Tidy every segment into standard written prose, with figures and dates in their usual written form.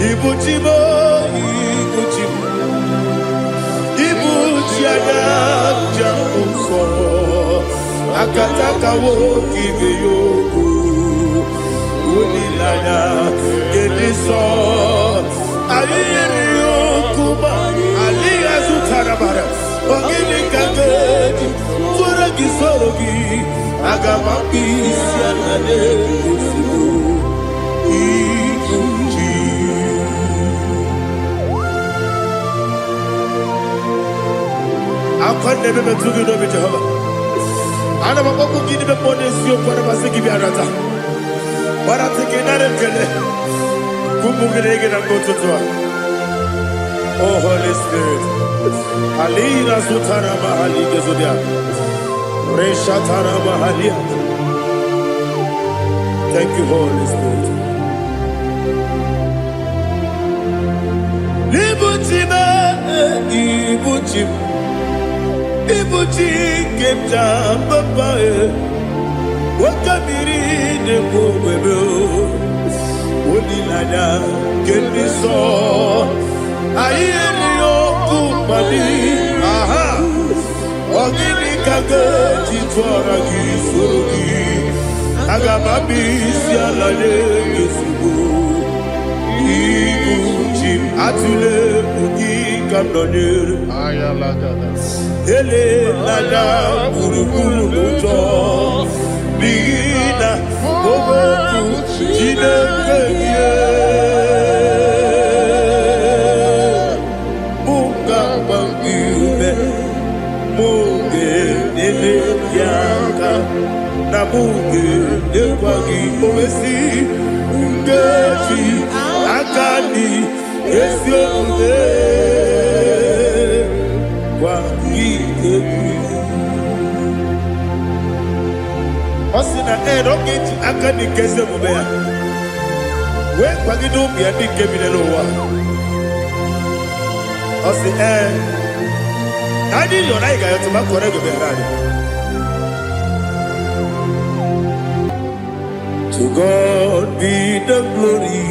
Ibu chi m, ibu chi m, ibu chi anya njem nsọ, akataka nwoke ibe ya okwu, olileanya nke ndị nsọ. Anyị nyere ya okwu ma adịghị azụtara mara. Ọ gịnị ka m ga-eji tụọrọ gị, soro gị? Aga m akpụ isi ala na-ezigbo ibu chi. Akwa na-eme metụ gị n'obi, Jehova. Ana m akpọkwu gị n'ime mmụọ n'eziokwu. Ana m asị gị bịa nata gbarata gị, nara ekele ụmụ gị na gị na mgbe ụtụtụ a. Oh Holy Spirit, alina zutara mahali gezodia reshatara mahalia. Thank you, Holy Spirit. Ibu chi m, ibu chi m, ibu chi nke m ji papa e, nwoke mmiri na-ekwu ogbebe, olileanya nke ndị nsọ. Anyị erighị okwu mmadụ aha. Ọ gịnị ka ga-eji tụọra gị, soro gị? Aga m abịa isi ala nye gị ezigbo ibu chi m. Atụle egwu, gị ka m nọnyere. Elela gburugburu n'ụjọ, n'ihi na okwu Chineke gị mụ ga-agba gị ume, mụ ga-enyere gị aka, na mụ ga-enyekwa gị owesi nkeji aka dị ezi omume gwa gị egwu. Ọ sị na ee, na ọ ga-eji aka dị nke ezi omume ya wee kwagide ụmụ ya ndị nke bi n'elu ụwa. Ọ sị ee, na anyị yọrọ, anyị ga-ayọtụ ma kọrọ ego bịara anyị. To God be the glory,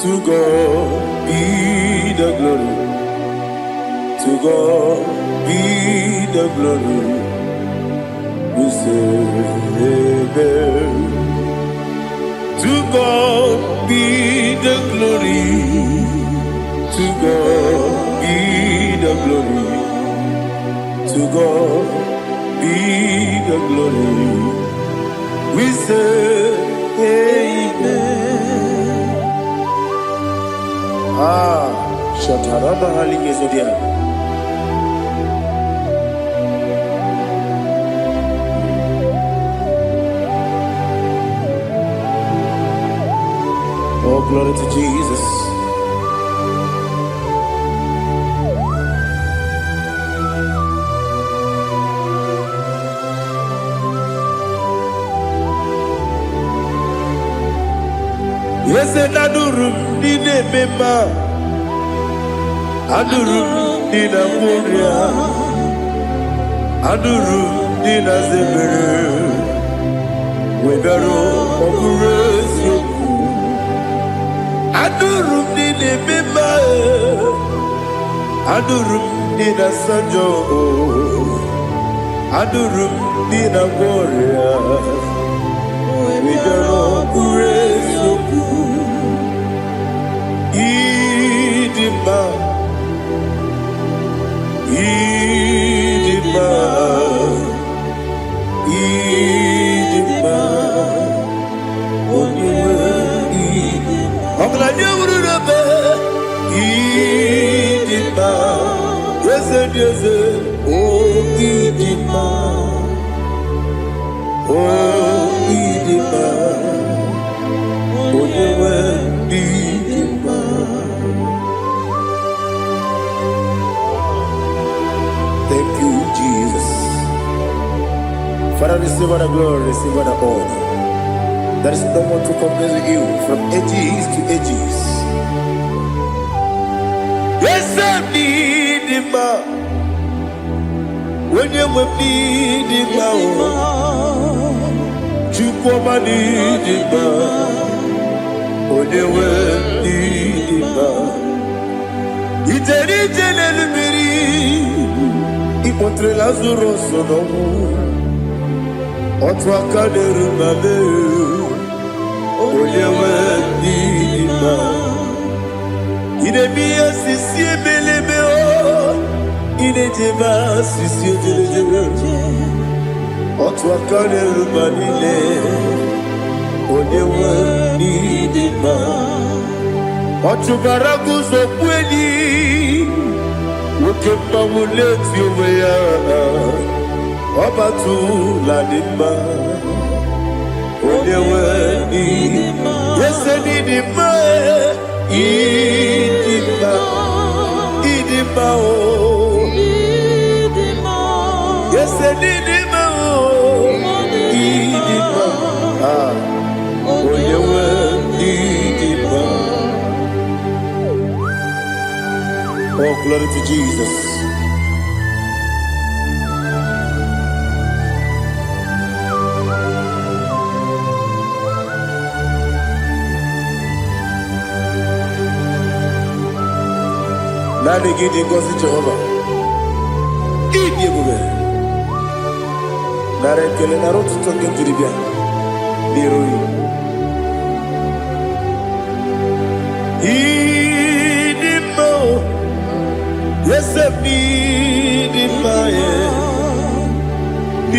to God be the glory, to God be the glory. We say amen. To God be the glory, to God be the glory, to God be the glory. We say amen. Ah, Shataraba Hali Gezodia. Oh, glory to Jesus. Eze na-adụrụ m ndị na-eme mma, adụrụ m ndị na-agwọ ọrịa, adụrụ m ndị na-aza ebere, wee bịaruo ọ bụrụ eziokwu. Adụrụ m ndị na-eme mma, adụrụ m ndị na-asa njọ, adụrụ m ndị na-agwọ ọrịa, wee bịaruo ọ bụrụ eziokwu. Ịdị mma, ịdị mma, ịdị mma, onye nwe ọgaranya wuru n'ebe. Ịdị mma, eze dị eze, o ịdị mma, o ịdị mma, onye nwe ịdị mma. Thank you, Jesus. Father, receive all the glory, receive all the honor. There is no one to compare with you from ages to ages. Yes, I need him. Onye nwe m n'ịdị mma o, Chukwu ọma n'ịdị mma, onye nwe m. Ijere ije n'elu mmiri, ịkpọtere Lazarus n'ọnwụ. Otu aka na-eru ma mee, onye nwe n'ịdị mma. Ị na-eme ihe sisi ebelebe o, ị na-ejebe asịsị ejelejele. Otu aka na-eru ma niile, onye nwe n'ịdị mma. Ọ chụbara guzo kweli, nwoke mmanwụ na-eti onwe ya, ọ batụla dị mma, onye nwe n'ịdị mma. Ese n'ịdị mma, ịdị mma, ịdị mma o. Ese n'ịdị mma o, ịdị mma. Ah, onye nwe n'ịdị mma. Oh, glory to Jesus. Naanị gị dị ngọzi, Jehova. Ịdị ebube. Nara ekele, nara otuto nke m jiri bịa n'iru gị. Ịdị mma o, eze m, ịdị mma, e.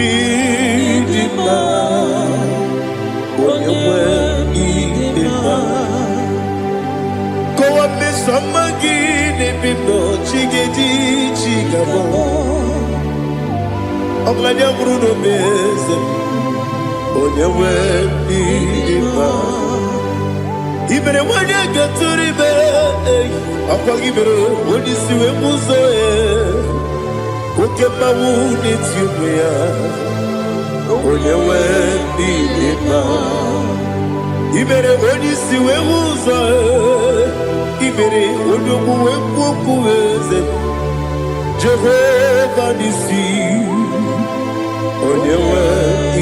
Ịdị mma, onye nwe, ịdị mma. Kọwa mmeso ọma gị n'ebe m nọ, chi ga-eji chi ga-abọ. Ọgaranya nwụrụ n'obe, eze m, onye nwe, ịdị mma. I mere nwanyị ga-etụrụ ime, ọkwa gị mere onye isi wee mụ ụzọ, oke mmanwụ na-eti onwe ya, onye nwe, ịdị mma. I mere onye isi wee hụ ụzọ, i mere onye okwu wee kwuo okwu, eze Jehova n'isi, onye nwe,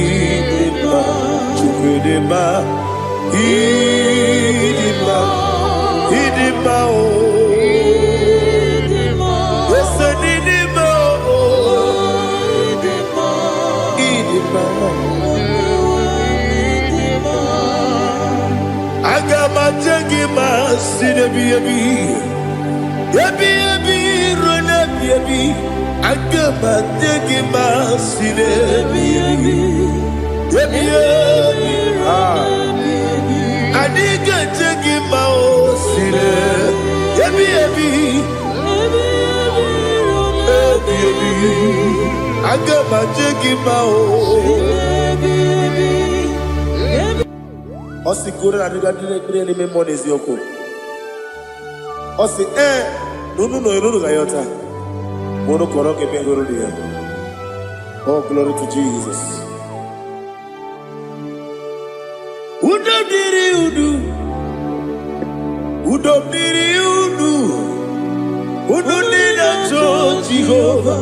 ịdị mma. Chukwu, ịdị mma, ịdị mma, ịdị mma o. Ese n'ịdị mma o, ịdị mma. Aga m aje gị ma si n'ebi ebi ebi ebi ruo n'ebi ebi. Aga m aje gị ma si n'ebi ebi ebi ebi. Ah. Anyị ga-eje gị ma o si n'ebi ebi ebi ebi. Aga m aje gị ma o. Ọ sị kwuru na adịga ndị ekpere n'ime mmụọ n'eziokwu. Ọ sị ee na unu nọ unu ga-ayọta ma unu kọrọ ka ebe hụrụ ya. Oh, glory to Jesus. Udo dịrị unu, udo dịrị unu, unu ndị na-achọ Jehova,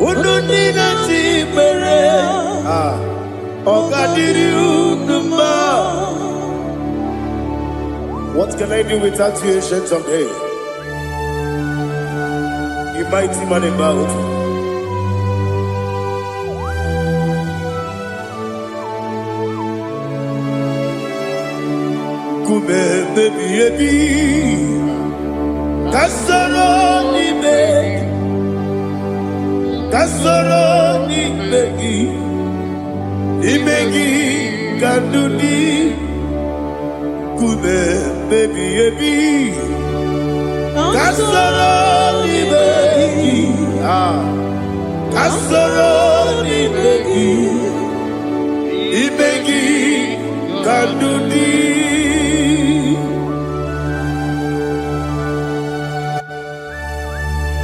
unu ndị na-achọ ikpere. Ah, ọ ga-adịrị unu mma. What can I do without you, Ancient of Days? The mighty man in battle. Nkume ebi ebi, ka soro n'ime, ka soro n'ime gị, n'ime gị ka ndụ dị. Nkume ebi ebi, ka soro n'ime gị, ah, ka soro n'ime gị, n'ime gị ka ndụ dị.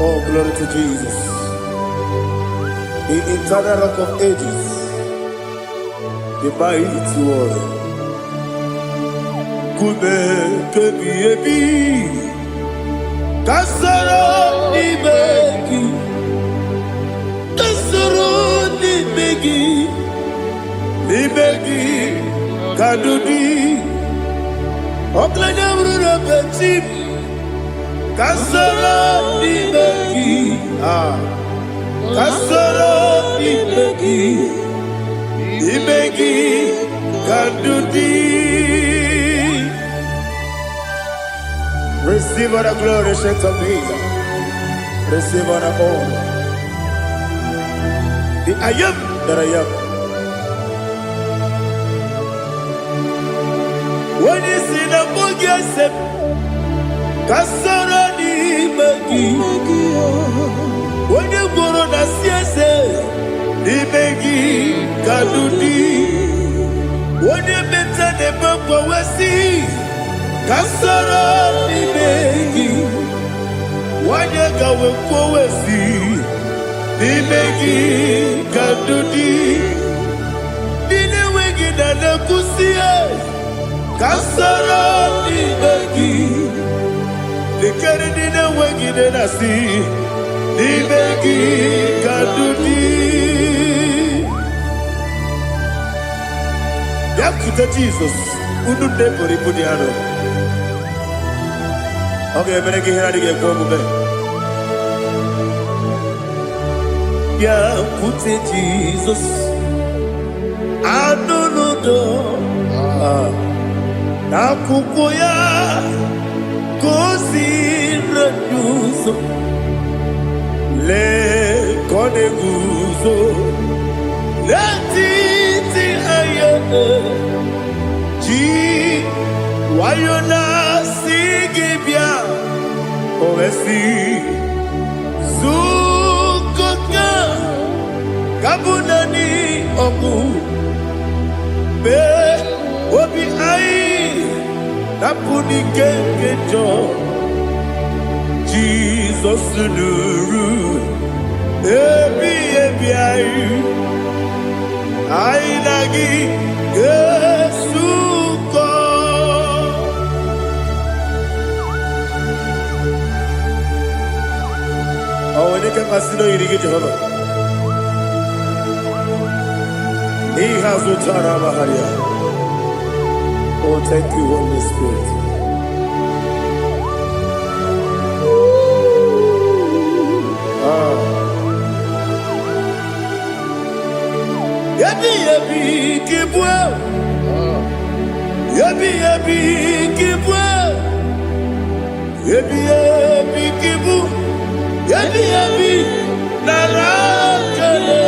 Oh, glory to Jesus. The eternal Rock of Ages, the mighty warrior. Nkume kebi ebi, ka soro n'ime gị, ka soro n'ime gị, n'ime gị ka ndụ dị. Ọgaranya bụrụ na be chi m. Ka m soro n'ime gị. Ah, ka m soro n'ime gị, n'ime gị ka ndụ dị. Receive all the glory, Ancient of Days. Receive all the honor. The I am that I am. Onye si na mbụ gị ese m, ka soro n'ime gị. Onye gwụrụ na si eze, n'ime gị ka ndụ dị. Onye meta na-eme mgbanwe, ka soro n'ime gị. Nwanyị gawe kwuo, n'ime gị ka ndụ dị. Ndị na-enweghị na na-ekwusi, ka soro n'ime gị. Lekere ndị na-enweghị nne na-asị, n'ime gị ka ndụ dị. Bịakwute Jizọs, unu nne buru ibu dị arọ. Ọ ga-emere gị ihe na-adịghị ekwe omume. Bịakwute Jizọs, anụ n'udo n'akwụkwọ ya ka o si ụzọ. Lee ka ọ na-eguzo n'etiti anya, ji nwayọ na-asị gị bịa. O wee sị, zukọta ka bụ naanị ọgwụ mee obi anyị napụ n'ike nke njọ. Jizọs nụrụ ebi ebi anyị, anyị na gị ga-esukọ. Ọ nwere ike mmasị na oyiri gị, Jehova. Ihe azụtara amagharịa. Oh, thank you, Holy Spirit. Ah. Ebi ebi ka ịbụ, ebi ebi ka ịbụ, ebi ebi ka ịbụ, ebi ebi nara ekele.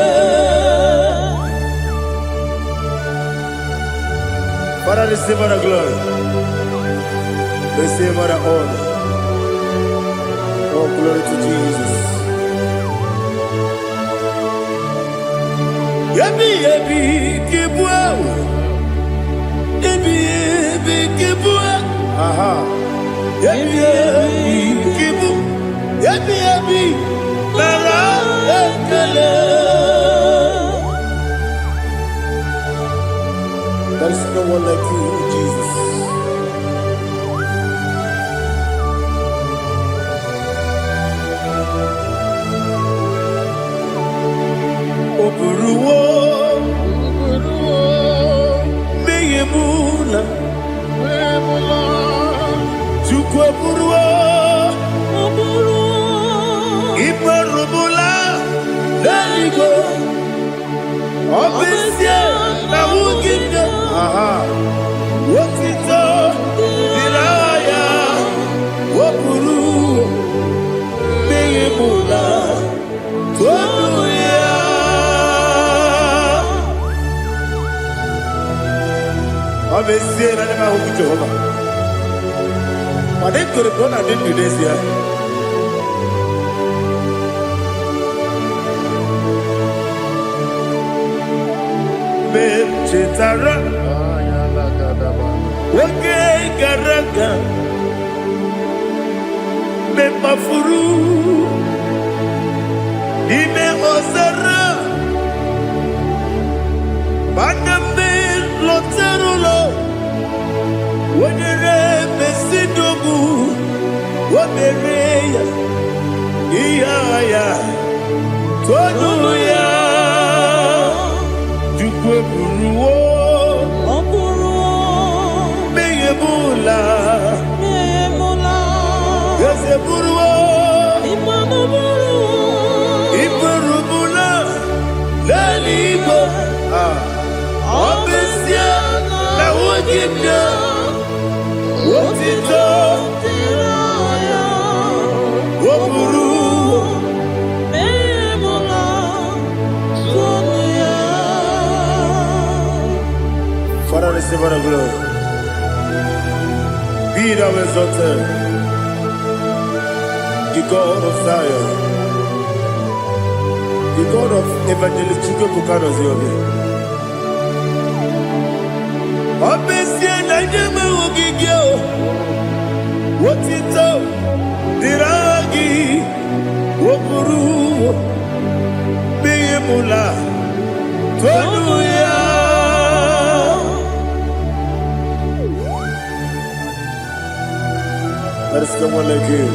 Father, receive all the glory. Receive all the honor. Oh, glory to Jesus. Ebi ebi ka ịbụ, ebi ebi ka ịbụ, aha. Ebi ebi ka ịbụ, ebi ebi nara ekele. There is no one like you, Jesus. O buruwo mmehie m na Chukwu eburuwo imerụmụla n'eluigwe. Ọ bụ ezie na nwunye nne, aha, otito dịrị aha ya. O buru mmehie m na tonu ya. Ọ bụ ezie na ndị m ahụghị Jehova, mana ekwere m na ọ na-adị ndụ n'ezie. Mgbe m chetara oge gara aga, mgbe m kpafuru n'ime ọzara, mana mgbe lọtara ụlọ, wenyere mesidogbu, o mere ya ihe agha ya, tonu ya. Chukwu eburuwo Ọ bụrụ mmehie m ụla. Emula. Eze m. bụrụwo iburubula n'eluigwe. Ah, ọ bụ ezie na nwoke m otito o buru. Father, receive all the glory. Be thou exalted, the God of Zion, the God of Evangelist Chukwu Ziobi. Ọ bụ ezie na ndị enweghị gị o, otito dịrị aha gị, o buru mmehie mụla tonu ya. There is no one like you.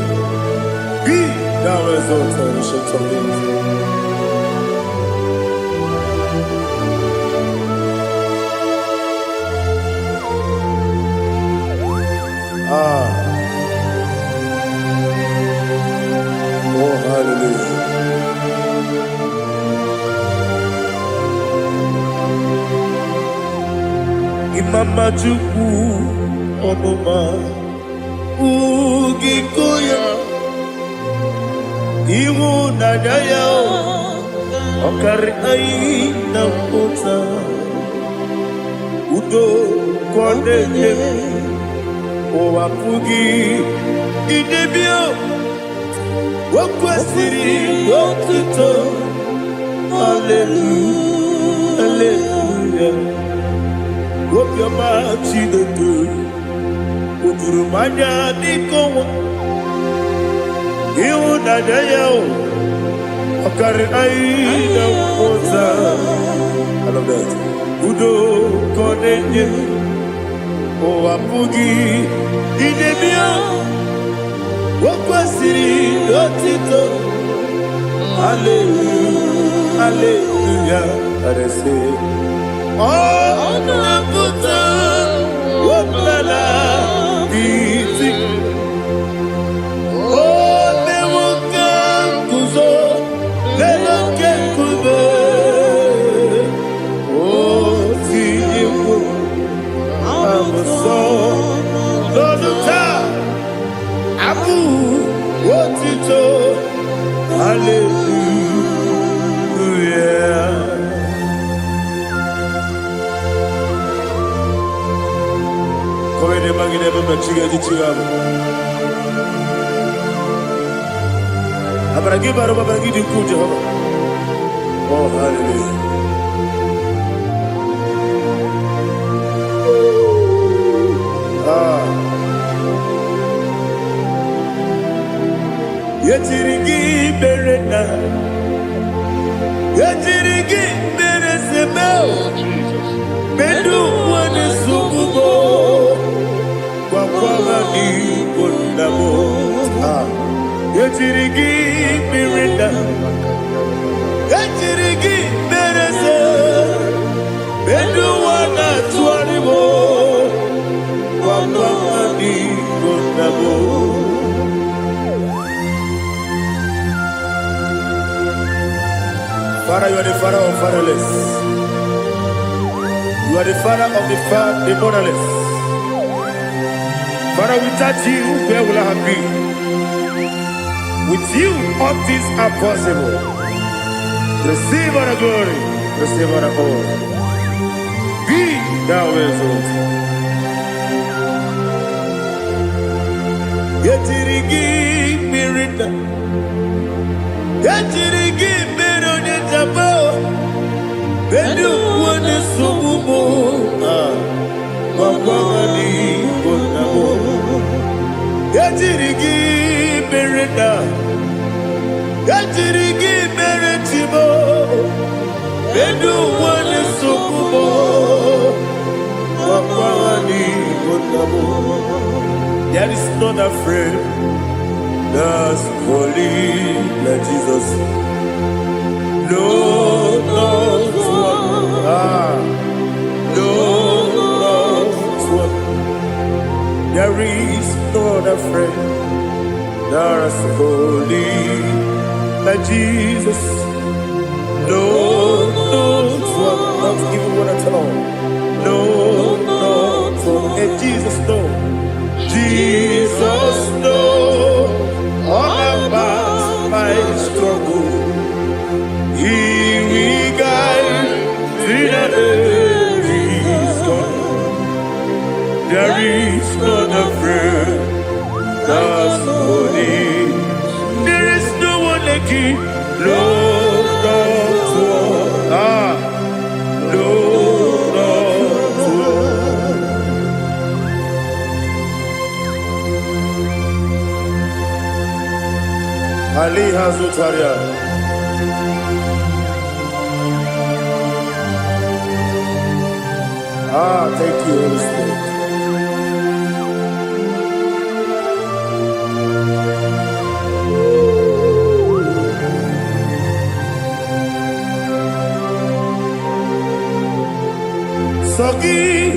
Be thou exalted, ancient of days. Ah, oh, hallelujah. Imama Chukwu ọmụma ugiko ya, ịhụnanya ya ọ karị anyị na mmụta, udo ka ọ na-enye, ụwa pụghị idebe. O kwesịrị otuto, haleluya, haleluya. Obiọma Chineke o juru m anya dịka ọnwa, ịhụnanya ya o ọ karịrị anyị na mmụta. I love that. Udo ka ọ na-enye, ụwa pụghị idebe ya. O kwesịrị otito, haleluya, haleluya. Arese ọ na-apụta ọbụla iti o mewo ka nguzo n'elu oke nkume, o tinyewo abụsọ n'ọnụ taa abụ otito, haleluya. Kọwede magide ebe mmechi ga-eji chi ga abụ. Amara gị bara ụba, amara gị dị ukwuu, Jehova. Oh, hallelujah. Ah. Ejiri gị mere na ejiri gị mere seme. Oh, Jesus. Medu nwane sugubo gwakwara n'igbo nna m. Ah. Ejiri gị mere na ejiri gị mere se medu nwa na-atụgharị m gwakwara n'igbo nna m. Father, you are the father of fatherless. You are the father of the motherless. Father, without you, where will I have been? With you, all things are possible. Receive all the glory, receive all the honor. Be thou exalted. Ejiri gị mmiri na ejiri gị mere onye njaba bedu onye nsogbu m gwagwara n'igbo nna m. Ejiri gị mere na ejiri gị mere chibo bedu onye nsogbu m gwagwara n'igbo nna m. There is not a friend that's holy like Jesus. No, not one. Ah, no, not one. There is no other friend There is holy like Jesus. No, no, not even one at all. No, no, one. And Jesus, no. Jesus, no. All about my struggle. He will guide till the day is gone. There is none afraid that's holy. There is no one like you. No, not one. Ah, no, not one. Ali Hazutaria. Ah, thank you, Holy Spirit. Sọ gị,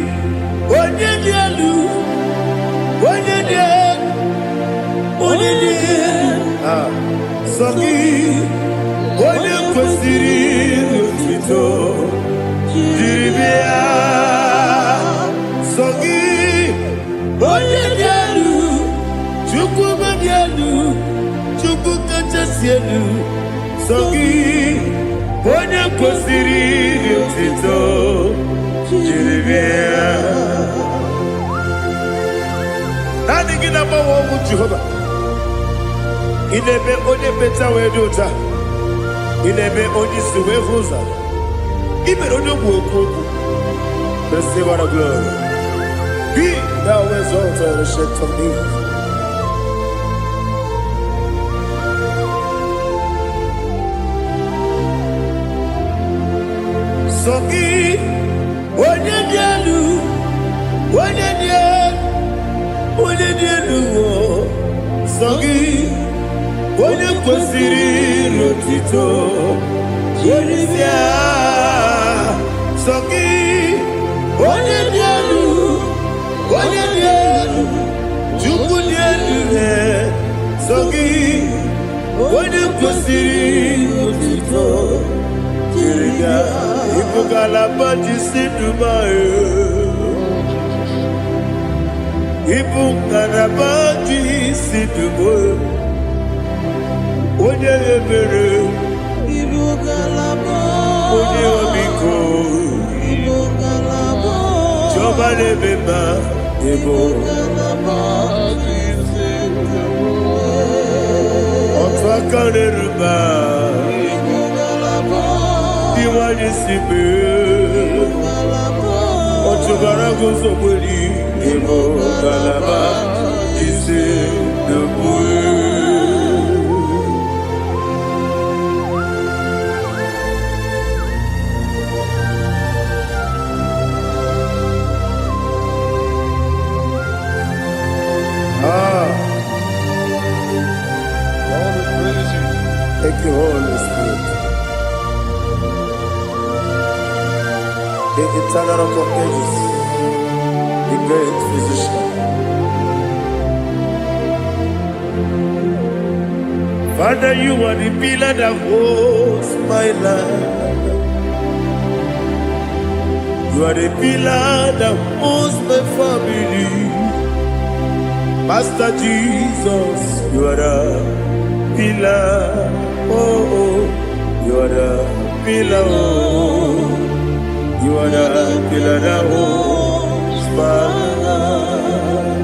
onye dị elu, onye dị elu, onye dị elu. Ah, sọ gị, onye kwesịrị otuto jiri bịa. Sọ gị, onye dị elu, Chukwu dị elu, Chukwu kachasị elu. Sọ gị, onye kwesịrị otuto jiri bịa. Naanị gị na-agbanwe ọnwụ, Jehova. Ị na-eme onye mmecha wee dị ụcha. Ị na-eme onye isi wee hụ ụzọ. Ị mere onye ogbu okwu okwu. Receive all the glory. Be thou exalted, Ancient of Days. Sọ gị, onye dị elu, onye dị elu, onye dị elu o. Sọ gị, onye kwesịrị n'otito jiri bịa. Sọ gị, onye dị elu, onye dị elu, Chukwu dị elu he. Sọ gị, onye kwesịrị n'otito jiri bịa. Ịbụ ngalaba ji si Dubai. Ịbụ ngalaba ji si Dubai. Onye ebere, Ibu ngalaba. Onye ọmịiko, Ibu ngalaba. Chiọma na-eme mma, ịbụ Ngalaba isi. Otu aka na-eru mba, Ibu ngalaba. Dị nwanyị si mee. Ngalaba. Ọchụbara guzogberi, ịbụ ngalaba isi n'okpuru. Ah, Lord, we praise you. Thank you, Holy Spirit. The eternal Rock of Ages, the great physician. Father, you are the pillar that holds my life. You are the pillar that holds my family. Master Jesus, you are the pillar. Oh, you are the pillar. Oh, you are the pillar that holds my life.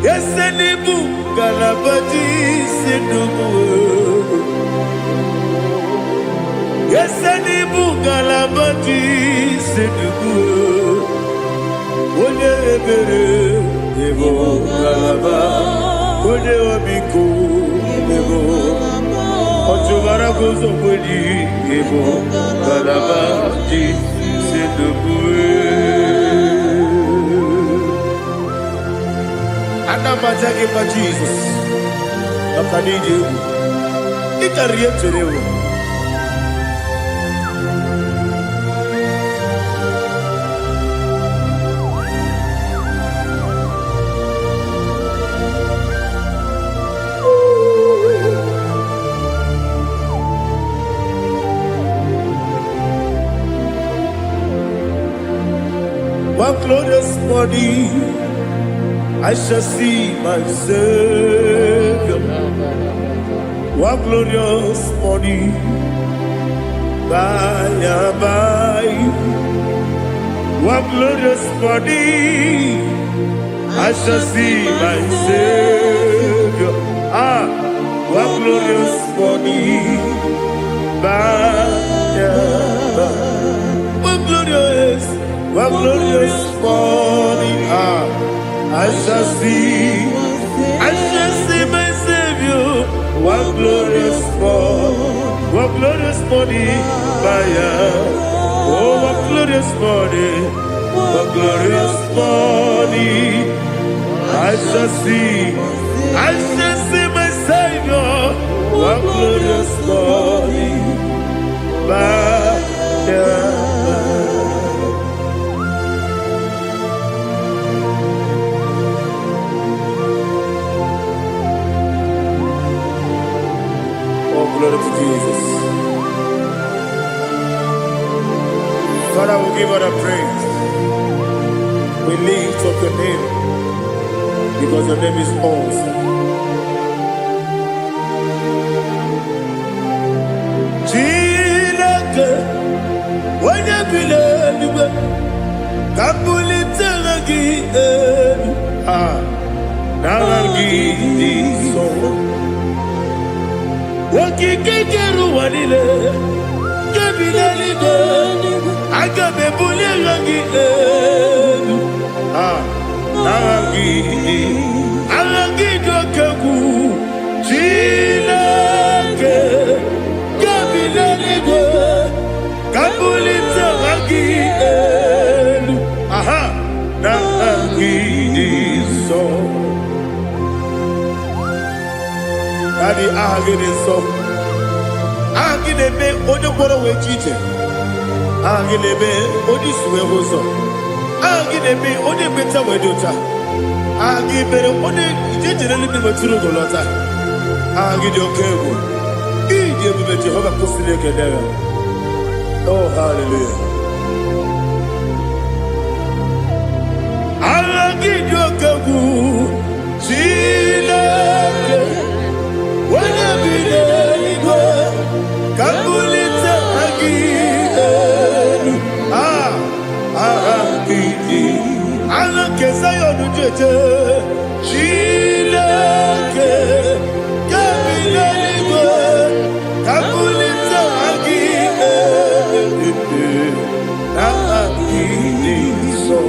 Yes, n'ịbụ ngalaba ji isi ndụ. Yes, n'ịbụ ngalaba ji isi ndụ. Onye ebere, ịbụ ngalaba. Onye ọmịiko, ịbụ ọchụbara guzogbeli, ịbụ ngalaba ji isi ndụ. Ana m aja gị mma, Jizọs, maka na iji egwu ị karịrị ihe m chere ewu. morning I shall see my Savior. What glorious morning by and by. What glorious morning I shall see my Savior. Ah, what glorious morning by and by. What glorious morning. Ah, I shall see my Savior. What glorious morning, what glorious morning by and. Oh, what glorious morning, what glorious morning. I shall see my Savior. What glorious morning by and by. Oh, glory to Jesus. Father, we give all the praise. We lift up your name because your name is awesome. Chineke, onye bi n'eluigwe, ka m bulite gị elu. Ah, n'aha gị dị nsọ. Okike kere ụwa niile, nke bi n'eluigwe, aga m ebuli aha gị elu. Ah, n'aha gị dị, aha gị dị oke egwu. Chineke, nke bi n'eluigwe, ka m bulite aha gị elu. Aha, n'aha gị dị nsọ. Daddy, aha gị dị nsọ. Aha gị na-eme onye ngwọrọ wee ji ije. Aha gị na-eme onye isi wee hụ ụzọ. Aha gị na-eme onye ekpenta wee dị ụcha. Aha gị mere onye ije jere eluigwe wetụrụ ugo lọta. Aha gị dị oke egwu. Ịdị ebube Jehova kwụsịrị ekele ya. Oh, hallelujah. Aha gị dị oke egwu. Chineke, onye bi n'eluigwe, ka m bulite aha gị elu. Ah, aha gị dị. Aha nke Zion jeje. Chineke, nke bi n'eluigwe, ka m bulite aha gị elu. Aha gị dị nsọ.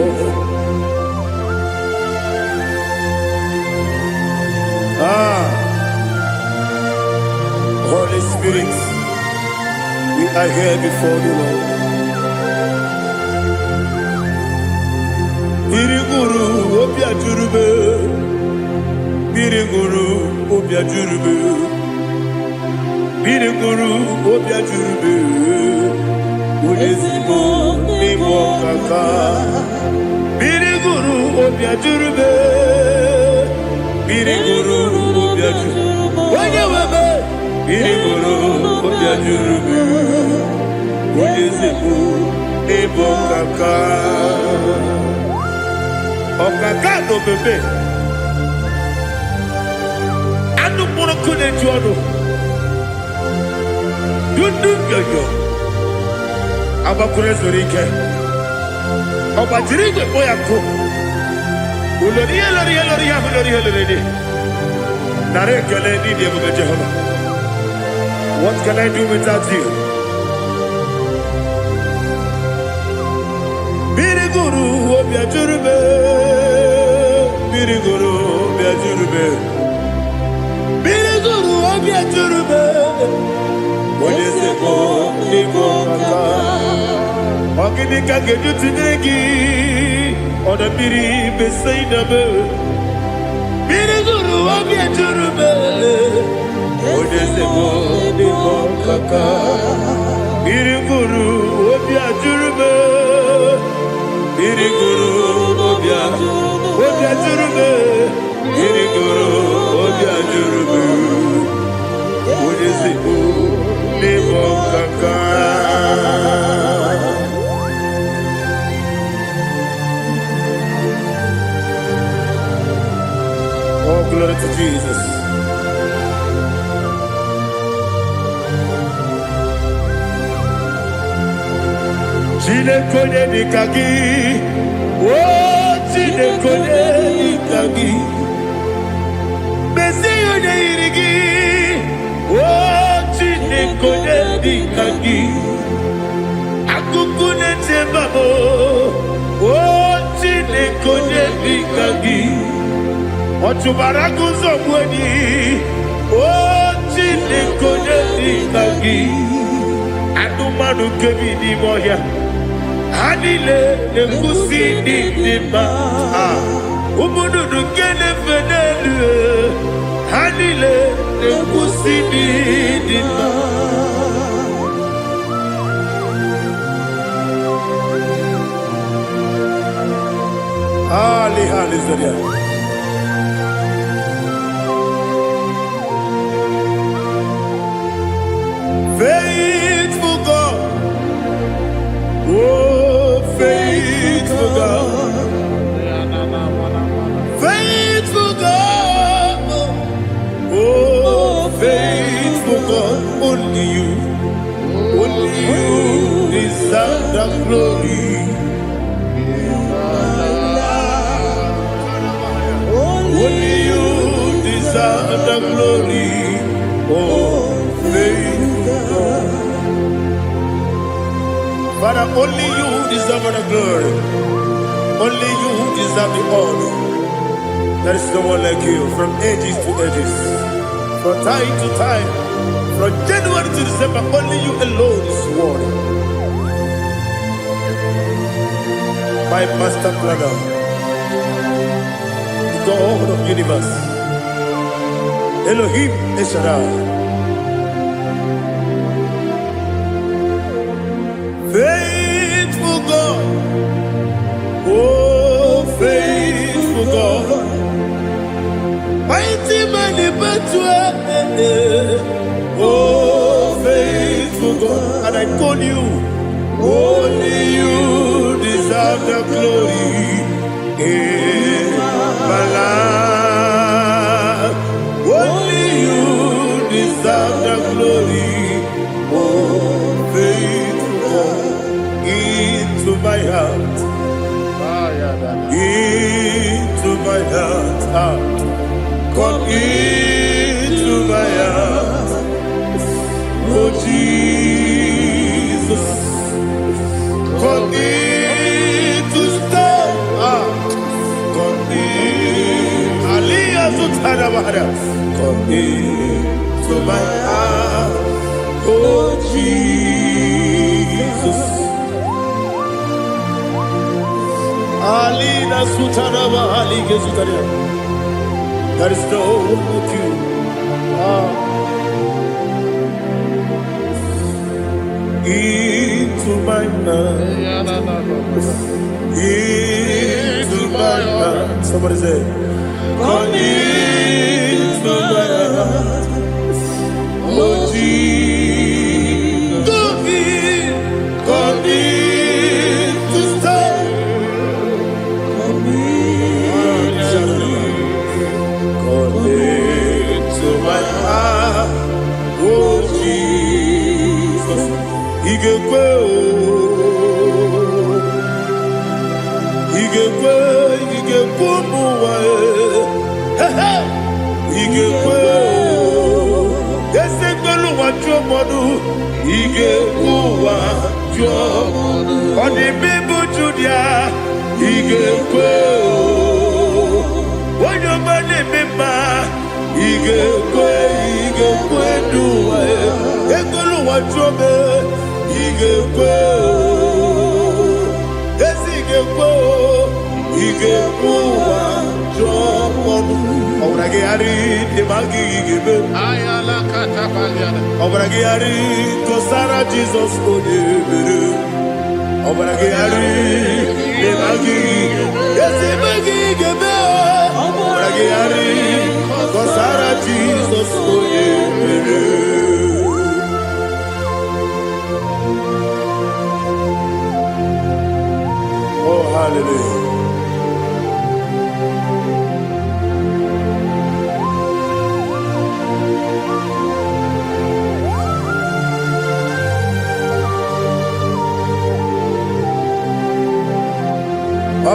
Ah, Holy Spirit, we are here before you, Lord. Mmiri ṅụrụ obi ajụrụ m. Mmiri ṅụrụ obi ajụrụ m. Mmiri ṅụrụ obi ajụrụ m. Onye ezigbo n'ịbụ ọkaka. Mmiri ṅụrụ obi ajụrụ m. Mmiri ṅụrụ obi ajụrụ. Onye nwe m. Mmiri ṅụrụ obi ajụrụ m. Onye ezigbo n'ịbụ ọkaka. Ọkaka na omeme. Anụ mkpụrụ nkụ na-eju ọnụ. Dundu nyoyo. Agbakwuru ezuru ike. Ọ gbajiri igwe kpọ ya nkụ. Ulori ihe lori ihe lori ihe ahụ lori ihe lori dị. Nara ekele n'ịdị ebube Jehova. What can I do without you? Mmiri gụrụ obi ajụrụ m. Mmiri gụrụ obi ajụrụ m. Mmiri gụrụ obi ajụrụ m. Onye ezigbo n'ịbụ ọkaka. Ọ gịnị ka ga-eji tụnyere gị? Ọdọ mmiri Besaida m. Mmiri gụrụ obi ajụrụ m. Onye ezigbo n'ịbụ ọkaka. Mmiri gụrụ obi ajụrụ m. Mmiri gụrụ obi ajụrụ m. Mmiri gụrụ obi ajụrụ m. Onye ezigbo n'ịbụ ọkaka. Glory to Jesus. Chineke onye dịka gị, o Chineke onye dịka gị, mezie onye yiri gị, o Chineke onye dịka gị, akụkụ na-eche mba m, o Chineke onye dịka gị, ọ chụbara gị ụzọ gbuo enyi, o Chineke onye dịka gị, anụmanụ nke bi n'ime ọhịa, ha niile na-ekwusi ndị dị mma. Ah, ụmụ nnụnụ nke na-efe n'elu, ha niile na-ekwusi ndị dị mma. Ali, hallelujah. Faithful God, oh faithful God, faithful God, oh faithful God, only you deserve the glory. Only you deserve the glory. Oh, faithful God. Father, only you deserve the glory. Only you deserve the honor. There is no one like you from ages to ages, from time to time, from January to December. Only you alone is worthy. My master planner, the God of universe, Elohim El Shaddai. Faithful God, oh faithful God, mighty man in battle, oh faithful God, and I call you, only you deserve the glory in my life. Only you deserve the glory, oh faithful God, into my heart, into my heart, ah, come into my heart, oh Jesus, come in to stay, ah, come in, Aliyah Zutanabara, come into my heart, oh Jesus. Alina Sutanaba Ali Gezutaria. There is no one like you. Ah. Into my mind, into my heart. Somebody say, come into my heart, oh Jesus. Come in to stay. Come into my heart, oh Jesus. Igekwe o, igekwe, igekwe ụmụ ụwa e. He he. Igekwe o, esekwelu ụwa jụọ mmadụ, igekwe ụwa jụọ. Ọ dị mbe Judia, igekwe o. Onye ọma na-eme mma, igekwe, igekwe n'ụwa e. Ekwelu ụwa jụọ m, igekwe o. Ezi igekwe o, igekwe ụwa jụọ ọnụ. Ọbara gị ghara ịdị ma gị ga-eme. Ọbara gị ghara kọsara Jizọs onye mere. Ọbara gị ghara ịdị ma gị ezi eme gị ga-eme. Ọbara gị ghara kọsara Jizọs onye mere. Oh, hallelujah.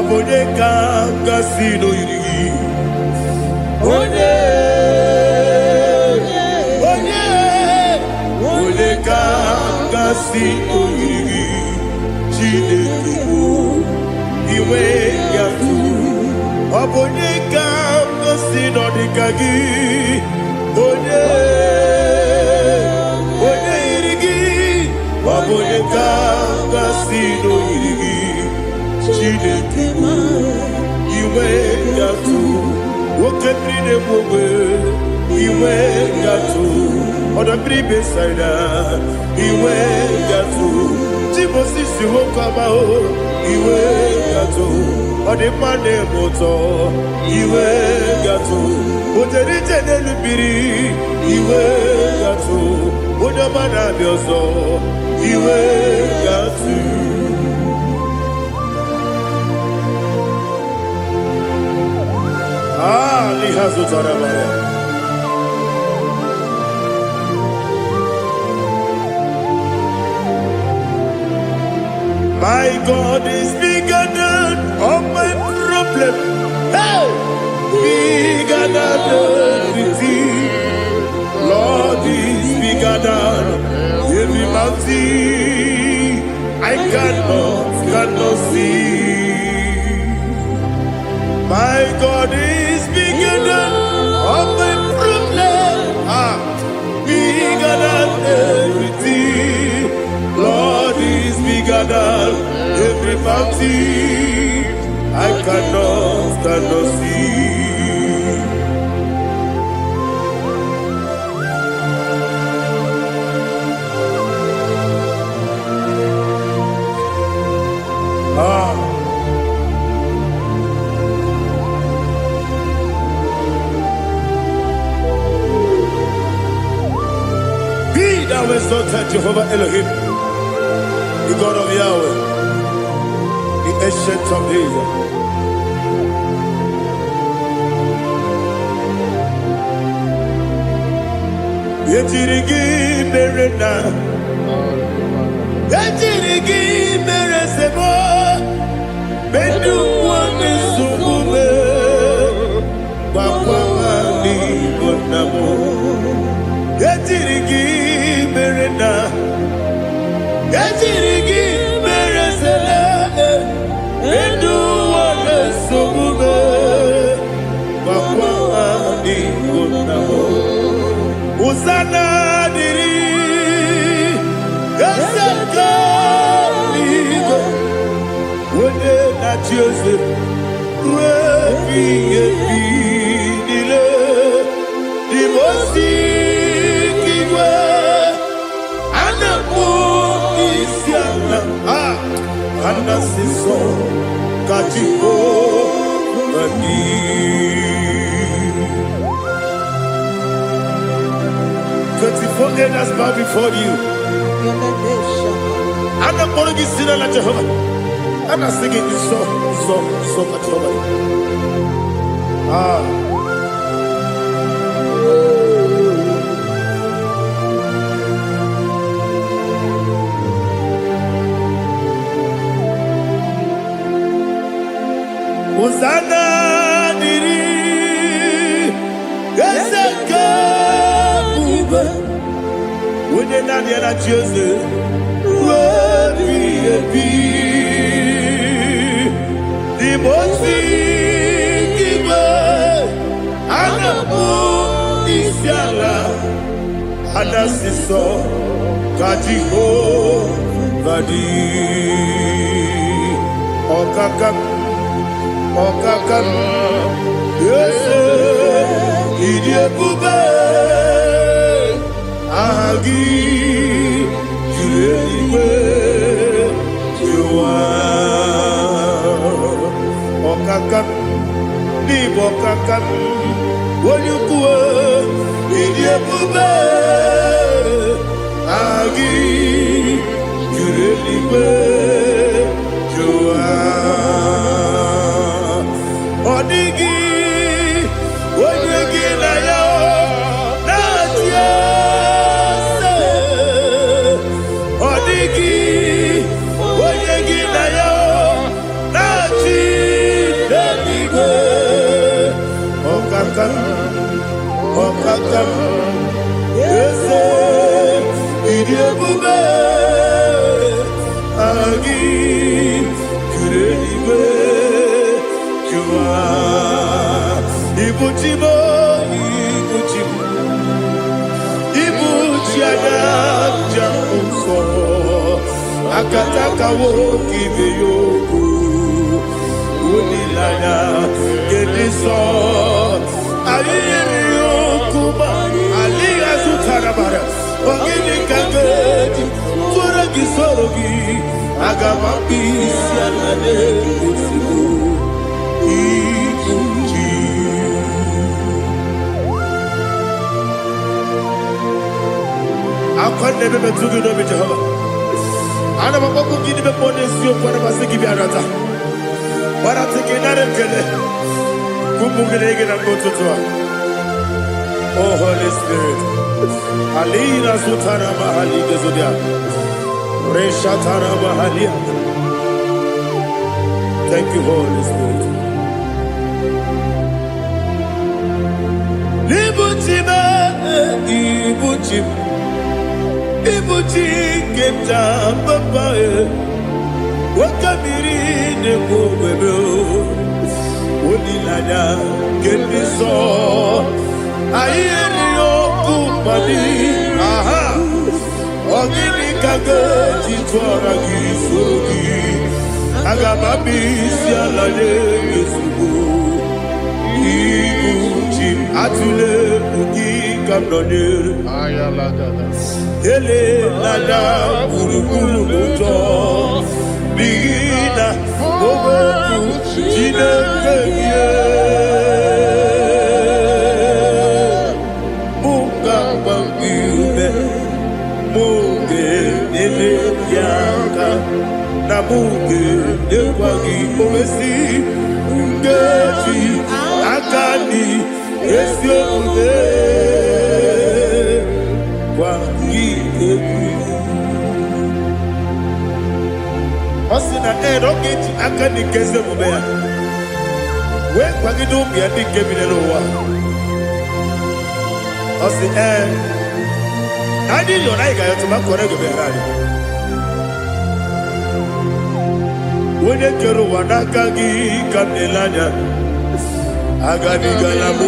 Ọ bụ onye ka m gasị n'oyiri gị? Onye, onye, onye ka m gasị n'oyiri gị? Chineke bụ iwe ya tụ. Ọ bụ onye ka m gasị n'ọdịka gị? Onye, onye yiri gị? Ọ bụ onye ka m gasị n'oyiri gị? Chineke bụ iwe ya tụ. Oke mmiri na-egbu ogbe, iwe gatụ. Ọdọ mmiri Besaida, iwe gatụ. Timosisi nwoke ọma o, iwe gatụ. Ọ dị mma na-eme ụtọ, iwe gatụ. O jere ije n'elu mmiri, iwe gatụ. Onye ọma na-abịa ọzọ, iwe gatụ. Ah, liha zụtara mara. My God is bigger than all my problem. Hey! Bigger than everything. Lord is bigger than every mountain. I cannot see. My God is bigger than all my problem. Ah, bigger than everything. Lord is bigger than every mountain. I cannot see. Ah, be thou exalted, Jehovah Elohim, the God of Yahweh, the Ancient of Days. Ejiri gị mere na ejiri gị mere sebo ndị ụwa na-esogbu m, gwakwa ha n'Igbo nna m. Ejiri gị mere na ejiri gị mere sele ndị ụwa na-esogbu m, gwakwa ha n'Igbo nna m. Hosanna dịrị eze nke eluigwe, onye na-achị eze ruo ebighị ebi niile. Imosi igwe a na-akpọ isi ala, a ana-asị nsọ ka Jehova dị. 24 elders bow before you. A na-akpọrọ gị si n'ala Jehova. A na-asị gị nsọ, nsọ, nsọ ka Jehova dị. Ah. Hosanna dịrị eze nke ebube, onye naanị ya na-achị eze ruo ebighị ebi. N'ime igwe a na-akpọ isi ala, a na-asị nsọ ka Jehova dị. Ọkaka m, ọkaka m, eze, ịdị ebube, aha gị juru eluigwe juru ụwa. Ọkaka m, n'ịbụ ọkaka m, onye ukwu, ịdị ebube, aha gị juru eluigwe juru ụwa. Ọ dịghị onye gị na ya na-achị eze. Ọ dịghị onye gị na ya na-achị. Ọkaka m, eze, ịdị ebube gị juru eluigwe jụwa. Ibuchi m, ibuchi m, ibuchi anya njem nsọ, akatakawo ibe ya okwu, olileanya nke dị nsọ. Anyị yiri okwu ma alịghị azụtara mara. Ọ gịnị ka ga-eji tụọrọ gị, soro gị? Aga m akpụ isi ala n'ezigbo ibuchi. Akwa na-ebe metụ gị n'obi, Jehova. Ana m akpọkwu gị n'ime mmụọ n'eziokwu. Ana m asị gị bịa nata gbarata gị, nara ekele ụmụ gị na gị na mgbe ụtụtụ a. Oh Holy Spirit, alina zutara mahali gezodia reshatara mahalia. Thank you, Holy Spirit. Ibuchi m, ibuchi m, ibuchi nke nta papa e, nwoke mmiri na-ekwu ogbebe, olileanya nke ndị nsọ. Anyị erighị ọkụ mmadụ. Aha, ọ gịnị ka ga-eji tụọra gị, soro gị? Aga m abụ isi ala nye ezigbo ibu chi m. Atụle egwu gị ka m nọnyere. Elela gburugburu ụjọ, n'ihi na okwu Chineke gị, mụ ga-agba gị ume, mụ ga-enyere gị aka, na mụ ga-enyekwa gị owesi nkeji aka dị ezi omume gwa gị egwu. Ọ sị na ee, na ọ ga-eji aka dị nke ezi omume ya wee kwagide ụmụ ya ndị nke bi n'ụwa. Ọ sị ee, na anyị yọrọ, anyị ga-ayọtụ ma kọrọ ego bịara anyị. Onye kere ụwa, n'aka gị ka m na-ele anya. Agabigala m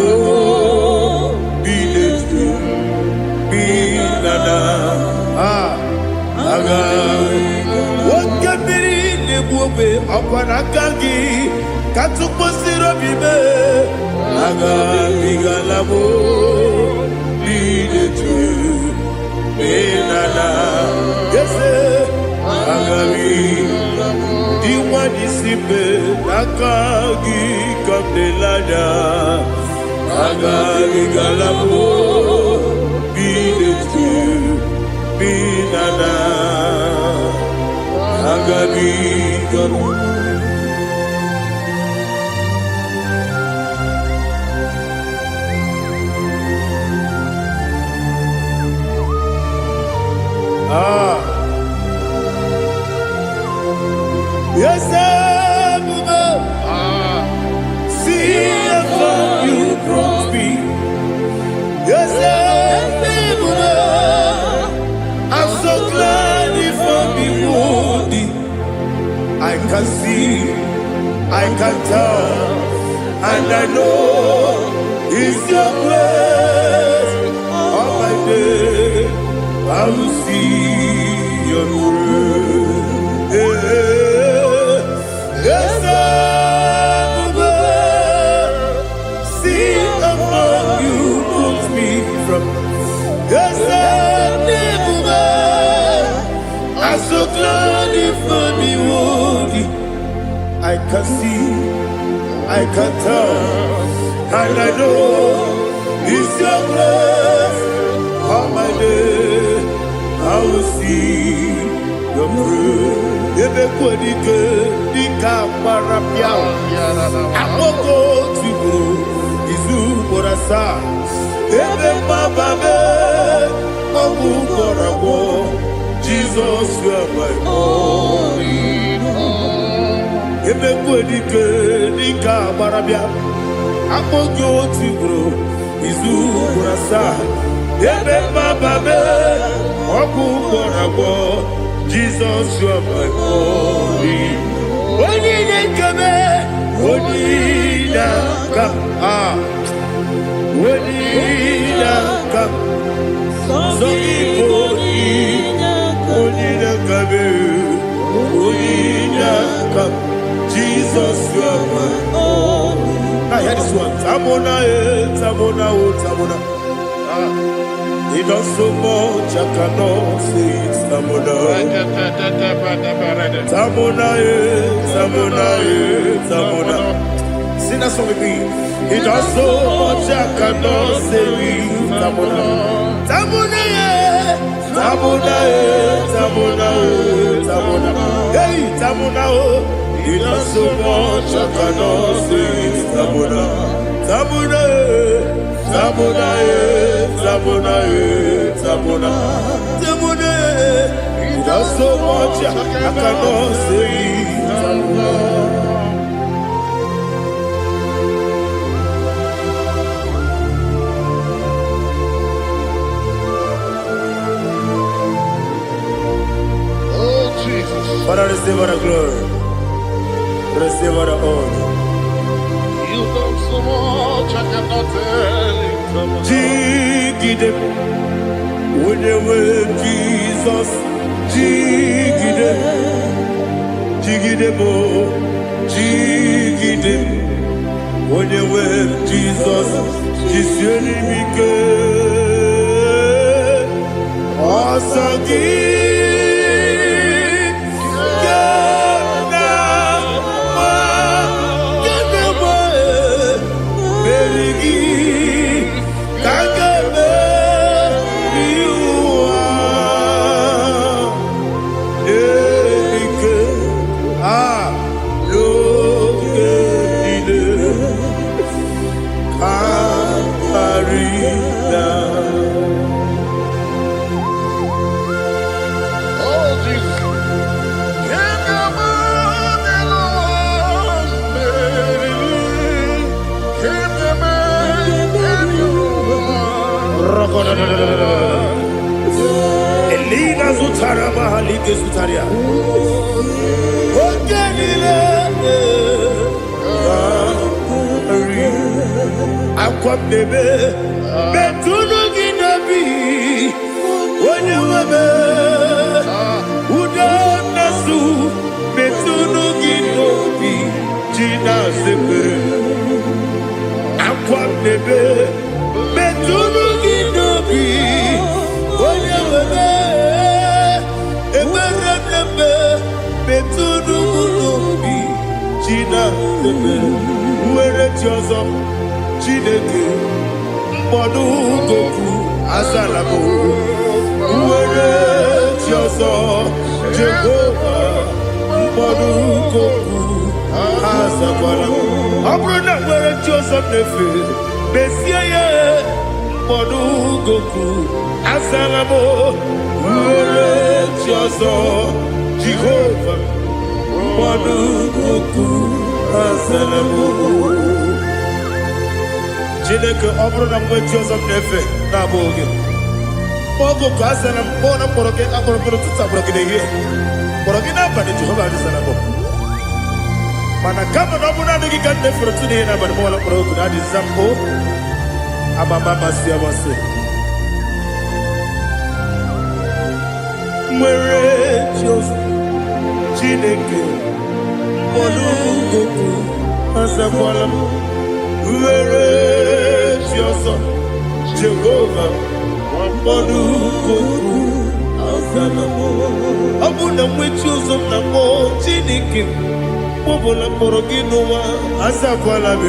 bi n'etu bi na na aga oke mmiri na-egbu ogbe, ọkwa n'aka gị ka tụkwasịrị obi mee. Agabigala m bi n'etu bi na na eze agabi dị nwanyị si mbe, n'aka gị ka m na-ele anya. Agabigala m bi n'etu bi na na agabigala. Ah. Yes, ebube, see how far you brought me. Yes, ebube, I'm so glad you found me worthy. I can see, I can tell, and I know it's your grace. All my day, I will see your grace. Yes, ebube, see how far you brought me from. Yes, ebube, I'm so glad you found me worthy. I can see, I can tell, and I know it's your grace. All my day, I will see your grace. Ebe kwadike dịka agbara pịa akpọkọ tigburu izu ugboro asaa, ebe mgbaba mee ọgwụ gwọrọ agwọ. Jizọs, you are my all. Ebe kwadike dịka agbara bịa Akpọ gị otu ugboro, izu ugboro asaa. Ebe mmababe, ọgwụ gwọrọ agwọ. Jizọs, you are my only. Onye na-ekebe, onye na-aka, ah, onye na-aka, sọ gị bụ onye na-akabe, onye na-aka. Jesus, you are my. I hear this one. Tamona, eh, Tamona, oh, Tamona. Ah, he does so much, I cannot say it. Tamona. Tamona, eh, Tamona, eh, Tamona. Sing that song with me. He does so much, I cannot say it. Tamona. Tamona, eh, Tamona, eh, Tamona, eh, Tamona. Hey, Tamona, oh. He does so much, I cannot say it. Tamona. Tamona, eh, Tamona, eh, Tamona, eh, Tamona. Tamona, eh. He does so much, I cannot say it. Tamona. Oh, Jesus. Father, receive all the glory. Receive all the honor. You've done so much, I cannot tell it. Jigide, onye nwe Jizọs, jigide, jigide m, jigide, onye nwe Jizọs, jisie m ike. Ọsọ gị ga na-agba, ga na-agba, meri gị ka a ga-emeri ụwa. Ike a n'oge niile ka karịa. Oh, Jesus. Can you imagine? Can you imagine? Elina zutara mahalike zutaria. Oge niile karị. Akwa m na-ebe metụnụ gị n'obi onye nwe m udo na-asụ metụnụ gị n'obi ji na-azepere akwa m na-ebe metụnụ gị n'obi onye nwe m ekpere m na-eme metụnụ m n'obi ji na-azepere nwere chi ọzọ Chineke mkpọdụ goku azala m nwere chi ọzọ Jehova mkpọdụ goku azakwala m ọ bụrụ na nwere chi ọzọ m na-efe mezie ya mkpọdụ goku azala m nwere chi ọzọ Jehova mkpọdụ goku azala m. Chineke, ọ bụrụ na mgbe chi ọzọ m na-efe na-abụghị gị oge ka azara m kpọọ na mkpọrọ gị akpọrọ gị n'ụtụtụ akpọrọ gị n'ehihie kpọrọ gị n'abalị Jehova adịzara m mana kama na ọ bụrụ naanị gị ka m na-efere ụtụtụ n'ehihie n'abalị mọla mkpọrọ oku na adịza m o amama amasị amasị nwere chi ọzọ Chineke mkpọrọ goku azakwala m nwere chi ọzọ Jehova mkpọrọ goku azala m ọ bụ na nwe chi ọzọ m na-akpọ Chineke mkpọbụla mkpọrọ gị n'ụwa azakwala m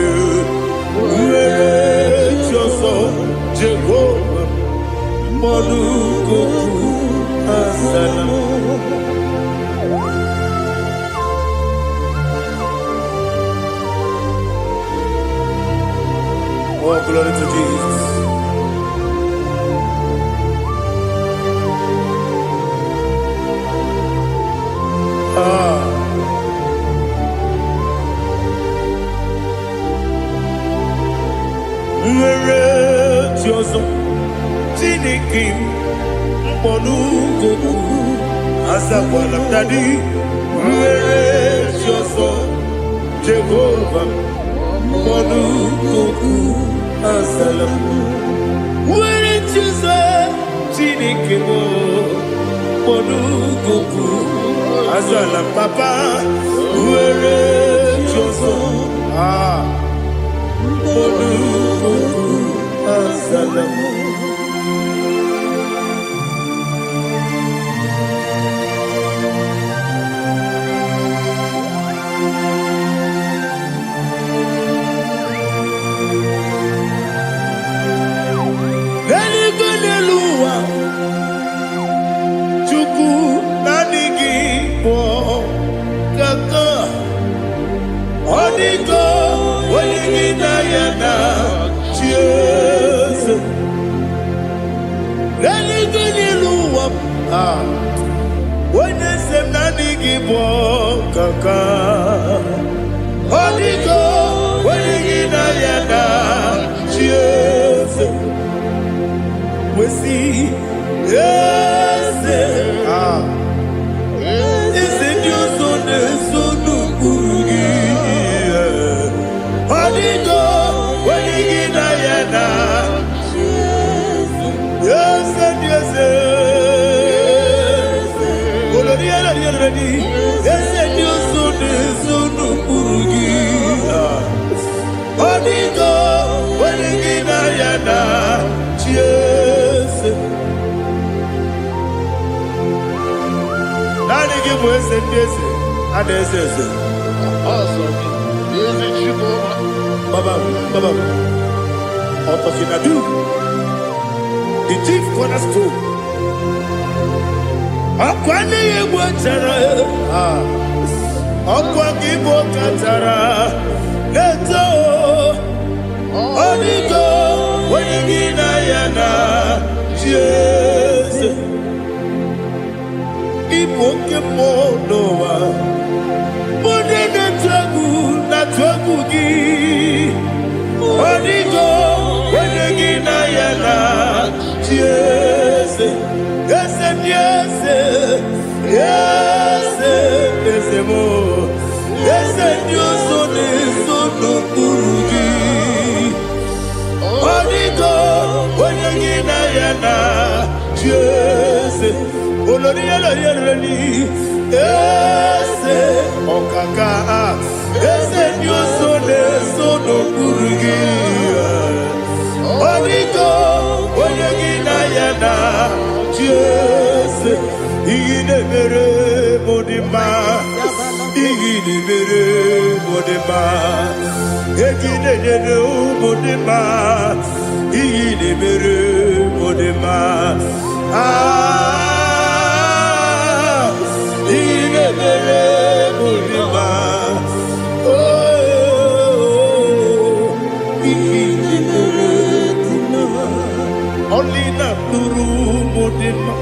nwere chi ọzọ Jehova mkpọrọ goku azala m. Oh, glory to Jesus. Ah, Nwere chi ọzọ, Chineke m mkpọnugokwu azakwala m. Daddy, nwere chi ọzọ, Jehova mkpọnugokwu azala m. Nwere chi ọzọ, Chineke m mkpọnugokwu azala m. Papa, nwere chi ọzọ, ah, mkpọnugokwu azala m. N'eluigwe, n'elu ụwa, Chukwu, naanị gị bụ kaka. Ọ dịgo onye gị na ya na chi eze. N'eluigwe, n'elu ụwa, ah, onye eze m, naanị gị bụ kaka. Ọ dịgo onye gị na ya na chi eze. Wesi eze, ah, eze ndị ọzọ na-eso n'ụkpụrụ gị. Ọ dịgo onye gị na ya na eze ndị eze. Olori elori elori, eze ndị ọzọ na-eso n'ụkpụrụ gị. Ọ dịgo onye gị na ya na chi eze. Naanị gị bụ eze ndị eze a na-eze eze. Eze Chukwu. Baba, Baba, Ọtọkinadu, the chief cornerstone. Ọkwa n'ihi egwu chara, ọkwa gị bụ kachara na-eto. Ọ dịgo onye gị na ya na chi eze. Ịbụ oke mmụọ n'ụwa, onye na-etu egwu na-atụ egwu gị. Ọ dịgo onye gị na ya na chi eze. Eze ndị eze, eze, eze m, eze ndị ọzọ na-eso n'okpuru gị. Ọ dịgo onye gị na ya na chi eze. Olori elori elori, eze ọkaka, eze ndị ọzọ na-eso n'okpuru gị. Ọ dịgo onye gị na ya na chi eze. Ihe na-emere m dị mma, ihe na-emere m dị mma, egi na-enyere ụmụ dị mma, ihe na-emere m dị mma. Ah, ihe na-emere m dị mma. Oh, ihe na-emere m dị mma. Ọlị na-atụrụ ụmụ dị mma,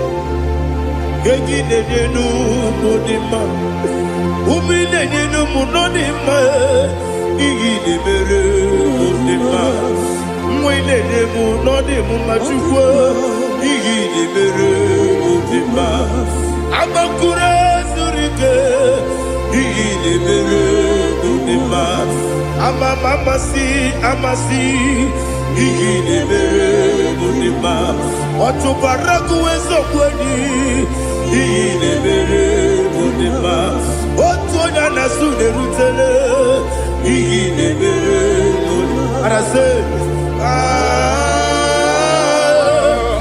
egi na-enye n'ụmụ dị mma, ume na-enye n'ụmụ nọ dị mma. Ihe na-emere mụ dị mma, nwa ị na-enye m nọ dị m mma. Chukwu, ihe na-emere mụ dị mma. Agbakụrụ zuru ike, ihe na-emere mụ dị mma. Ama m amasị amasị, ihe na-emere mụ dị mma. Ọchụbara gụwa eziokwu enyi, ihe na-emere mụ dị mma. Otu onye a na-asụ na-erutele, ihe na-emere mụ dị mma. Arasị, ah,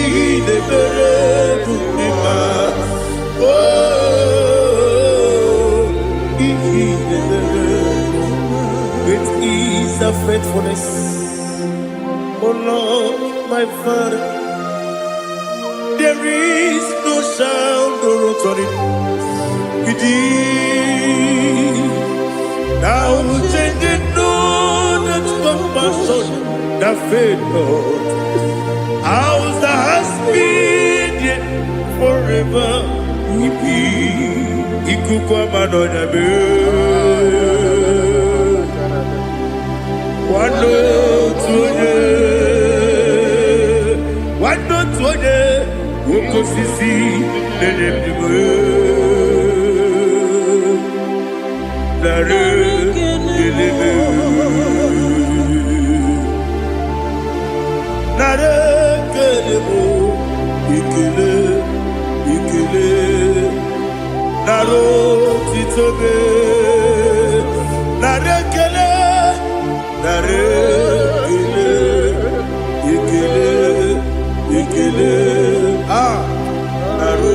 ihe na-emere mụ dị mma. Oh, ihe na-emere. Great is thy faithfulness, O Lord, my Father. There is no sound or authority within. Thou changest not that compassion that fail not. As thou hast been, yet forever will be. Ikuku ama n'ọnya mee. Nwanne otu onye. Osisi na-enye ndụ. Nara ekele m. Nara ekele m, ekele, ekele, nara otito m. Nara ekele, nara ekele, ekele, ekele, ah, nara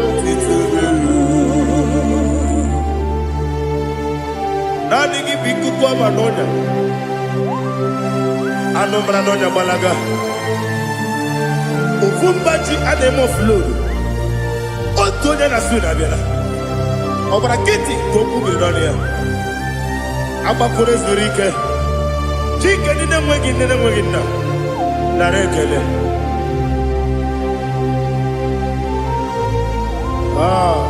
otito m. Naanị gị bụ ikuku ọma n'ọnya. Anụ mara n'ọnya gbalaga. Ofu mba ji a na-eme offload. Otu onye na su na-abịala. Ọ gbara nkịtị ka okwu biri n'ọnụ ya. Agbakọrọ zuru ike. Chike ndị na-enweghị nne na-enweghị nna. Nara ekele. Ah.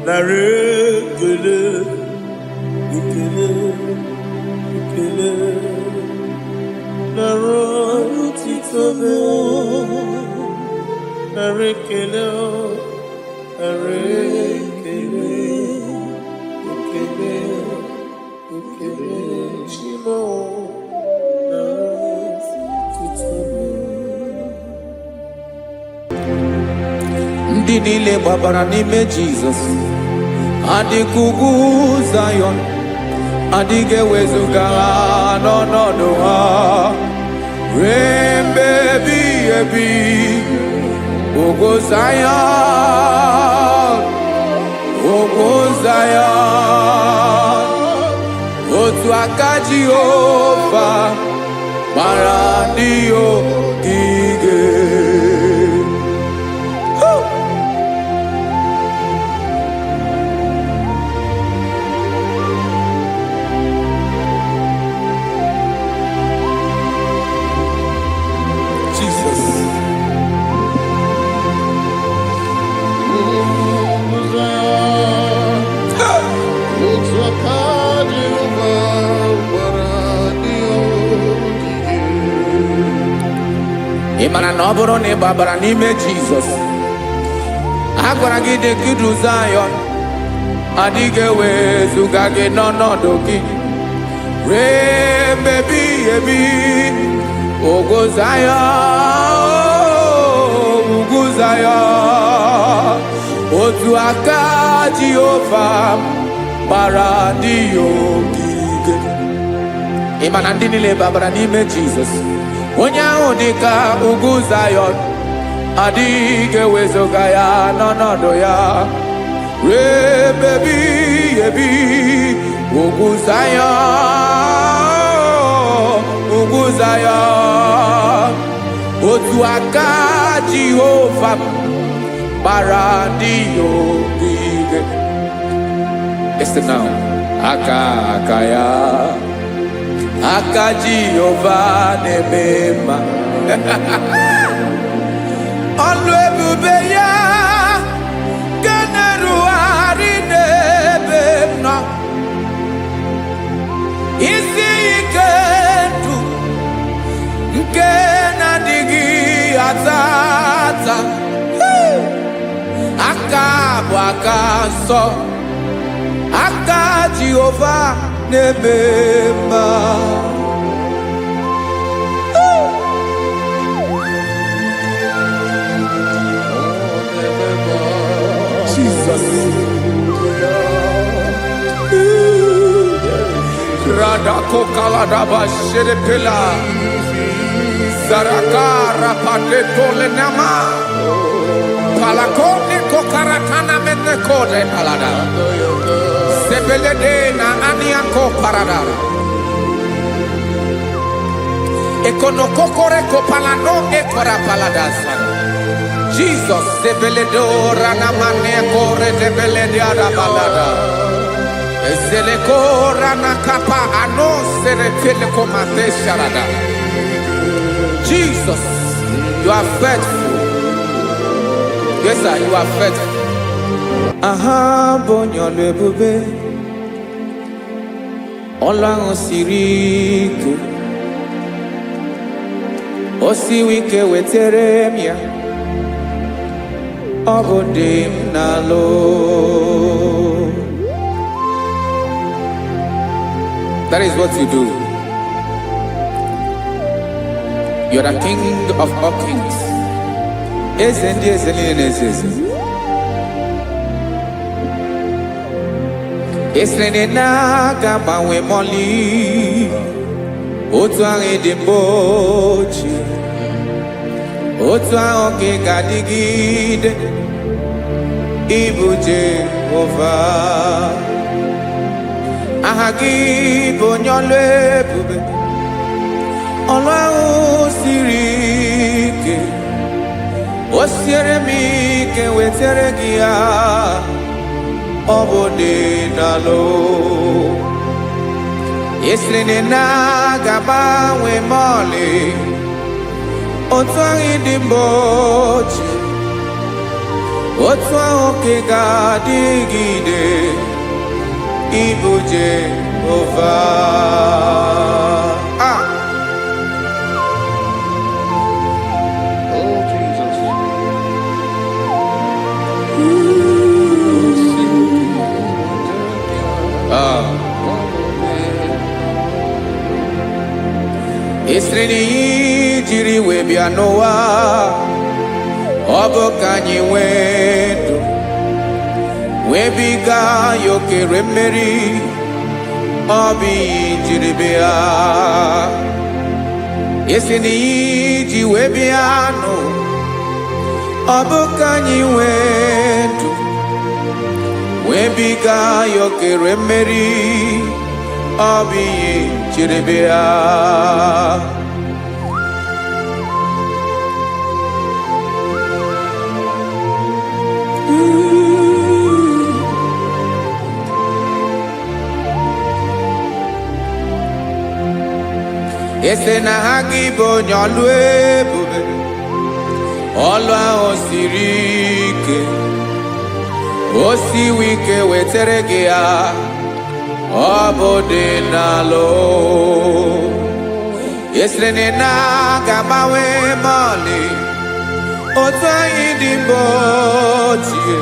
Nara ekele, ekele, ekele, nara otito m. Nara ekele, nara ekele, ekele, ekele, Chi m o, nara otito m. Ndị niile gbabara n'ime Jizọs adịka ugwu Zayọn, adịghị ewezuga ha n'ọnọdụ ha ruo mgbe ebighị ebi. Ugwu Zayọn, ugwu Zayọn, otu aka Jehova gbara ndị ogige. Woo! Jesus. Ugwu Zayọn, otu aka Jehova gbara ndị ogige. Ị mara na ọ bụrụ na ị gbabara n'ime Jizọs, a gwara gị dị ka idu Zayọn, adịghị ewezuga gị n'ọnọdụ gị ruo mgbe ebighị ebi. Ugwu Zayọn, ugwu Zayọn, otu aka Jehova gbara ndị ya ogige. Ị ma na ndị niile babara n'ime Jizọs, onye ahụ dị ka ugwu Zayọn, adịghị ewezuga ya n'ọnọdụ ya ruo ebe ebighị ebi. Ugwu Zayọn, ugwu Zayọn, otu aka Jehova gbara ndị ya ogige. Listen now. Aka aka ya, aka Jehova na-eme mma. Ọlụ ebube ya nke na-erugharị n'ebe m nọ, isi ike ndụ nke na-adịghị ata ata. Hey! Aka bụ aka nsọ, aka Jehova na-eme mma. Jesus. Radako kaladaba sherepela. Zaraka rapateto lenama. Palakone kokaratana menekode palada. Sebelede na aniako parada. Ekonokokore kopalano ekora paladasa. Jesus sebeledo ranamane kore debelede balada. Ezeleko rana kapa ano seretele komate sharada. Jesus, you are faithful. Yes, sir, you are faithful. Aha bụ onye ọlụ ebube. Ọlụ ahụ siri ike, o siwi ike, wetere m ya. Ọ bụ dị m n'alụ. That is what you do. You're the King of all kings. Eze ndị eze niile na-eze eze. Esiri na ị na-aga agbanwe mọlị, otu ahụ ị dị mbụ ochie, otu ahụ ka ị ga-adịgide. Ịbụ Jehova, aha gị bụ onye ọlụ ebube. Ọlụ ahụ siri ike, o siere m ike, wetere gị ya. Ọ bụ dị n'alụ. Esiri na ị na-aga agbanwe ma ọlị, otu ahụ ị dị mbụ ochie, otu ahụ ka ị ga-adịgide. Ịbụ Jehova. Ah! Oh, Jesus. Oh, see, Ah. Esiri na ihe jiri wee bịa n'ụwa, ọ bụ ka anyị nwee ndụ, wee biga ya okere mmeri. Ọ bụ ihe jiri bịa. Esi na ihe ji wee bịa nụ, ọ bụ ka anyị nwee ndụ, wee biga ya okere mmeri. Ọ bụ ihe jiri bịa. Ese na ha gị bụ onye ọlụ ebube. Ọlụ ahụ siri ike, o siwi ike, wetere gị ya. Ọ bụ dị n'alụ. Esiri na ị na-aga agbanwe mọlị, otu anyị dị mbụ ochie,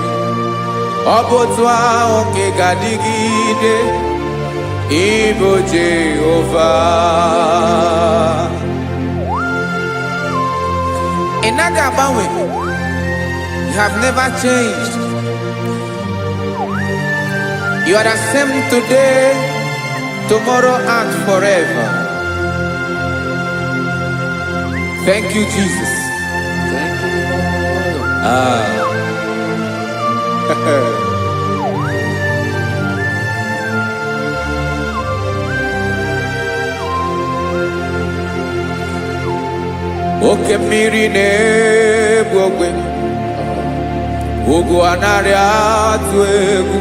ọ bụ otu ahụ ka ị ga-adịgide. Ịbụ Jehova, ị naghị agbanwe. You have never changed. You are the same today, tomorrow and forever. Thank you, Jesus. Thank you, Lord. Ah. Oke mmiri na-egbu ogwe, ugwu anaghị atụ egwu.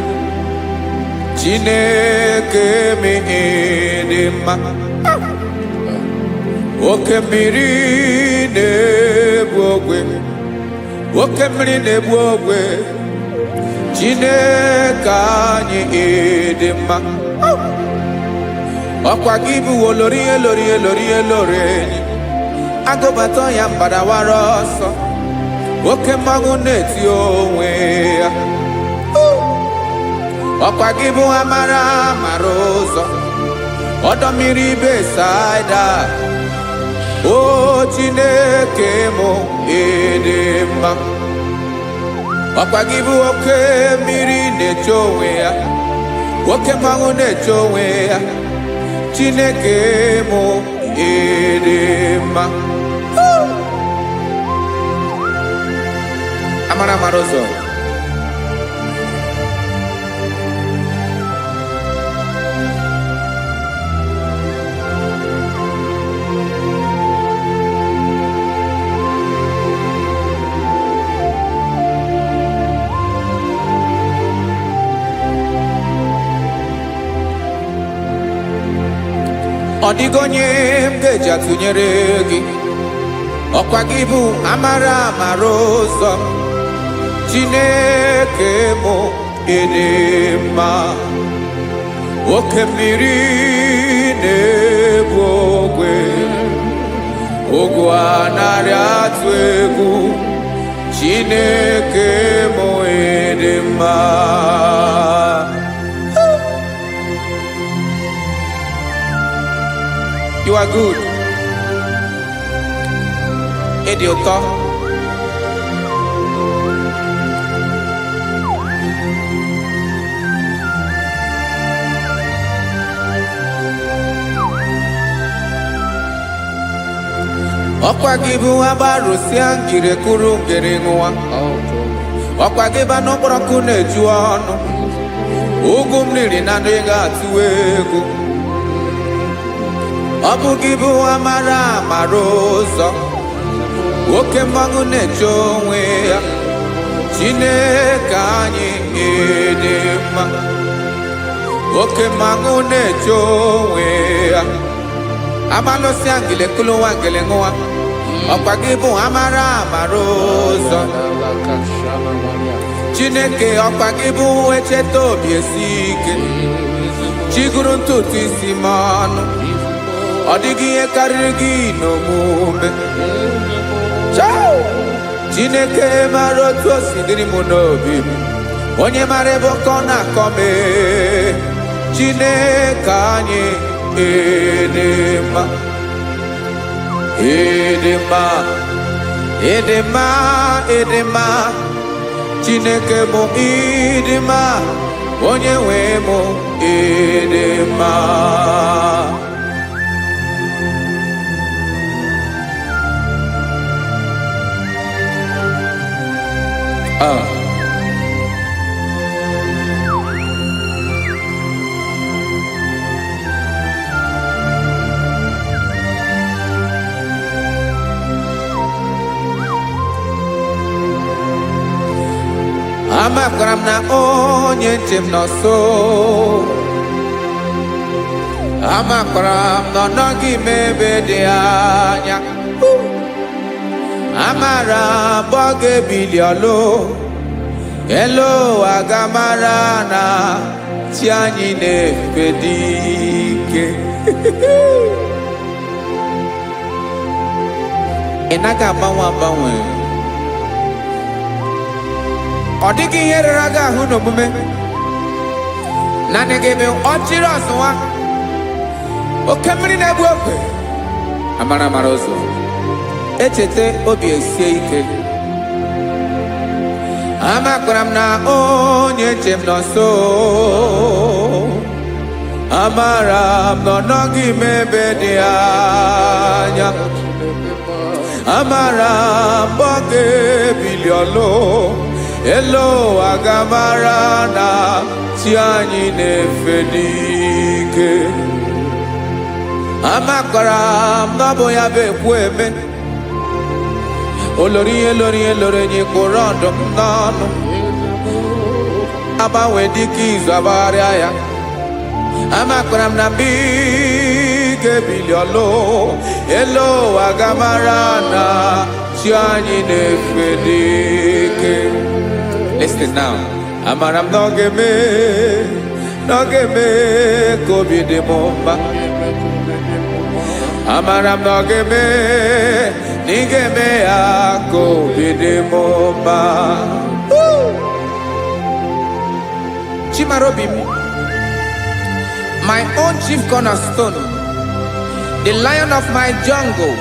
Chineke dị mma. Oke mmiri na-egbu ogwe, oke mmiri na-egbu ogwe, Chineke anyị dị mma. Ọkwa gị bụ olori elori elori elori enyi agụbata ya, mgbadawara ọsọ. Oke mmanwụ na-eti onwe ya. Ọkwa gị bụ amara mara ụzọ, ọdọ mmiri Besaida. O Chineke mụ, ịdị mma. Ọkwa gị bụ oke mmiri na-eche onwe ya, oke mmanwụ na-eche onwe ya. Chineke mụ, ịdị mma. Amara mara ụzọ. Ọ dịghị onye m ga-eji atụnyere gị. Ọkwa gị bụ amara amara ụzọ. Chineke mụ, ịdị mma. Oke mmiri na-ebu ogwe, ogwu anarị atụ egwu, Chineke mụ ịdị mma. You are good. Ịdị ụtọ. Ọkwa gị bụ agbarụsịa ngiri kụrụ ngiri ṅụwa. Ọkwa gị bụ anụ kpọrọ nkụ na-eju ọnụ. Ugwu mmiri na ndị ga-atụ egwu. Ọ bụ gị bụ amara amara ụzọ. Oke mmanwụ na-eche onwe ya. Chineke anyị ịdị mma. Oke mmanwụ na-eche onwe ya. Amalụsịa ngele kụlụwa ngele ṅụwa. Ọkwa gị bụ amara amara ụzọ. Chineke, ọkwa gị bụ echeta obi esi ike. Chiguru ntutu isi m ọnụ. Ọ dịghị ihe karịrị gị n'omume. Chao! Chineke mara otu o si dịrị m n'obi m. Onye mara ebe ọkọ na-akọ m ee. Chineke anyị ịdị mma. Ịdị mma. Ịdị mma, ịdị mma. Chineke bụ ịdị mma. Onye nwe m ịdị mma. Ah. Amakwara m na onye nche m nọ nso. Amakwara m na ọ nọghị m ebe dị anya. Amara m ọ ga-ebili ọlụ. Elu ụwa ga-amara na chi anyị na-efe dị ike. Ị naghị agbanwe agbanwe. Ọ dịghị ihe rere gị ahụ n'omume. Naanị gị bụ ọchịrị ọzụwa. Oke mmiri na-egbu ogwe. Amara amara ụzọ. Echeta obi esie ike. Amakwara m na onye nche m nọ nso. Amara m na ọ nọghị m ebe dị anya. Amara m ọ ga-ebili ọlụ. Elu ụwa ga-amara na chi anyị na-efe n'ike. Amakwara m na ọ bụ ya bụ ekwu eme. Olori ihe lori ihe lori enyi kpụrụ ọdụm n'ọnụ. Agbanwe dịka izu agbagharịa ya. Amakwara m na mgbe ị ga-ebili ọlụ, elu ụwa ga-amara na chi anyị na-efe n'ike. Listen now. Amara m na ọ ga-eme, na ọ ga-eme ka obi dị m mma. Amara m na ọ ga-eme, na ị ga-eme ya ka obi dị m mma. Chimarobi m, my own chief cornerstone, the lion of my jungle,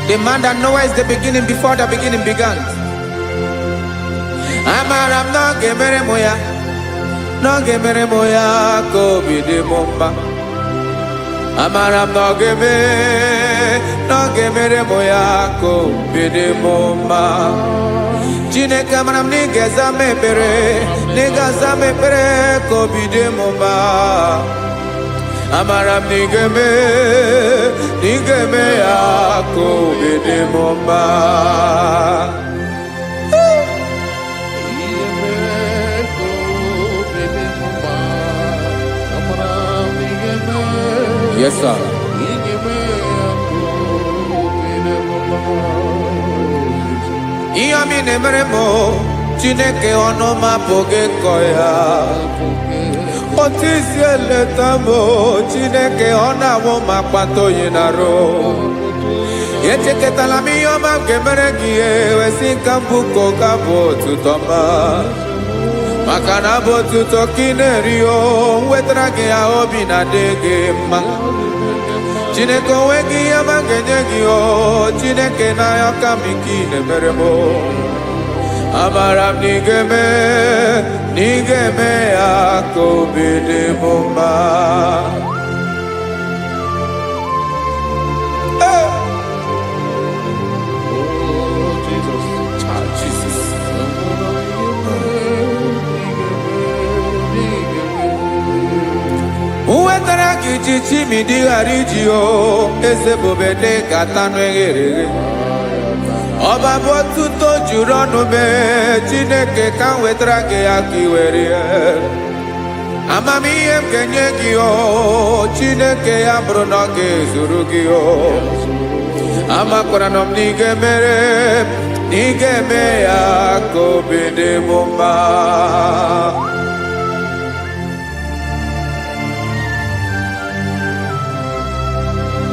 the man that knows the beginning before the beginning began. Amara m na ọ ga-emere m ya, na ọ ga-emere m ya ka obi dị m mma. Amara m na ọ ga-eme, na ọ ga-emere m ya ka obi dị m mma. Chineke, amara m na ị ga-aza m ekpere, na ị ga-aza m ekpere ka obi dị m mma. Amara m na ị ga-eme, na ị ga-eme ya ka obi dị m mma. Yes, sir. Ihe ọma ị na-emere m, o, Chineke, ọnụ m apụghị ịkọ ya. Otu isi eleta m o, Chineke, ọ na-awụ m akpata oyi na-arụ. Echekọtala m ihe ọma m ga-emere gị, ewesị ka m bụ ka bụ otuto ma maka na abụ otuto ka ị na-eri o nwetara gị ya, obi na-adị gị mma. Chineke, onwe gị ihe ọma m ga-enye gị o Chineke, n'anya ka m ike ị na-emere m o. Amara m na ị ga-eme, na ị ga-eme ya ka obi dị m mma. Hey! Oh, Jesus. Ah, Jesus. Nwetara gị ji chimidi ghara iji o eze bube dị ka tanụ eghere eghe. Ọba bụ ọtụtụ juru ọnụ mee Chineke, ka m wetara gị ya ka ị were ya. Amamihe m ga-enye gị o Chineke, ya bụrụ na ọ ga-ezuru gị o. Amakwara na m na ị ga-emere, na ị ga-eme ya ka obi dị m mma.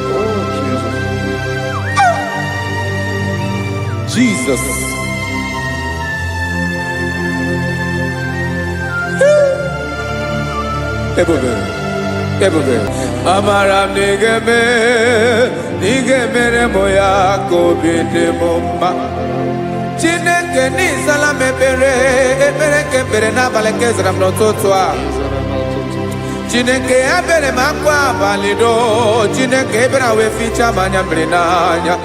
Oh, Jesus. Jesus. Ebube, ebube. Amara m na ị ga-eme, na ị ga-emere m ya ka obi dị m mma. Chineke, n'ịzala m ekpere, ekpere nke ekpere n'abalị nke zara m n'ụtụtụ a. Chineke, ebere m akwa abalị do. Chineke ebere wee fichaa m anya mmiri n'anya.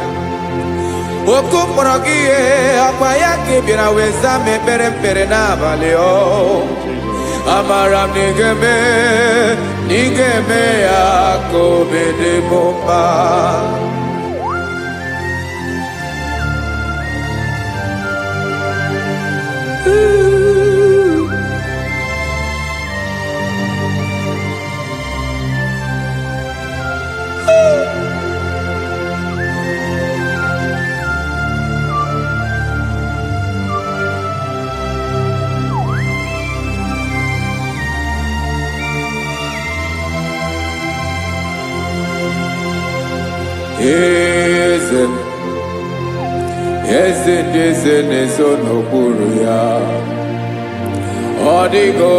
Oku mkpọrọ gị ihe ọkwa ya ka ị bịara wee zaa m ekpere mkpere n'abalị o. Amara m na ị ga-eme, na ị ga-eme ya ka obi dị m mma. Eze m, eze ndị eze na-eso n'okpuru ya, ọ dịghị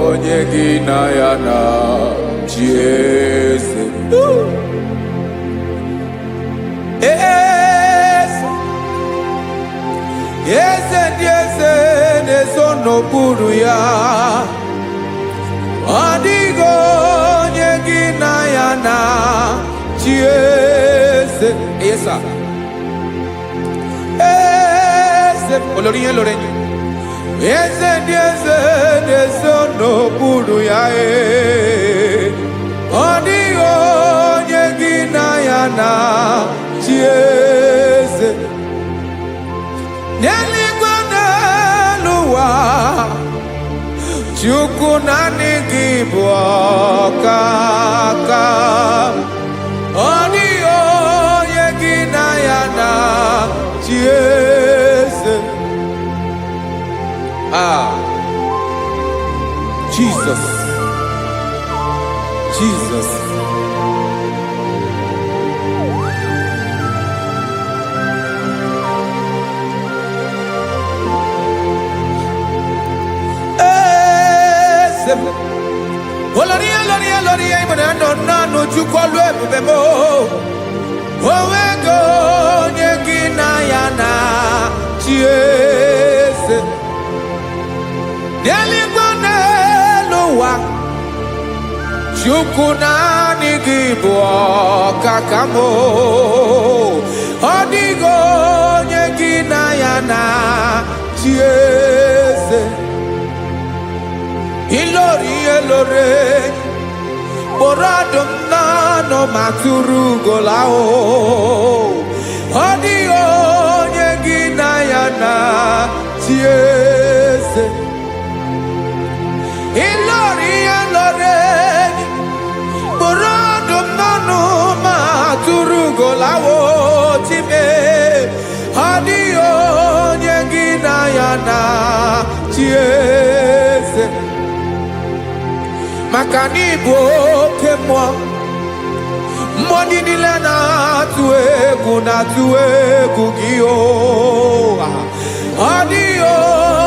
onye gị na ya na chi. Eze m. Eze, eze ndị eze na-eso n'okpuru ya, ọ dịghị onye gị na ya na chi. Eze esa, eze olórí ihe lórí enyi, eze ndị eze na-eso n'okpuru ya ee. Ọ dịghị onye gị na ya na chi. Eze n'eluigwe, n'elu ụwa, Chukwu, naanị gị bụ ọkaka. Ọ dịghị onye gị na ya na chi. Eze. Ah, Jesus, Jesus. Eze m. Olórí, olórí, olórí, ịbụ na nọ naanụ Chukwu ọlụ ebube m. Onwego onye gị na ya na chi. Eze n'eluigwe, n'elu ụwa, Chukwu, naanị gị bụ ọkaka m. Ọ dịghị onye gị na ya na chi. Eze ilori ihe lore kpụrụ ọdụm n'ọnụ ma tụrụ ugola o. Ọ dịghị onye gị na ya na chi. Eze ilori ihe lore kpụrụ ọdụm n'ọnụ ma tụrụ ugola o chime. Ọ dịghị onye gị na ya na chi. Eze. Maka na ịbụ oke mmụọ. Mmụọ ndị niile na-atụ egwu, na-atụ egwu gị o. Ọ dịghị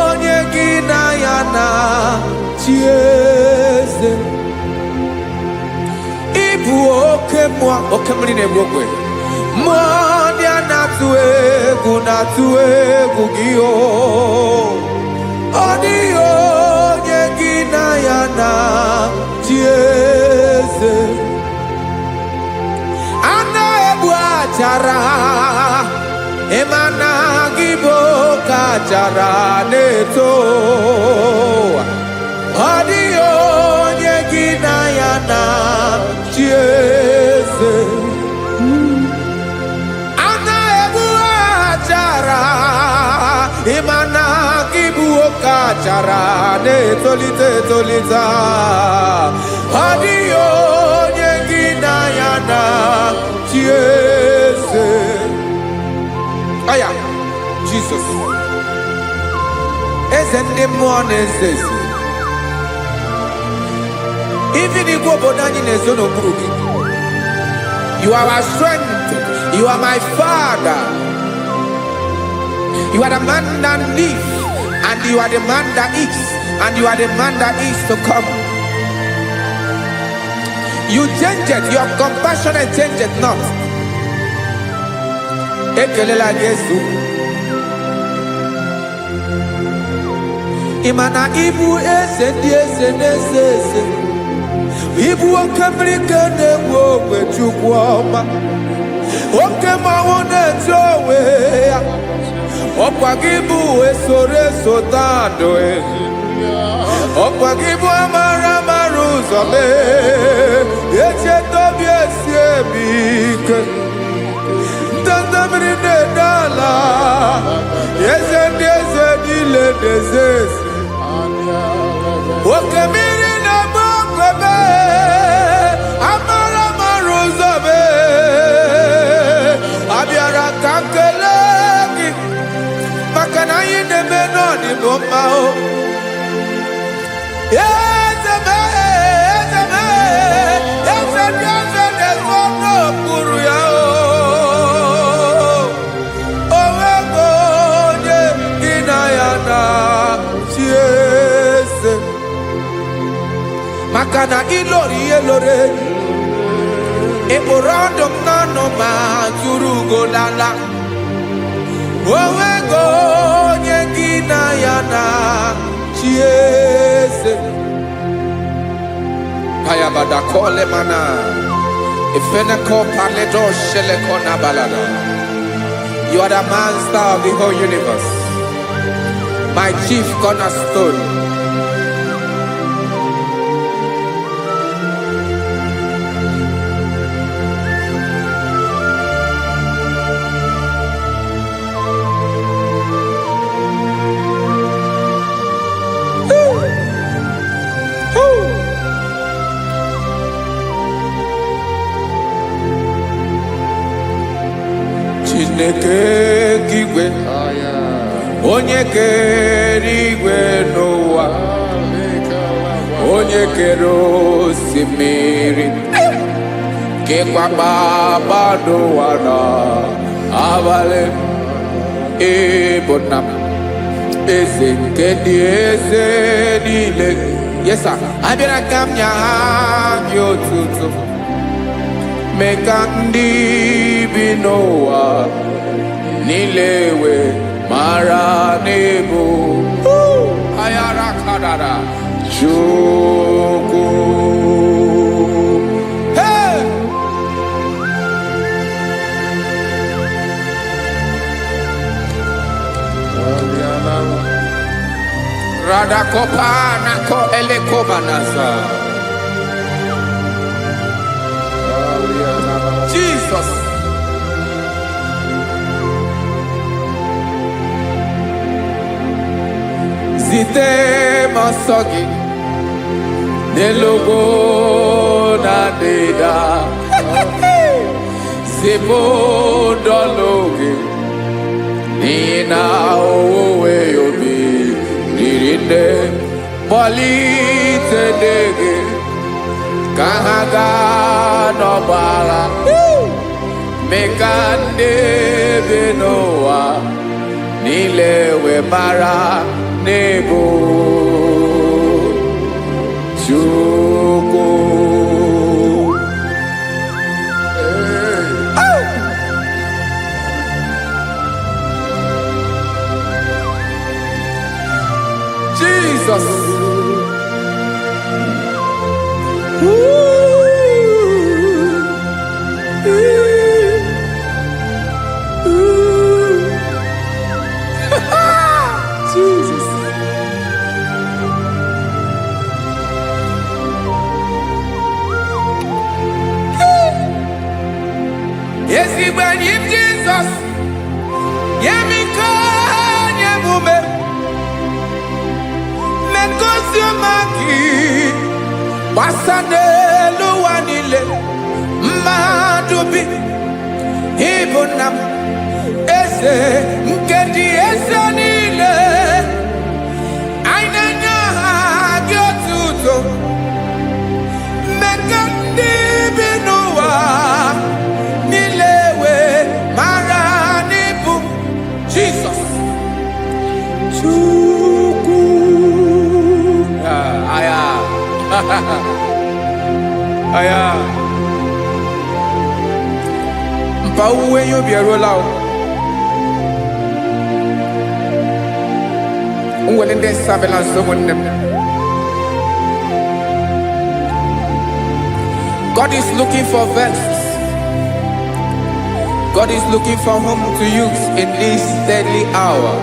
onye gị na ya na chi eze. Ịbụ oke mmụọ, oke mmiri na-egbu ogwe. Mmụọ ndị a na-atụ egwu, na-atụ egwu gị o. Ọ dịghị onye gị na ya na chi eze. A na-egbu achara, ịma na gị bụ oke achara na-eto. Ọ dịghị onye gị na ya na chi eze. A na-egbu achara, ịma na gị bụ oke achara na-etolite etolite. Ọ dịghị onye gị na ya na chi eze. Aya, Jizọs, eze ndị mmụọ na-eze eze. Even igwe obodo anyị na-ezo n'okpuru gị. You are our strength. You are my father. You are the man that lives, and you are the man that is, and you are the man that is to come. You change it, your compassion change it not. Ekelela Jesu. Ị ma na ịbụ eze ndị eze na-eze eze. Ịbụ oke mmiri ka na-egbu ogwe, Chukwu ọma. Oke mmanwụ na-eti onwe ya. Ọkwa gị bụ esoro eso tandụ. Ọkwa gị bụ amara amara ụzọ mee. Echeta obi esi emi ike. Ndanda mmiri na-ede ala. Eze ndị eze niile na-eze eze. Oke mmiri na-agba ogwebe, amara amara ụzọ mee. Abịara ka m kelee gị maka na anyị na-eme n'ọdịbụ mma o. Eze m, eze m, eze ndị eze na-ezo n'okpuru ya o. O nwego onye gị na ya na chi eze. Maka na ịlọrọ ihe lọrọ enyi. Ị kpụrụ ọdụm n'ọnụ ma tụrụ ugo lala. O nwego onye gị na ya na chi eze. Payabada kole mana. Ifeneko paledo sheleko na balada. You are the master of the whole universe. My chief cornerstone. Woo! Chineke igwe, onye kere igwe n'ụwa, onye kere osimiri, kekwa kpakpando ụwa na abalị, ịbụ nna m, eze nke ndị eze niile. Yes sir. Abịara ka m nye gị otuto, mee ka ndị bi n'ụwa niile wee mara n'ịbụ ayara kadara Chukwu. Hey! Radakopa nako elekobanasa. Jesus. Zite m ọsọ gị n'elu ugwu na ndịda. Zipụ ndọlụ gị n'ihi na owuwe obi riri nne. Kpọlite ndị gị. Ka ha gaa n'ọgbọ agha, mee ka ndị bi n'ụwa niile wee mara n'ebu Chukwu. Jesus. Ooh. Ooh. Ooh. Jesus. Ezigbo enyi m Jizọs, nye m ike, nye m ume, mee ka ozi ọma gị gbasa n'elu ụwa niile. Mmadụ bi ịbụ nna m, eze nke dị eze niile. Anyị na-enye aha gị otuto, mee ka ndị bi n'ụwa niile wee mara n'ịbụ Jizọs Chukwu. Ah, aya. Aya. Mpa owuwe ihe ubi eruola o. Nwere ndị surveillance ụmụnne m. God is looking for vessels. God is looking for whom to use in this deadly hour.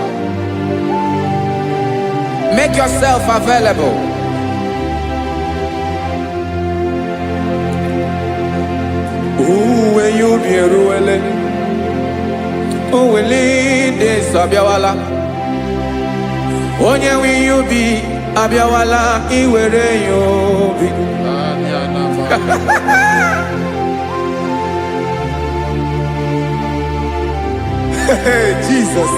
Make yourself available. Uwe ihe ubi eruwele. Uweli ndị nsọ abịawala. Onye nwe ihe ubi abịawala iwere ya obi. Hey, Jesus.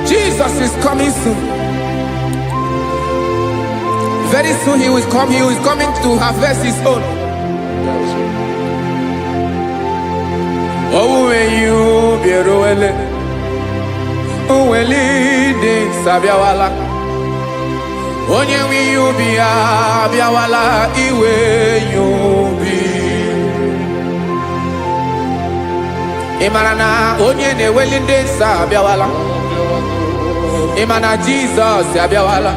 Jesus is coming soon. Very soon he will come. He is coming to harvest his own. Owuwe ihe ubi eruwele. Uweli ndị nsọ abịawala. Onye nwe ihe ubi ya abịawala iwe ya obi. Ị mara na onye na-eweli ndị nsọ abịawala. Ị ma na Jizọs abịawala.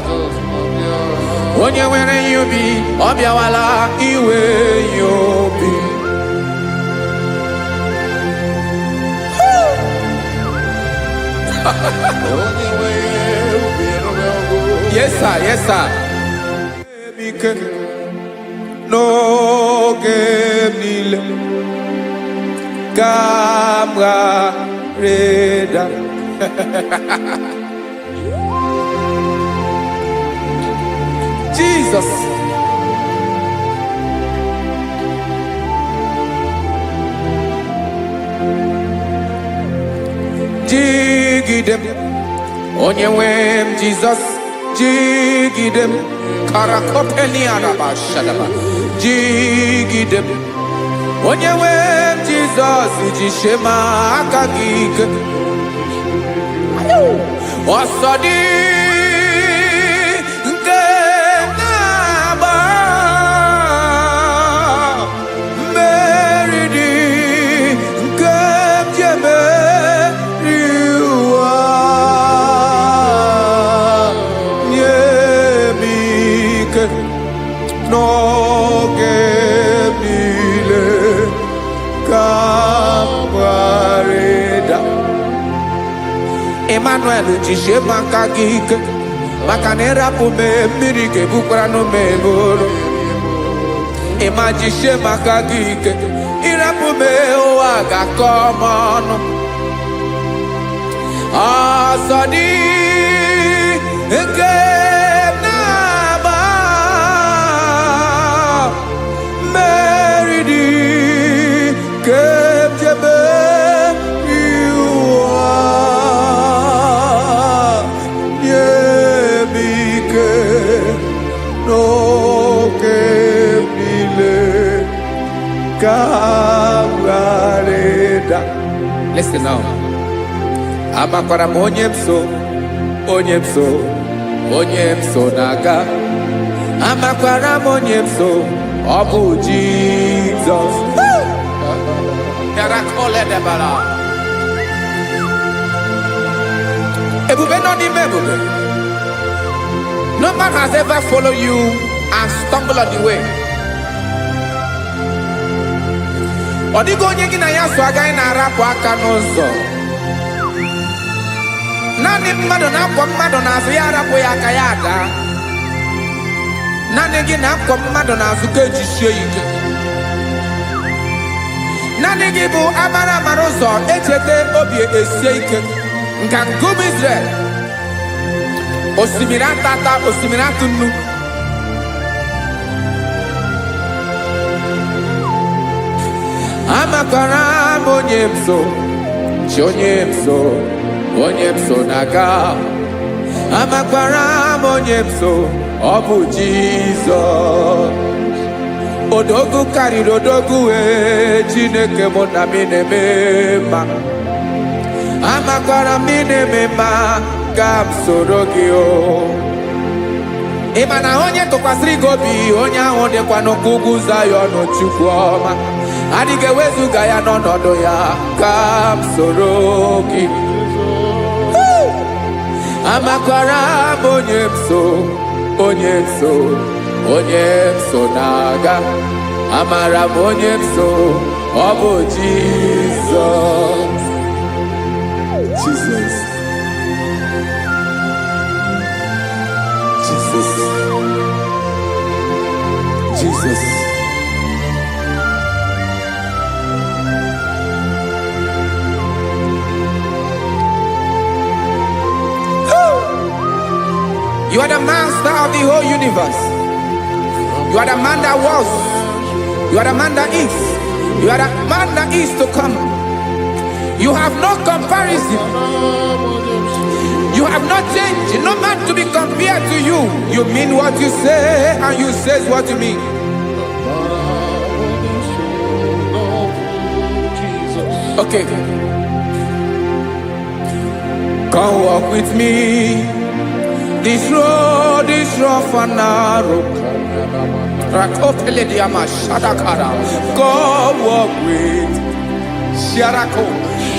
Onye nwere ihe ubi ọ bịawala iwe ya obi. Yes sir, yes sir. Ike n'oge m niile ka m ghara ịda. Jesus. Jigide m, onye nwe m Jizọs, jigide m, karakopeliarabashadaba, jigide m, onye nwe m Jizọs, jisie m aka gị ike. Ọsọ dị nke na-agba, mmeri dị nke m ji emeri ụwa. Nye m ike n'oge m niile ka m ghara ịda. Emmanuel, jisie m aka gị ike, maka na ịrapụ m, mmiri ga-ebukwara m eburu. Ịma jisie m aka gị ike, ịrapụ m, ụwa ga-akọ m ọnụ. Ọsọ dị nke m na-agba, mmeri dị nke m ji emeri ụwa. Nye m ike n'oge m niile. Ka m ghara ịda. Listen now. Amakwara m onye m so, onye m so, onye m so na-aga. Amakwara m onye m so, ọ bụ Jizọs. Bịara. Ebube nọ n'ime ebube. No man has ever followed you and stumbled on the way. Ọ dịghị onye gị na ya so agaghị na-arapụ aka n'ụzọ. Naanị mmadụ na-akwọ mmadụ n'azụ ya arapụ ya aka ya ada. Naanị gị na-akwọ mmadụ n'azụ ka ejisie ya ike. Naanị gị bụ amara amara ụzọ echeta obi esie ike. Nka nkume Israel. Osimiri atata, osimiri atụ nnu. Amakwara m onye m so, chi onye m so, onye m so na-aga. Amakwara m onye m so, ọ bụ Jizọs. Odogwu karịrị odogwu wee, Chineke mụ na m na-eme mma. Amakwara m ị na-eme mma, ka m soro gị o. Ị ma na onye tụkwasịrị gị obi, onye ahụ dịkwa n'ụkwụ ugwu Zayọn. Chukwu ọma adịghị ewezuga ya n'ọnọdụ ya. Ka m soro gị. Amakwara m onye m so, onye m so, onye m so na-aga. Amara m onye m so, ọ bụ Jizọs. Jesus. Jesus. Jesus. You are the master of the whole universe. You are the man that was. You are the man that is. You are the man that is to come. You have no comparison. You have not changed. No man to be compared to you. You mean what you say, and you say what you mean. Okay. Come walk with me. This road is rough and narrow. Rakopelediama shadakara. Come walk with Sharako.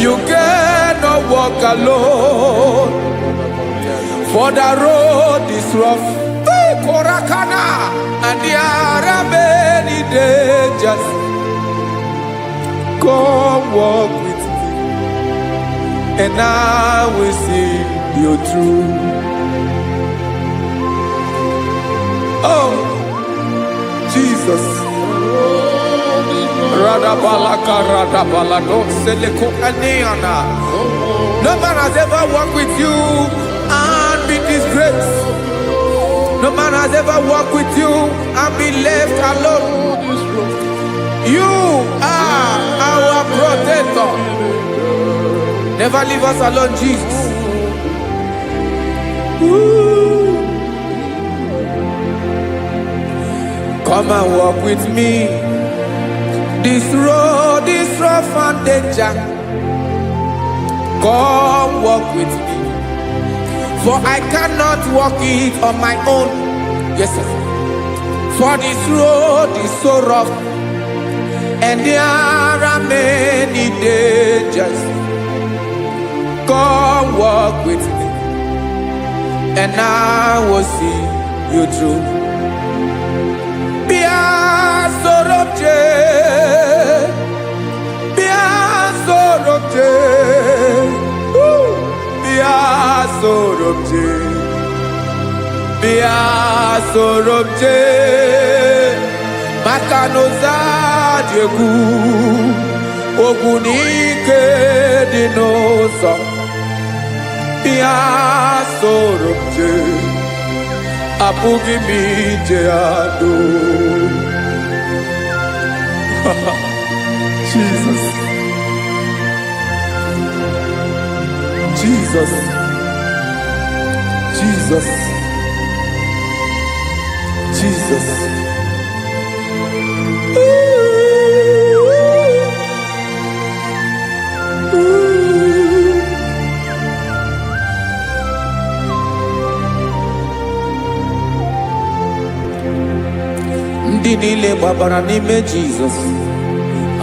You cannot walk alone, for the road is rough. Korakana, and there are many dangers. Come walk with me, and I will see you through. Oh, Jesus. Radabalaka radabalado seleko aniana. No man has ever walked with you and be disgraced. No man has ever walked with you and be left alone. You are our protector. Never leave us alone, Jesus. Ooh. Come and walk with me. This road is rough and danger. Come walk with me. For I cannot walk it on my own. Yes, sir. For this road is so rough, and there are many dangers. Come walk with me, and I will see you through. Bịa soro m jee, bịa soro m jee, woo! Bịa soro m jee, bịa soro m jee, maka na ụzọ dị egwu, ogwu na ike dị n'ụzọ. Bịa soro m jee, apụghị m ije ado. Jesus. Jesus. Jesus. Jesus. Ooh. Ndị niile gbabara n'ime Jizọs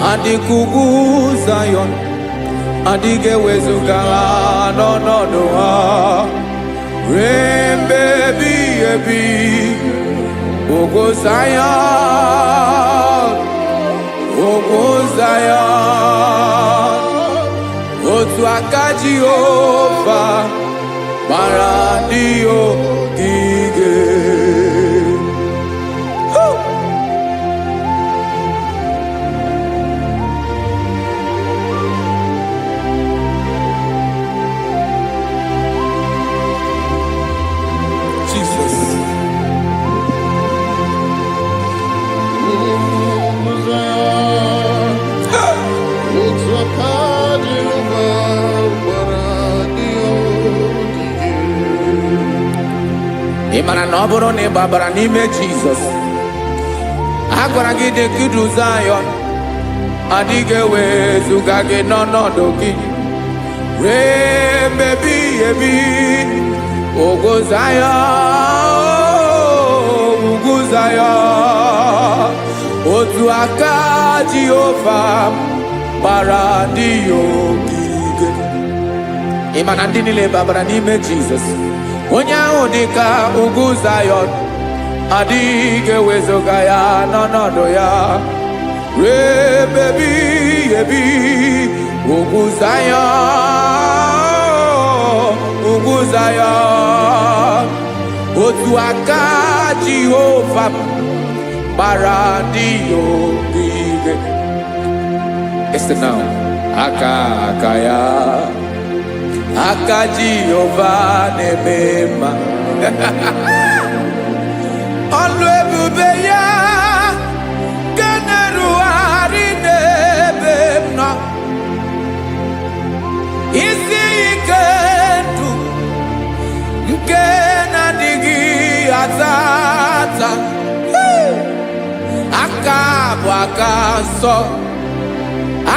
adịka ugwu Zayọn, adịghị ewezuga ha n'ọnọdụ ha ruo mgbe ebighị ebi. Ugwu Zayọn, ugwu Zayọn, otu aka Jehova gbara ndị ogige. Woo! Jesus. Otu aka Jehova gbara ndị ogige. Ị mara na ọ bụrụ na ị gbabara n'ime Jizọs, a gwara gị dị ka idu Zayọn, adịghị ewezuga gị n'ọnọdụ gị ruo mgbe ebighị ebi. Ugwu Zayọn, ugwu Zayọn, otu aka Jehova gbara ndị ya ogige. Ị ma na ndị niile babara n'ime Jizọs, onye ahụ dị ka ugwu Zayọn, adịghị ewezuga ya n'ọnọdụ ya ruo ebe ebighị ebi. Ugwu Zayọn, ugwu Zayọn, otu aka Jehova gbara ndị ya ogige. Listen now. Aka aka ya, aka Jehova na-eme mma. Ọlụ ebube ya nke na-erugharị n'ebe m nọ. Isi ike ndụ nke na-adịghị ata ata. Hey! Aka bụ aka nsọ,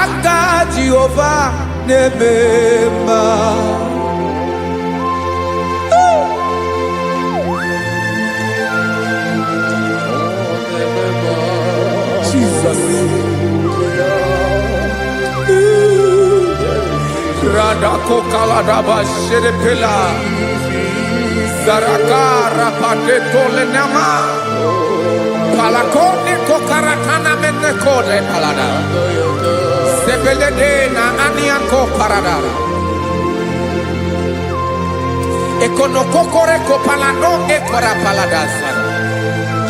aka Jehova na-eme mma. Jesus. Radakokaladaba sherepela. Zaraka rapateto lenama. Palakone kokaratana menekode palada. Sebelede na aniako paradara. Ekonokokore kopalano ekora paladasa.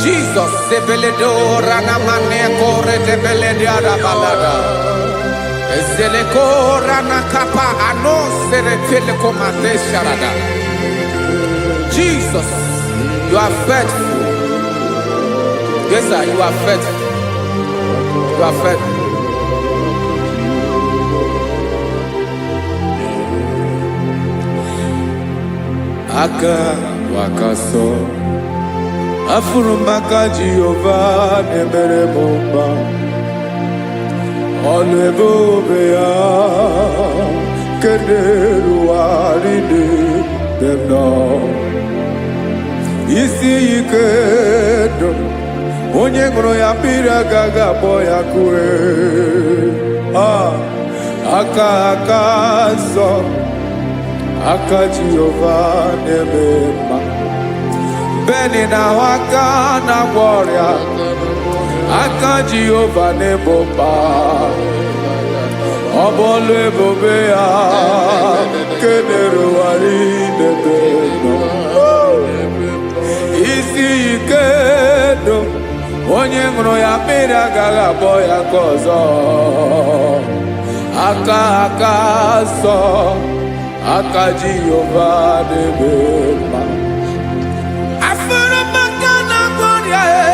Jesus sebeledo ranamane kore tebelede arabalada. Ezeleko ranakapa ano seretele komate sharada. Jesus, you are faithful. Yes, sir, you are faithful. You are faithful. Aka wakaso afụrụ m aka Jehova na-emere m mma. Ọlụ ebube ya nke na-erugharị n'ebe m nọ. Isi ike ndụ, onye ṅụrụ ya mmiri agaghị akpọ ya kue. Ah, aka aka nsọ, aka Jehova na-eme mma. Beni na ahụ aka na-agwọ ọrịa, aka Jehova na-ebo mkpa. Ọ bụ ọlụ ebube ya nke na-erugharị n'ebe nọ. Isi ike ndụ, onye ṅụrụ ya mmiri agaghị akpọ ya ka ọzọ. Aka aka nsọ, aka Jehova na-eme mma. Afụrụ m aka na-agwọ ọrịa e,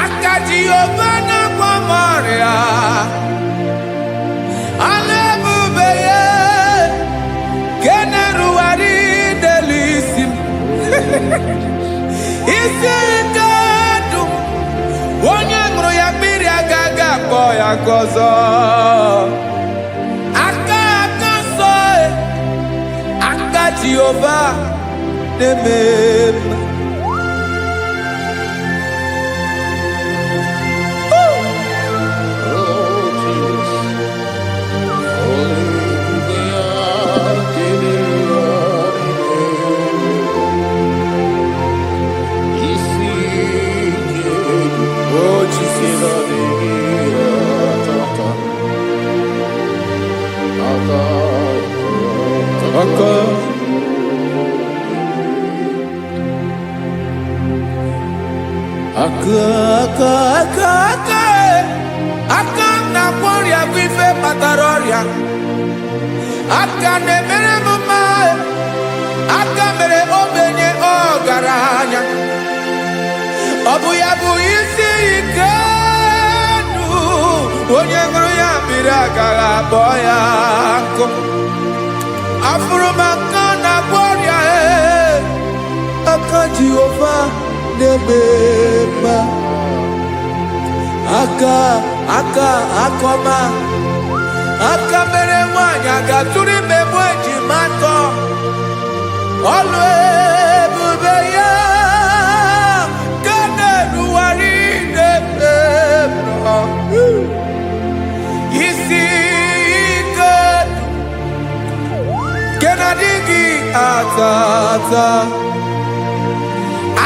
aka Jehova na-agwọ m ọrịa. Ọlụ ebube ya nke na-erugharị n'elu isi m. Isi ike ndụ, onye ṅụrụ ya mmiri agaghị akpọ ya ka ọzọ. Aka aka nsọ e, aka Jehova na-eme mma. Aka, aka, aka, aka, aka m na-agwọ ọrịa bụ ife kpatara ọrịa. Aka na-emere m mma, aka mere ogbenye ọgaranya. Ọ bụ ya bụ isi ike ndụ, onye ṅụrụ ya mmiri agaghị akpọ ya nkụ. Afụrụ m aka na-agwọ ọrịa, ee, aka Jehova na-eme mma. Aka, aka, akọma, aka mere nwaanyị a ga-atụrụ ime mụ ejima atọ. Ọlụ ebube ya ka na-erugharị n'ebe m nọ. Isi ike nke na-adịghị ata ata.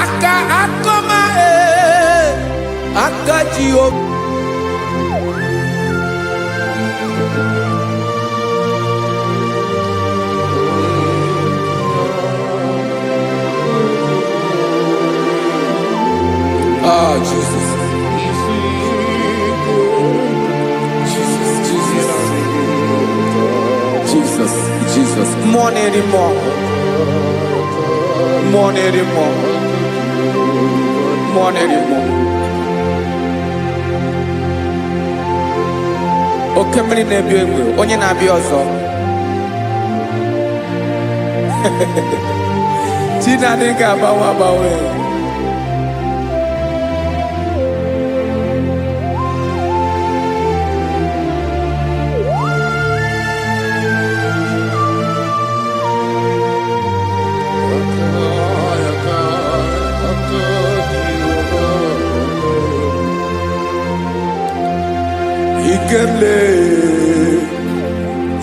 Aka akọma, ee, aka Jehova. Ah, Jesus. Jesus, Jesus, Jesus, Jesus. Mmụọ na-eri mmụọ. Mmụọ na-eri mmụọ. Mmụọ na-eri mmụọ. Oke mmiri na-ebi egbe, onye na-abịa ọzọ. Chi na-adịghị agbanwe agbanwe. Ikemle,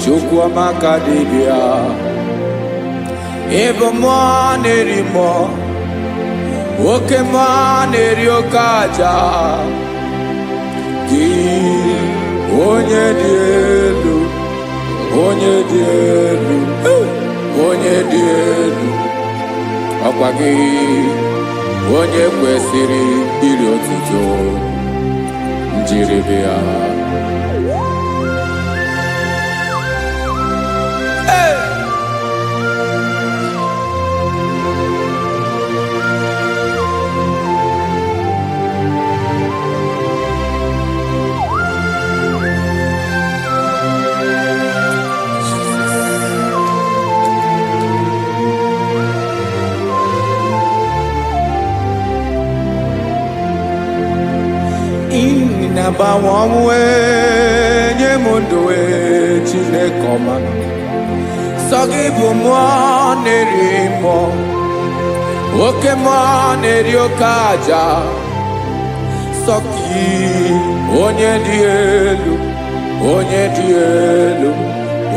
Chukwuamaka dibịa. Ịbụ mmụọ na-eri mmụọ, oke mmụọ na-eri oke aja. Gị onye dị elu, onye dị elu, onye dị elu, ọkwa gị onye kwesịrị iri otuto njiribịa. Hey! Na-agbanwe ọnwụ, nye m ndụ, ee, Chineke ọma. Sọ gị bụ mmụọ na-eri mmụọ, oke mmụọ na-eri oke aja. Sọ gị onye dị elu, onye dị elu,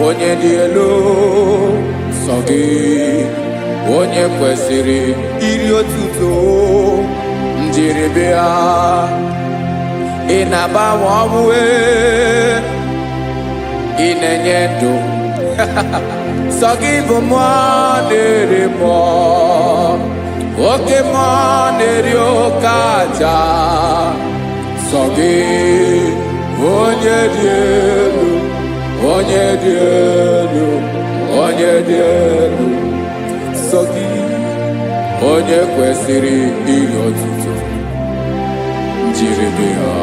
onye dị elu. Sọ gị onye kwesịrị iri otuto njiribịa. Ị na-agbanwe ọnwụ, ee, ị na-enye ndụ. Sọ gị bụ mmụọ na-eri mmụọ, oke mmụọ na-eri oke aja. Sọ gị onye dị elu, onye dị elu, onye dị elu. Sọ gị onye kwesịrị iri otuto njiribịa.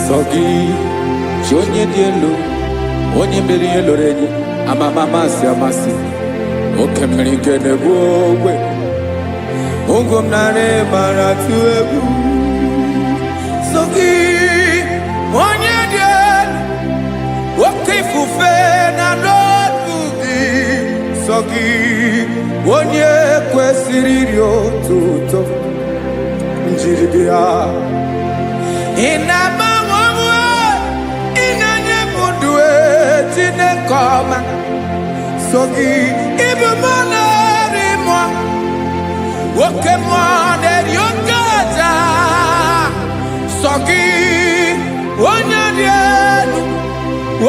Sọ gị chi onye dị elu, onye mere ihe lụrụ enyi, amama amasị amasị, oke mmiri nke na-egbu ogwe, ogo m narị mara tụ egwu. Sọ gị onye dị elu, oke ifufe na n'olu gị. Sọ gị onye kwesịrị iri otuto njiribịa. Ị na-agbanwe ọnwụ, ị na-enye m ndụ e, Chineke ọma. So gị ịbụ mmụọ na-eri mmụọ, oke mmụọ na-eri oke aja. Sọ gị onye dị elu,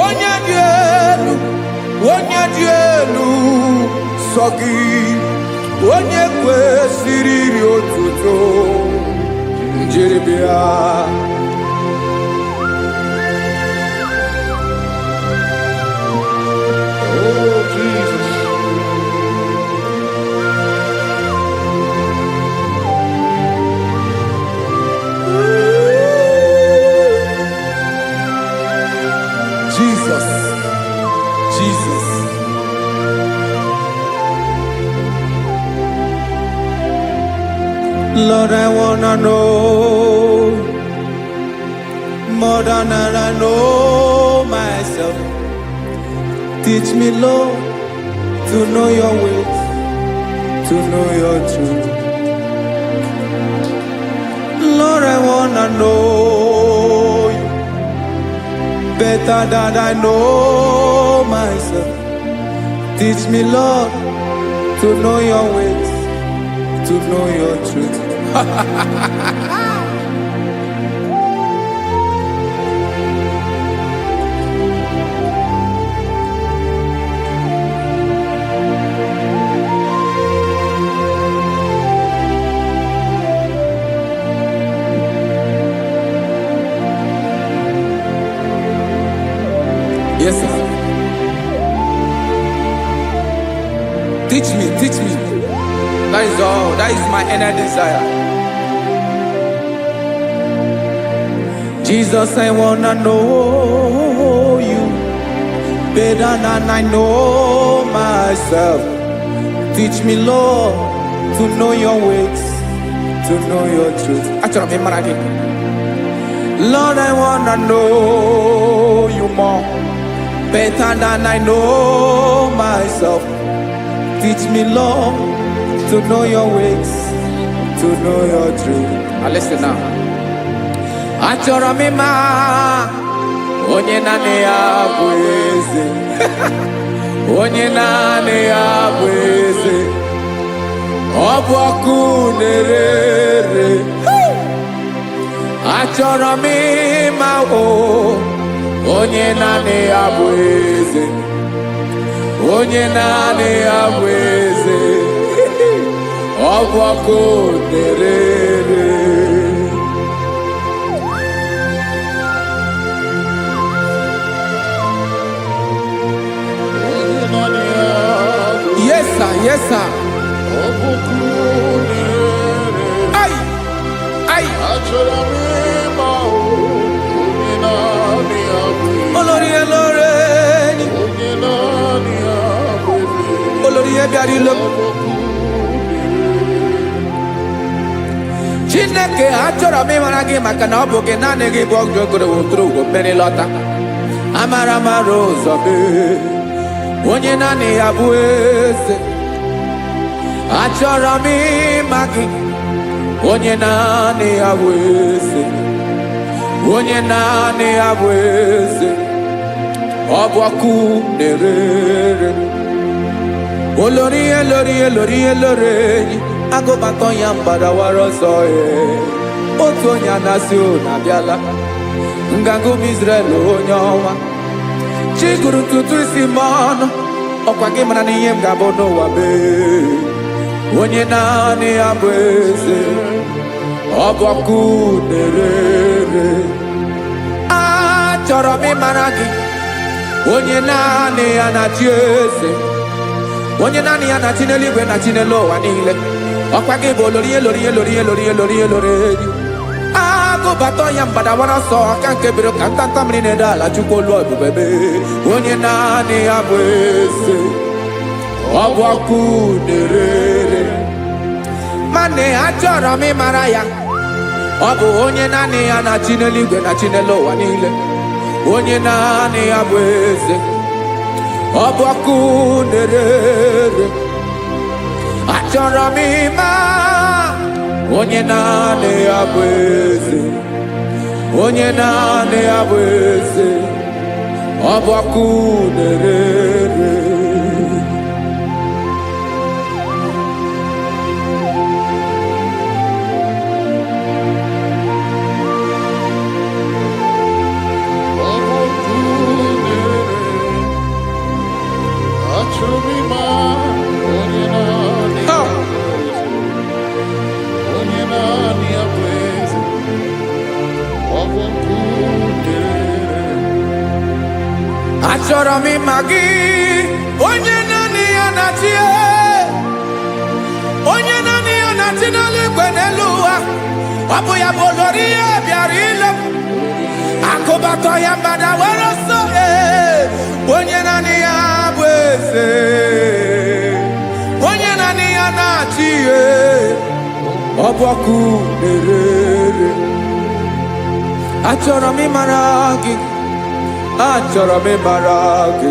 onye dị elu, onye dị elu. Sọ gị onye kwesịrị iri otuto njiribịa. Oh, Jesus. Jesus, Jesus. Lord, I wanna know more than I know myself. Teach me, Lord, to know your ways, to know your truth. Lord, I wanna know you better than I know myself. Teach me, Lord, to know your ways, to know your truth. Yes, sir. Teach me, teach me. That is all. That is my inner desire. Jesus, I wanna know you better than I know myself. Teach me, Lord, to know your ways, to know your truth. Achọrọ m ịmara gị. Lord, I wanna know you more, better than I know myself. Teach me, Lord, to know your ways, to know your truth. Now listen now. Achọrọ m ịma onye naanị ya bụ eze, onye naanị ya bụ eze. Ọ bụ ọkụ na-ere ere. Achọrọ m ịma o onye naanị ya bụ eze, onye naanị ya bụ eze. Ọ bụ ọkụ na-ere ere. Onye naanị ya bụ Yes, sir. Yes, sir. ọkụ na-ere. Ai, ai. Achọrọ m ịma o, onye naanị ya bụ Olórí elóore ni. onye naanị ya bụ eze. Olórí ihe bịara ilo. Ọkụ Chineke, achọrọ m ịmara gị maka na ọ bụ gị, naanị gị bụ ọgụ ogoro woturu ugo mmeri lọta. Amara mara ụzọ mee. Onye naanị ya bụ eze. Achọrọ m ịma gị. Onye naanị ya bụ eze. Onye naanị ya bụ eze. Ọ bụ ọkụ na-ere ere. Olórí elórí elórí elórí enyi agụbatọ ya mgbadawara ọsọ ee. Otu onye anasị unu abịala nganga ụmụ Israel, onye ọnwa chi gụrụ ntutu isi m ọnụ. Ọkwa gị mara na ihe m ga-abụ n'ụwa mee. Onye naanị ya bụ eze, ọ bụ ọkụ na-ere ere. Achọrọ m ịmara gị, onye naanị ya na-achị eze, onye naanị ya na-achị n'eluigwe na chi n'elu ụwa niile. Ọkwa gị bụ olori elori elori elori elori elori enyi agụbata ya mgbadawara ọsọ aka nke bere ka ntanta mmiri na-ede ala. Chukwu olu ebube mee, onye naanị ya bụ eze, ọ bụ ọkụ na-ere ere. Mana achọrọ m ịmara ya. Ọ bụ onye naanị ya na-achị n'eluigwe na chi n'elu ụwa niile, onye naanị ya bụ eze, ọ bụ ọkụ na-ere ere. Achọrọ m ịma onye naanị ya bụ eze. Onye naanị ya bụ eze, ọ bụ ọkụ na-ere. Ọ bụ ọkụ na-ere. Achọrọ m ịma onye naanị ya bụ eze. Onye naanị ya bụ eze. Ọ bụ ọkụ na-ere. Achọrọ m ịma gị, onye naanị ya na-achị, onye naanị ya na-achị n'eluigwe n'elu ụwa. Ọ bụ ya bụ olori ihe bịara ile m. Akụbatọ ya mmadụ were ọsọ, ee, onye naanị ya bụ eze, onye naanị ya na-achị, ee, ọ bụ ọkụ na-ere. Achọrọ m ịmara gị, achọrọ m ịmara gị,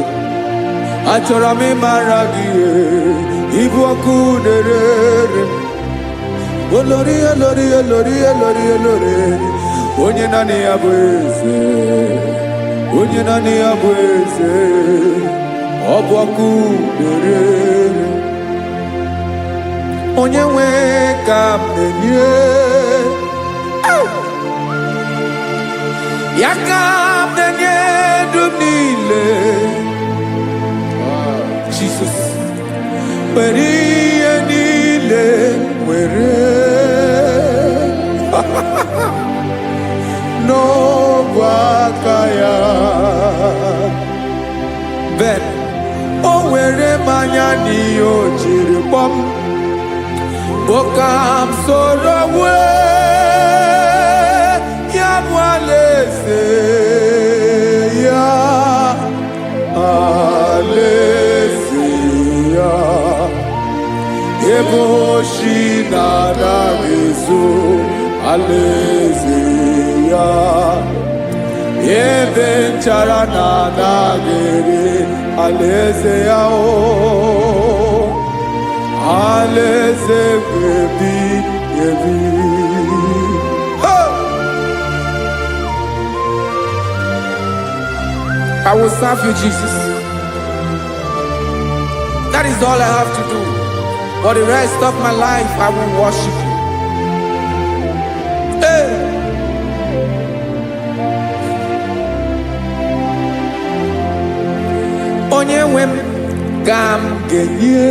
achọrọ m ịmara gị, ee, ịbụ ọkụ na-ere. Olori, olori, olori, olori, olori, onye naanị ya bụ eze, onye naanị ya bụ eze, ọ bụ ọkụ na-ere. Onye nwe ka m na-enye ya, ka m na-enye ndụ m niile. Jesus, were ihe niile, were n'ọbụ aka ya. Ben o were m anya n'ihe o jiri kpọm bụ ka m soro wee ya bụ alaeze ya, alaeze ya, ebe oshi na-anaghị ezo, alaeze ya, ebe nchara na-anaghị ere, alaeze ya, o alaeze ebi ebi. Hey! I will serve you, Jesus. That is all I have to do. For the rest of my life, I will worship you. Hey! Onye nwe m ka m ga-enye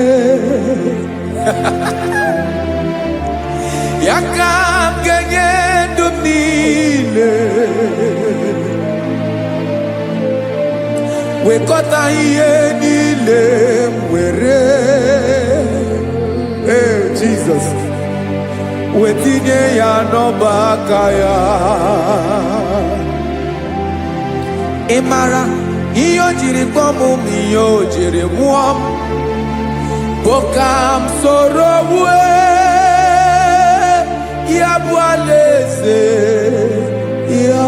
ya, ka m ga-enye ndụ m niile, wekọta ihe niile m were, ee, Jizọs, wetinye ya n'ọba aka ya. Ị mara ihe o jiri kpọọ m ma ihe o jiri mụọ m bụ ka m soro wue ya bụ alaeze ya,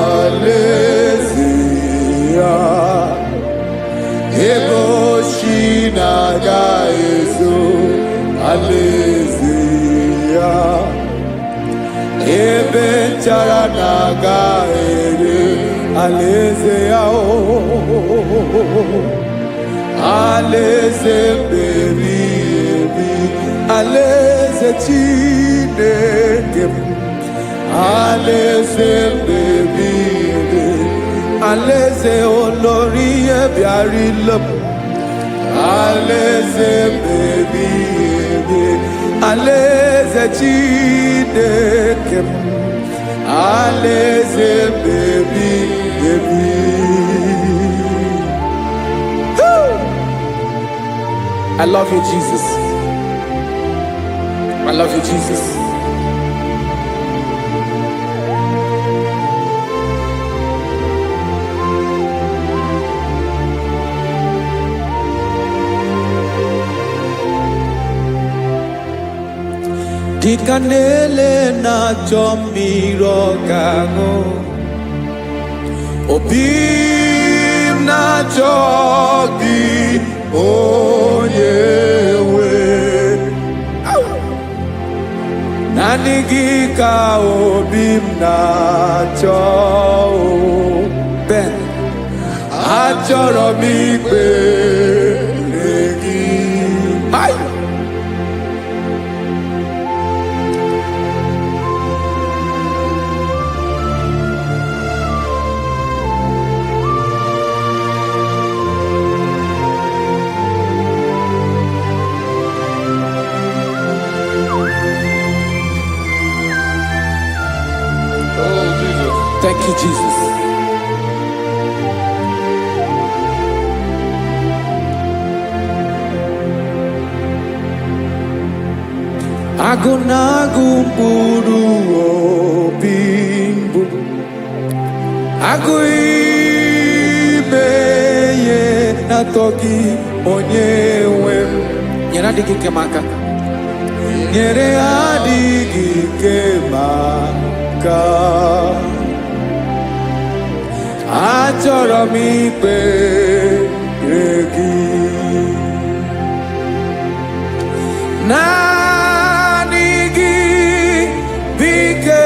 alaeze ya, ebe oshi na-aga ezo, alaeze ya, ebe nchara na-aga ere, alaeze ya, o alaeze mbebi ebi, alaeze Chineke m, alaeze mbebi ebi, alaeze olori ihe bịara ile m, alaeze mbebi ebi, alaeze Chineke m, alaeze mbebi ebi. Woo! I love you, Jesus. I love you, Jesus. Dịka na-ele na-achọ mmiri ọ ga-aṅụ, obi m na-achọ gị, onye nwe. Naanị Naanị gị ka obi m na-achọ o. Ben, achọrọ m ikpere gị. Hai! Oh, Jesus. Thank you, Jesus. Agụ na-agụ mkpụrụ obi mbụ, agụ ime ihe na-atọ gị, onye nwe m. Nyere adịghị ike m aka. Nyere adịghị ike m aka. Achọrọ m ikpere gị. Naanị gị bụ ike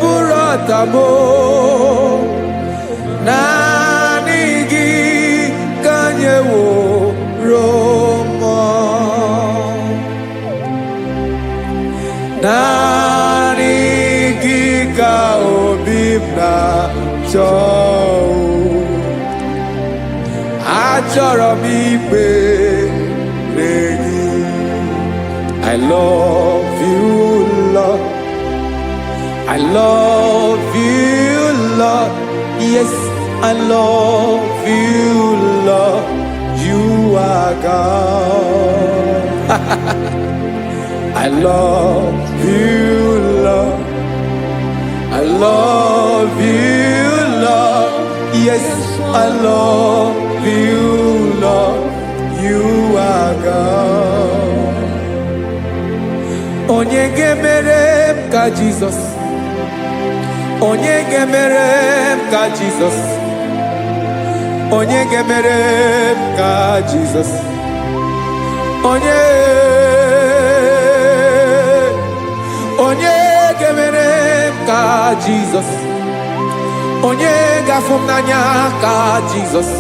bụrụ ọtamo. Naanị gị ka nyeworo mmụọ. Naanị gị ka obi m na-achọ. Achọrọ m ikpere gị. I love you, Lord. I love you, Lord. Yes, I love you, Lord. You are God. I love you, Lord. I love you, Lord. Yes, I love you, Lord. You are God. Onye ga-emere m ka Jizọs? Onye ga-emere m ka Jizọs? Onye ga-emere m ka Jizọs? Onye, onye ga-emere m ka Jizọs? Onye ga-afụ m n'anya ka Jizọs?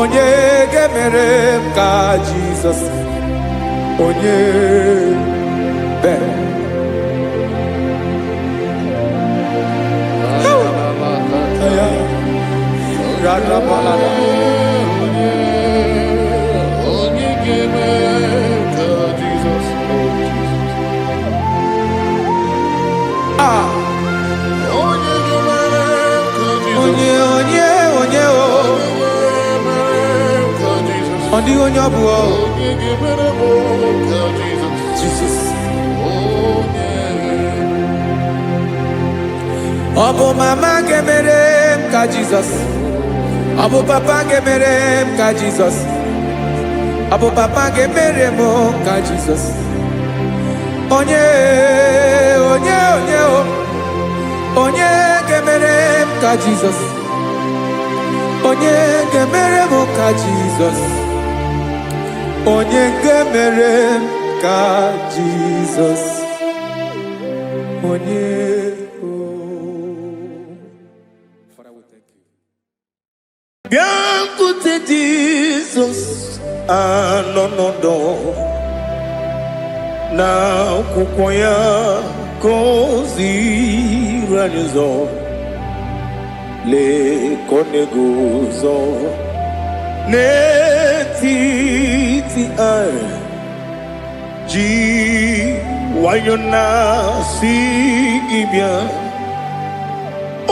Onye ga-emere m ka Jizọs? Onye be ya radabalada. Onye ga-eme ka Jizọs, oh Jesus. Ah. Onye ga-emere ka Jizọs. Onye, onye, onye o. Onye ga-emere ka Jizọs. Ọ dịghị onye ọ bụ o. Onye ga-emere m ka Jizọs. Jizọs. Onye. Ọ bụ mama ga-emere m ka Jizọs? Ọ bụ papa ga-emere m ka Jizọs? Ọ bụ papa ga-emere m ka Jizọs? Onye, onye, onye o, onye ga-emere m ka Jizọs? Onye ga-emere m ka Jizọs? Onye ga-emere m ka Jizọs? Onye o. Father, we thank you. Bịakwute Jizọs, anọ n'ọdọ na akwụkwọ ya ka o ziri anyị ụzọ. Lee ka ọ na-eguzo n'etiti anyị, ji nwayọ na-asị gị bịa.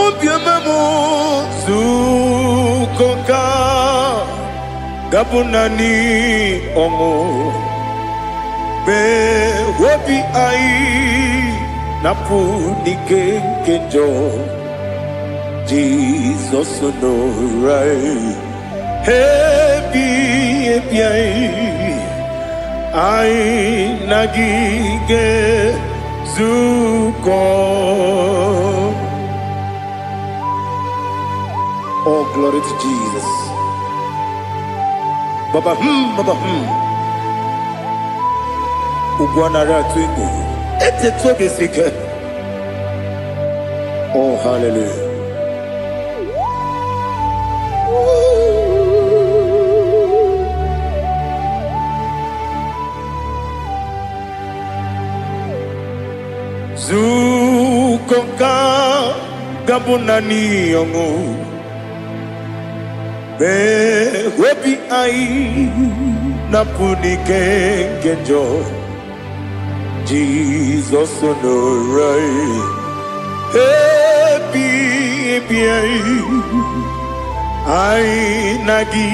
Obiọma m zukọ ka gabụ naanị ọṅụ mee obi anyị napụ n'ike nke njọ. Jizọs nọrọ anyị ebi ebi, anyị anyị na gị ga-ezukọ. Oh, glory to Jesus. Baba, baba. Ugwu anara atụ egwu. Eteta obi si ike. Oh, hallelujah. Nzukọ nke ga-abụ naanị ọṅụ mee obi anyị napụ n'ike nke njọ. Jizọs nọrọ anyị ebi ebi anyị, anyị na gị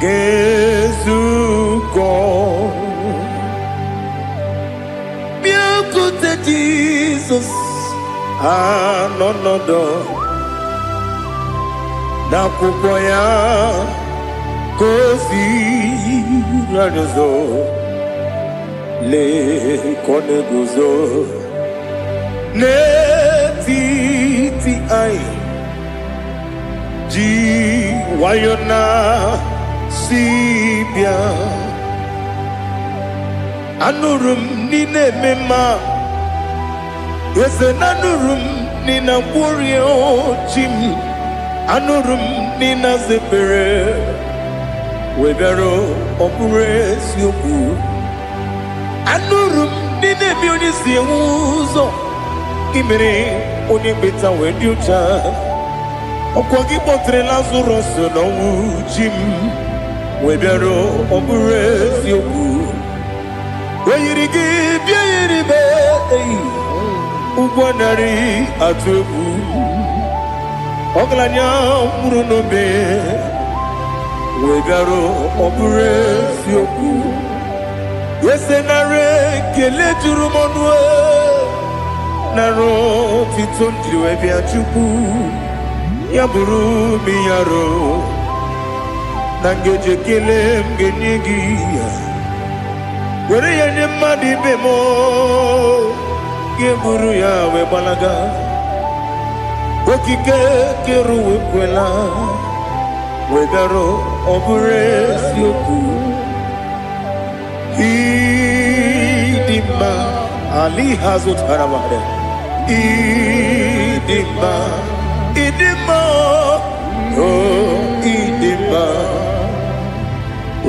ga-ezukọ. Bịakwute Jizọs anọ nọdụ n'akwụkwọ ya ka o ziri anyị ụzọ. Lee ka ọ na-eguzo n'etiti anyị, ji nwayọ na si bịa. Anụrụ m n'ị na-eme mma, eze na anụrụ m n'ị na-agwọrị chi m. Anụrụ m n'ị na-aza ekpere wee bịara, ọ bụrụ eziokwu. Anụrụ m n'ị na-eme onye si enwe ụzọ imere onye mkpeta wee dị ụcha. Ọkwa gị kpọtere Lazarọs n'ọnwụ, chi m, wee bịara, ọ bụrụ eziokwu. O yiri gị bịa yiri m eyi ụgwọ narị atụ egwu. Ọgaranya nwụrụ n'obe wee bịara, ọ bụrụ eziokwu. Ese nara ekele juru m ọnụ, nara otito m jiri wee bịa. Chukwu ya bụrụ m yaro na ngeji ekele m ga-enye gị ya, were ya nye mmadụ ibe m, ga-eburu ya wee gbalaga. Okike kere uwe kwela wee bịara, ọ bụrụ eziokwu. Ịdị mma ali ha zụtara mmadụ. Ịdị mma, ịdị mma, o ịdị mma,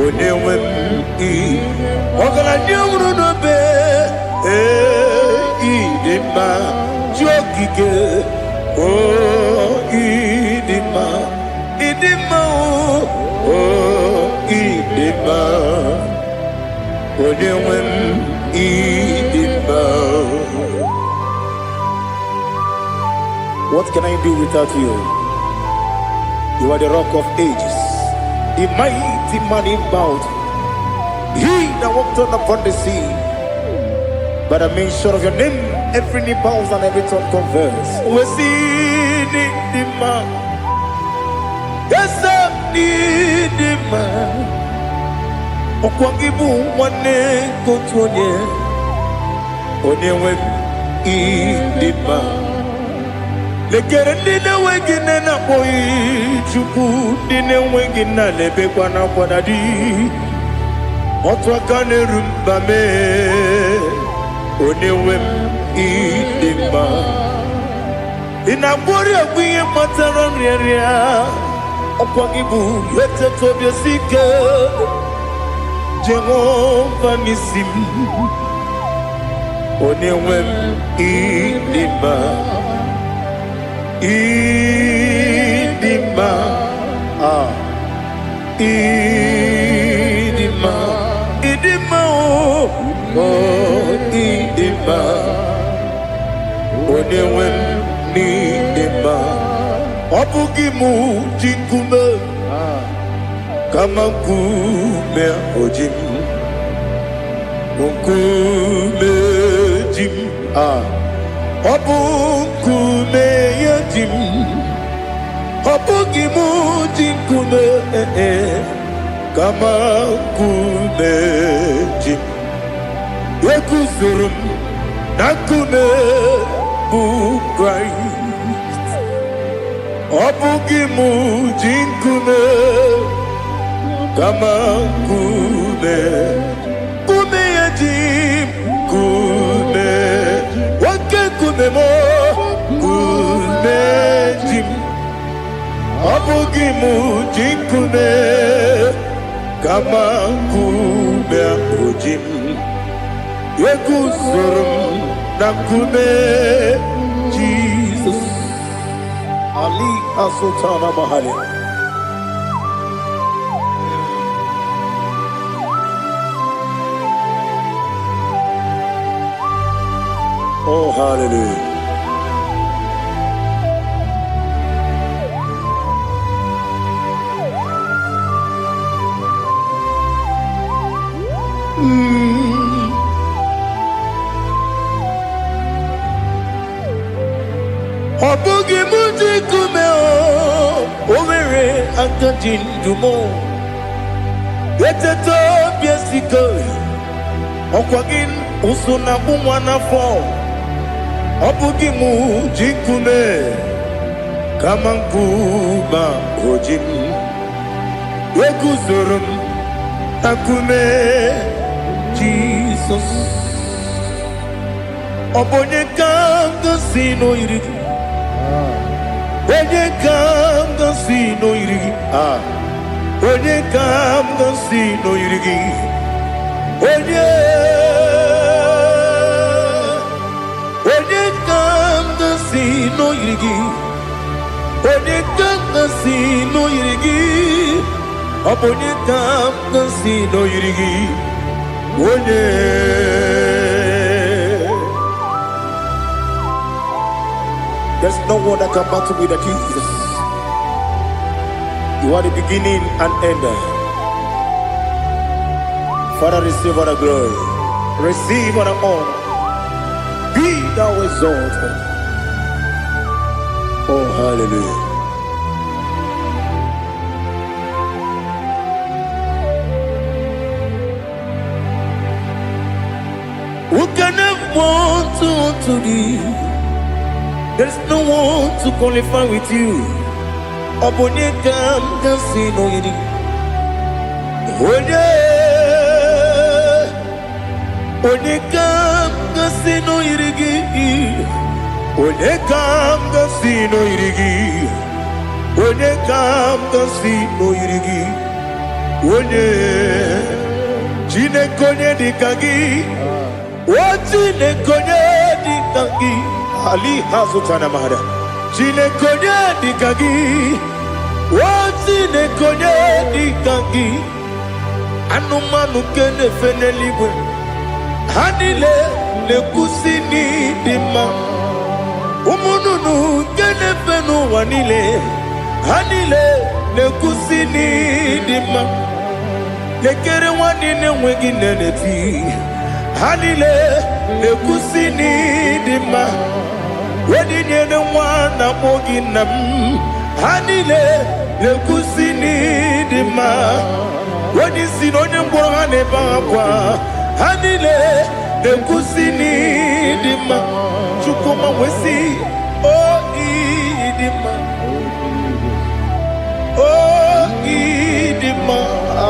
onye nwe m. Ị ọgaranya nwụrụ n'obe, ee, ịdị mma, chi okike, o ịdị mma, ịdị mma, o ịdị mma, onye nwe m, ịdị mma. What can I do without you? You are the Rock of Ages, the mighty man in battle, he that walked on upon the sea. By the mention of your name, every knee bows and every tongue confess. We see the man. Yes, need the man. Ọkwa gị bụ nwanne nke otu onye, onye nwe m, ịdị mma. Lekere ndị na-enweghị nne na-akpọghị Chukwu, ndị na-enweghị nna na-ebekwa n'akwa na di. Otu aka na-eru mba mee, onye nwe m, ịdị mma. Ị na-agwọrị ọgwụ ihe kpatara nrịanrịa. Ọkwa gị bụ eteta obi esi ike, Jehova n'isi m, onye nwe m, ịdị mma, ịdị mma, ah, ịdị mma, ịdị mma, o oh, ịdị mma, onye nwe m, n'ịdị mma. Ọ bụghị mụ ji nkume, kama nkume o ji m, nkume ji m, ah, ọ bụ nkume ya ji m. Ọ bụghị mụ ji nkume, eh, eh, kama nkume ji m. Eguzoro m na nkume bụ Kraịst. Ọ bụghị mụ ji nkume, kama nkume, nkume ya ji m, nkume. m ji nkume, kama nkume ahụ ji m. Eguzoro m na nkume Jizọs. Ali Asultana Mahali. Oh, hallelujah. Ọ bụghị m ji nkume o, o nwere aka ji ndụ m. Eteta obi esiko, ọkwa gị ụsụ na-akpụ nwa n'afọ. Ọ bụghị m ji nkume, kama nkume o ji m. Eguzoro m na nkume Jizọs. Ọ bụ onye ka m gosi n'oyiri gị? Onye ka m gosi n'oyiri gị? Ah. Onye ka m gosi n'oyiri gị? Onye? Onye ka m gosi n'oyiri gị? Onye ka m gosi n'oyiri gị? Ọ bụ onye ka m gosi n'oyiri gị? Onye? There's no one that can battle with the Jesus. You are the beginning and end. Father, receive all the glory. Receive all the honor. Be thou exalted. Oh, hallelujah. Who can have one to thee? There's no one to qualify with you. Ọ bụ onye ka m ga-asị n'oyiri? Onye? Onye ka m ga-asị n'oyiri gị? Onye ka m ga-asị n'oyiri gị? Onye ka m ga-asị n'oyiri gị? Onye? Chineke, onye dị ka gị? O Chineke, onye dị ka gị? Ali hazụtana mada. Chineke, onye dị ka gị? O Chineke, onye dị ka gị? Anụmanụ nke na-efe n'eluigwe, ha niile na-ekwusi n'ịdị mma. Ụmụ nnụnụ nke na-efe n'ụwa niile, ha niile na-ekwusi n'ịdị mma. Lekere nwanne na-enweghị nne na-eti, ha niile na-ekwusi n'ịdị mma. Onye nyere nwa na-akpọ gị nna m, ha niile na-ekwusi n'ịdị mma. Onye isi na onye ngwọrọ, ha na-ebe akwa, ha niile na-ekwusi n'ịdị mma. Chukwuma wee o ịdị mma, o ịdị mma.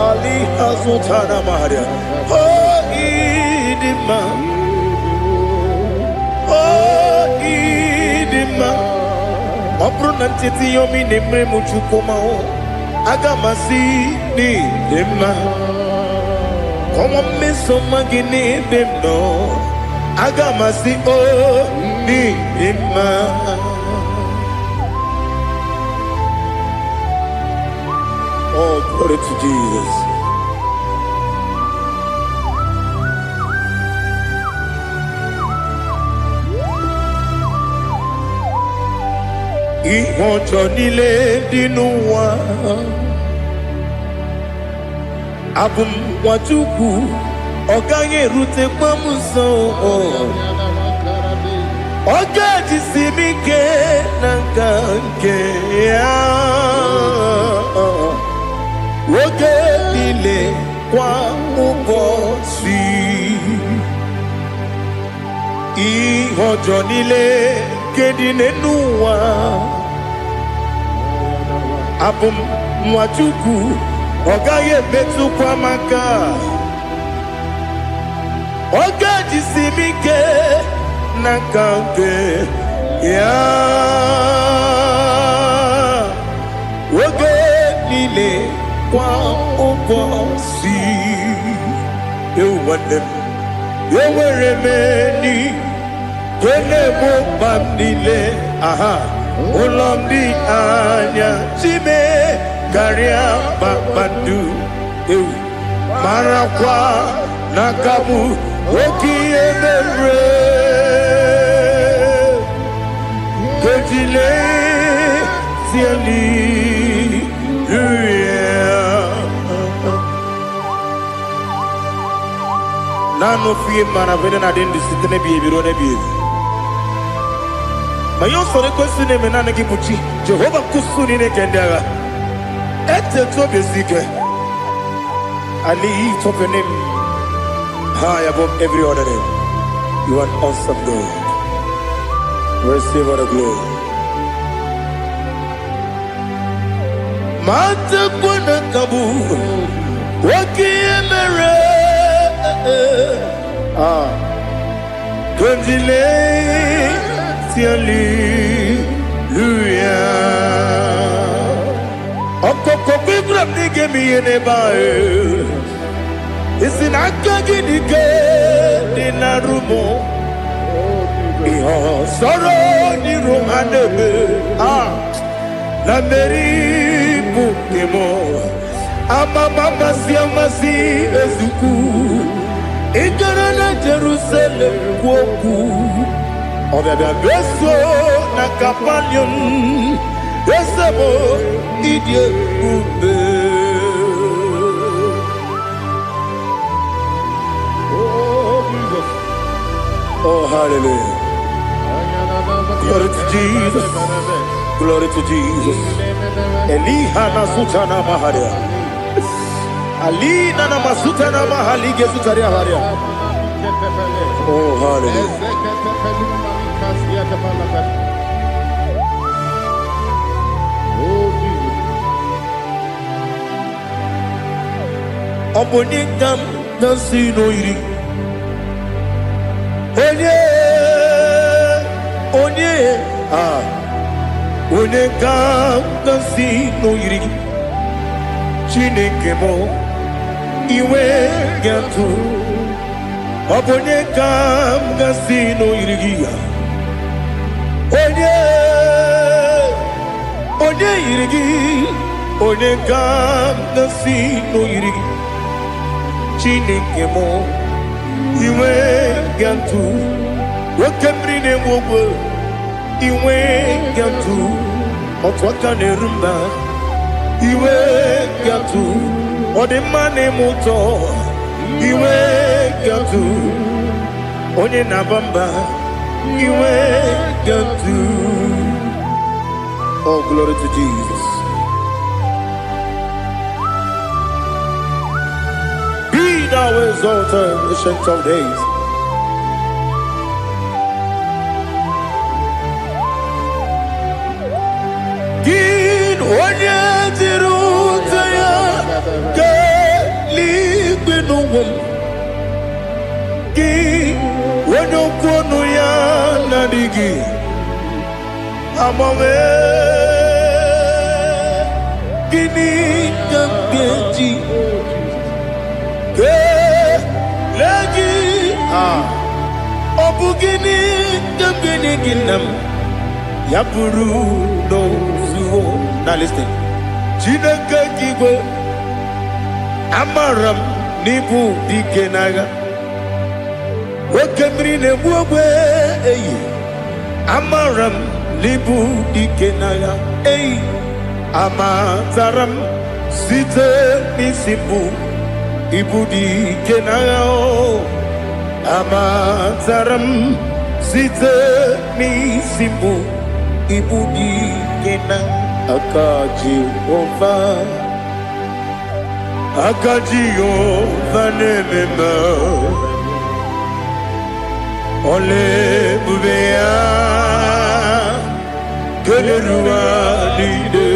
Ali azụtara maria. O ịdị mma, o ịdị mma. Ọ bụrụ na ncheta ihe ọma ị na-emere m, Chukwuma, aga m asị n'ịdị mma. Kọnwa mmeso ọma gị n'ebe m nọ, aga m asị o n'ịdị mma. Oh, glory to Jesus. Ihe ọjọọ niile dị n'ụwa, abụ m Nwachukwu, ọ gaghị erutekwa m nso. Ọ ga-ejisi m ike na nka nke ya oge niile, kwa ụbọchị. Ihe ọjọọ niile nke dị n'ụwa, abụ m Nwachukwu, ọ gaghị emetụkwa m aka. Ọ ga-ejisi m ike na nka nke ya oge. Kwa ụbọchị. Ewu nwanne m, enwere m enyi nke na-egbo mkpa m niile. Aha ụlọ m dị anya chime karịa kpakpando. Ewu marakwa na aka m oke ihe mere kejile tieli. Naanị ofu ihe mara bụ na-adị ndụ site n'ebighị ebi ruo n'ebighị ebi. Ma ihe usoro ekwesị na-eme, naanị gị bụ chi Jehova nkusu niile nke ndị agha. Etetu obi esi ike. I lift up your name high above every other name. You are an awesome God. Receive all the glory. Ma tekwa na kabu oke ihe mere. Ah, Kondile hallelujah. Ọkọkọ gbígbà m n'ige m ihe n'ebe ahụ. Isi na aka gị dị ike dị na rumụ. Ihe ọsọrọ n'iru ha na-eme. Ah, na mmeri bụ nke m. Amama amasị amasị ezukwu. Ị gara na Jerusalem kwuo okwu. Ọbịabịa beso na Kapanium. Eze m, ịdị ebube. Oh, Jesus. Oh, hallelujah. Glory to Jesus. Glory to Jesus. Eliha na sutana maharia. Alina na masutana mahalige sutaria haria. Oh, hallelujah. Oh, Jesus. Ọ bụ onye ka m na-si n'oyiri. Onye, onye, ah, onye ka m na-si n'oyiri gị. Chineke m, iwe ga-atụ. Ọ bụ onye ka m ga-si n'oyiri gị ya. Onye, onye yiri gị, onye ka m ga-si n'oyiri gị. Chineke m, iwe ga-atụ. Oke mmiri na-enwe ogwe, iwe ga-atụ. Otu aka na-eru mba, iwe ga-atụ. Ọ dị mma na-eme ụtọ, iwe ga-atụ. Onye na-aba mba, iwe ga-atụ. Oh, glory to Jesus. Be thou exalted, Ancient of Days. Gị onye jiri ute ya keeluigwe n'ụwa m. Gị onye okwu ọnụ ya na-adịghị agbanwe. Gịnị ka m ga-eji kelee gị? Ah, ọ bụ gịnị ka m ga-enye gị, nna m, ya bụrụ n'ozuo? Na listen. Chineke nke igwe, amara m n'ịbụ dike n'agha. Oke mmiri na-egbu ogbe eyi, amara m n'ịbụ dike n'agha eyi. Amatara m site n'isi mbụ, ịbụ dike n'agha o. Amatara m site n'isi mbụ, ịbụ dike na aka Jehova. Aka Jehova na-eme mma. Ọla ebube ya keneruwa niile,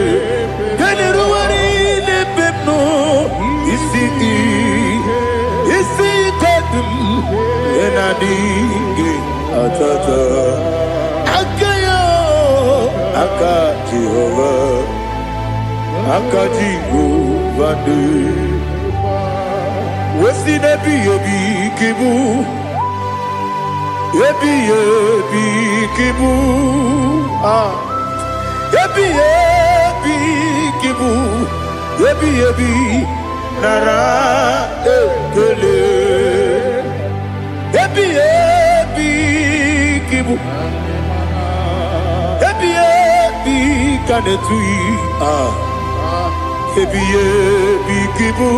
keneruwa niile ebe m nọ. Isi ike dị m ihe na-adịghị atata aka ya. Aka Jehova, aka Jehova. Jehova dị wesi n'ebighị ebi ka ịbụ, ebighị ebi ka ịbụ, ah, ebighị ebi ka ịbụ, ebighị ebi, nara ekele. Ebighị ebi ka ịbụ, ebighị ebi ka na-etughị, ah, ebighị ebi ka ịbụ,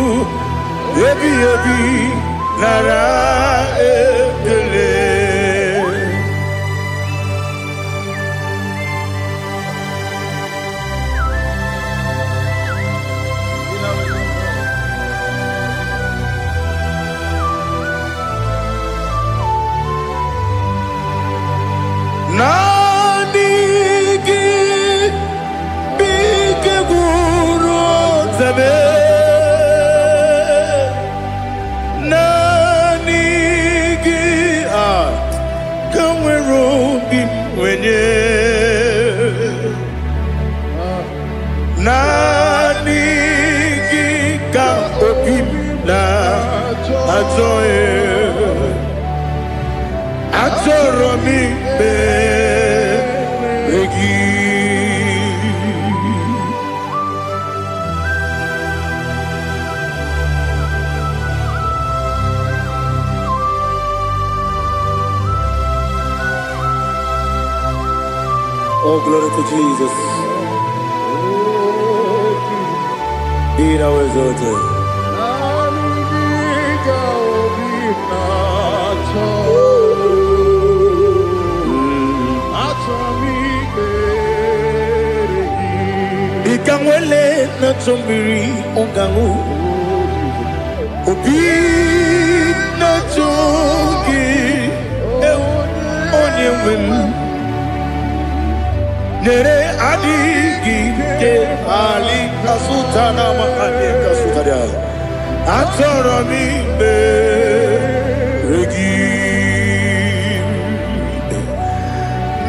ebighị ebi, nara ekele. Naanị gị bụ ike gwụrụ ọtebe. Naanị gị a ka nwere obi m nwenye. Naanị gị ka obi m na-achọ. Achọrọ m ikpere gị. Oh, glory to Jesus. Be thou exalted. Naanị gị ka obi m na-achọ. Achọrọ m ikpere gị. Dịka nwele na-achọ mmiri ọ ga-aṅụ, obi na-achọ gị, ewu, onye nwe m. Nyere adịghị ike ali kasụta na makani kasụtara. Achọrọ m ikpere gị.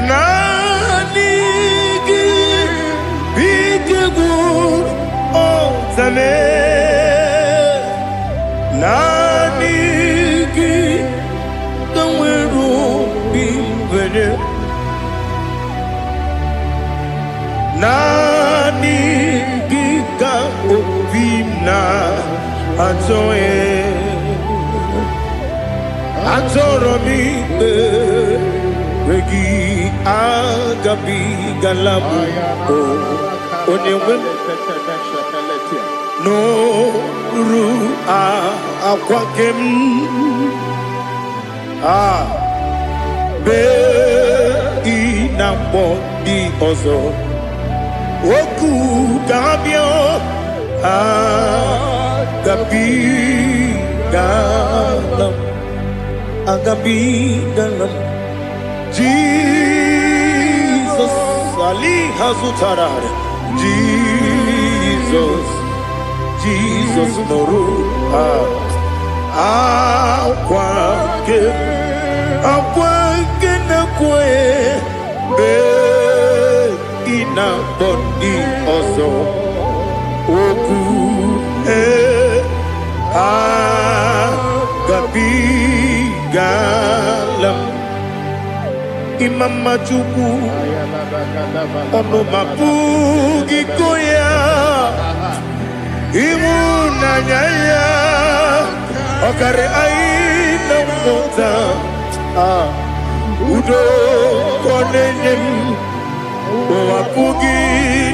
Naanị gị bụ ike gwụrụ ọtame. Naanị gị ka nwere obi nwere. Naanị gị ka obi m na-achọ. Achọrọ m ikpere gị. Agabigala m onye nwe m n'oru akwa nke m a bee ị na-akpọ ndị ọzọ okwu ka ha bịa. Agabigala m, agabigala m. Jizọs ali ha zụtara. Jizọs, Jizọs, nụrụ akwa nke, akwa nke na-ekwe mgbe ị na-akpọ ndị ọzọ okwu. Ee, agabigala m. Ịma mma Chukwu, ọnụ ma pụghị ịkọ ya. Ịhụnanya ya ọkarị anyị na mmụta. Ah, udo ka ọ na-enye m, ụwa pụghị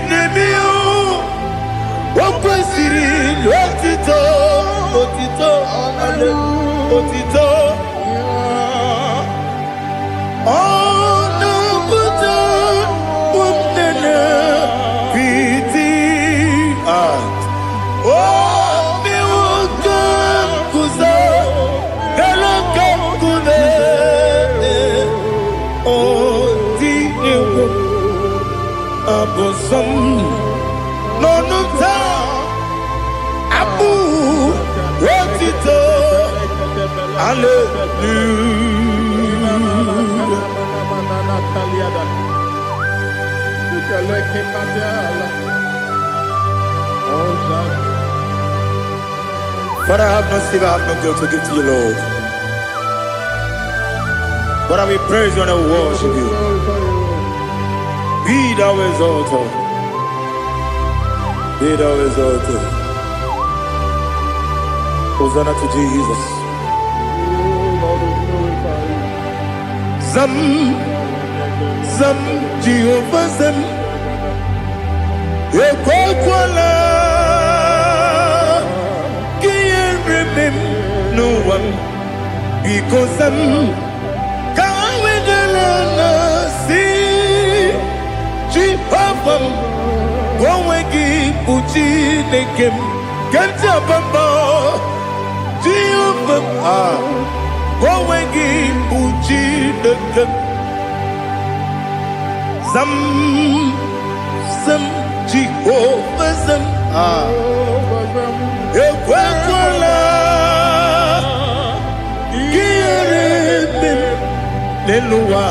n'eme ya. O kwesịrị otito, otito, otito. Ọ na-apụta ụmụnne piti. Ah, o mewo ka m guzo elu ka m guzo. O tinyewo abụ nsọ m n'ọnụ m taa, abụ otito, hallelujah. Father, I have no silver, I have no gold to give to you, Lord. But I will praise you and I will worship you. Glorify you, Lord. Be thou exalted. Be thou exalted. Hosanna to Jesus. Oh, Lord, we glorify you. Zam, Zam, Jehovah Zam. Ekwekwala ka ihe reme m n'ụwa m. Biko zam, ka wedala na si Jehova m, ka onwe gị bụ Chineke m. Ka ntị abamba Jehova m, ah, ka onwe gị bụ Chineke m. Zam, zam, Jehova zam, ah. Ekwekwala ka ihere eme m n'elu ụwa,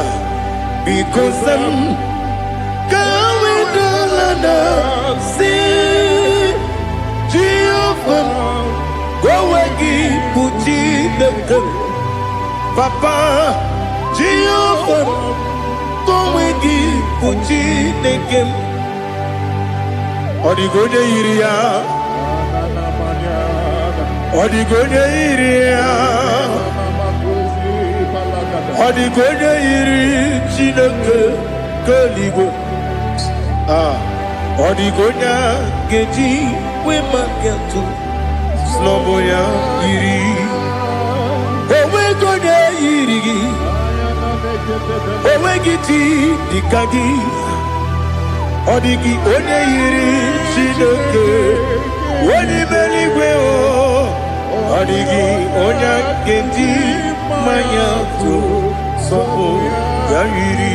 biko zam, ka wedala na si Jehova m, ka onwe gị bụ Chineke m. Papa, Jehova m, ka onwe gị bụ Chineke m. Ọ dịghị onye yiri ya, ọ dịghị onye yiri ya, ọ dịghị onye yiri Chineke nke eluigwe. Ah, ọ dịghị onye a ga-eji wee maka atụ sị ya yiri. Onweghị onye yiri gị, onweghị chi dịka gị. Ọ dịghị onye yiri Chineke, onye ime eluigwe o. Ọ dịghị onye a ga-eji mmanya tụ sọpụ ya yiri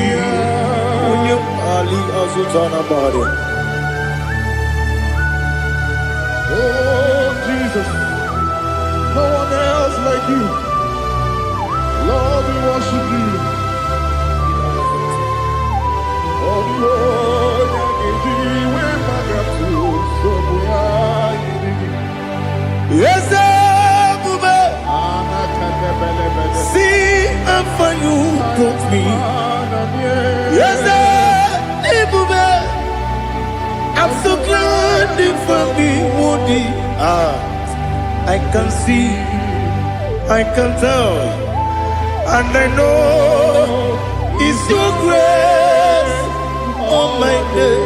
onye ali azụta na mmadụ. Oh, Jesus, no one else like you. Lord, we worship you. Oh, the Lord, Eze ebube, see how far you brought me. Eze ebube, I'm so glad you found me worthy. Ah, I can see, I can tell, and I know it's your grace on my day.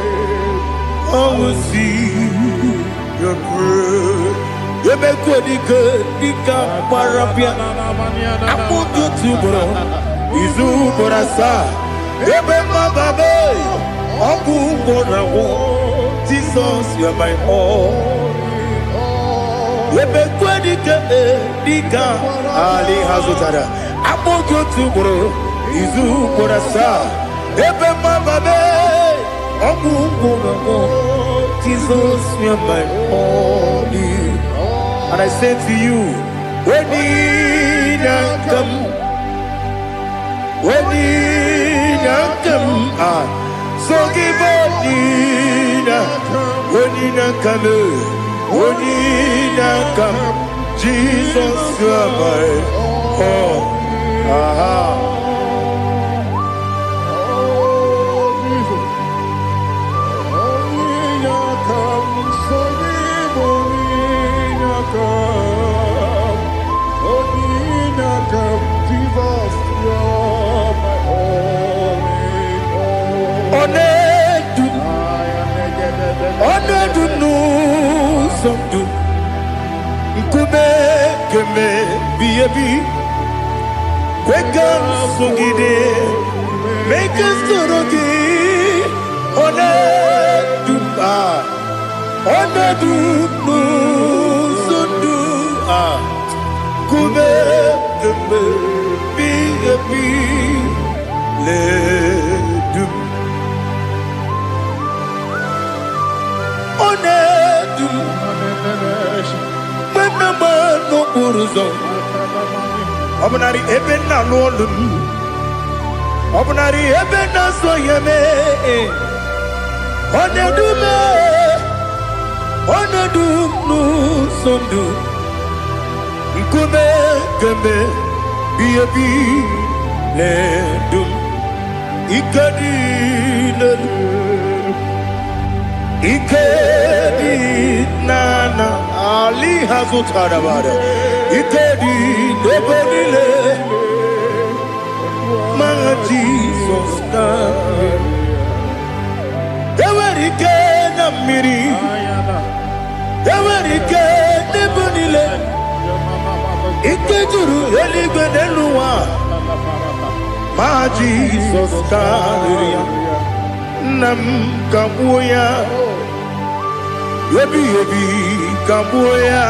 I will see your grace. Ebe dike gbara bịa, akpụkpọ otu ugboro, izu ugboro asaa, ebe mmaba be, ọgwụ ugboro agwụ. Jesus, you are my all. Ebe dike dike ali ha zụtara, akpụkpọ otu ugboro, izu ugboro asaa, ebe mmaba be, ọgwụ ugboro agwụ. Jesus, you are my all. And I say to you, when you come, when you come, ah, so give up, when you come, when you come, Jesus, you are my all. Aha. Onedu, onedu n'ụzọ ndụ, nkume keme bi ebi, kwe ka m sogide, mee ka m soro gị, onedu, ah, onedu n'ụzọ ndụ, ah, nkume keme bi ebi, ledu m. Onedu m, mgbe m na-agba n'okporo ụzọ, ọ bụnarị ebe m na-alụ ọlụ m, ọ bụnarị ebe m na-azụ ahịa m, ọ na-edu m, ọ na-edu m n'ụzọ ndụ. Nkume kemgbe bi ebi na-edu m. Ike dị n'elu, ike dị n'ala, ali ha zụtara bara. Ike dị n'ebe niile, ma Jizọs ka. Enwere ike na mmiri, enwere ike n'ebe niile. Ike juru eluigwe n'elu ụwa, ma Jizọs karịrị ya. Nna m, ka gbuo ya, ebighị ebi ka gbuo ya.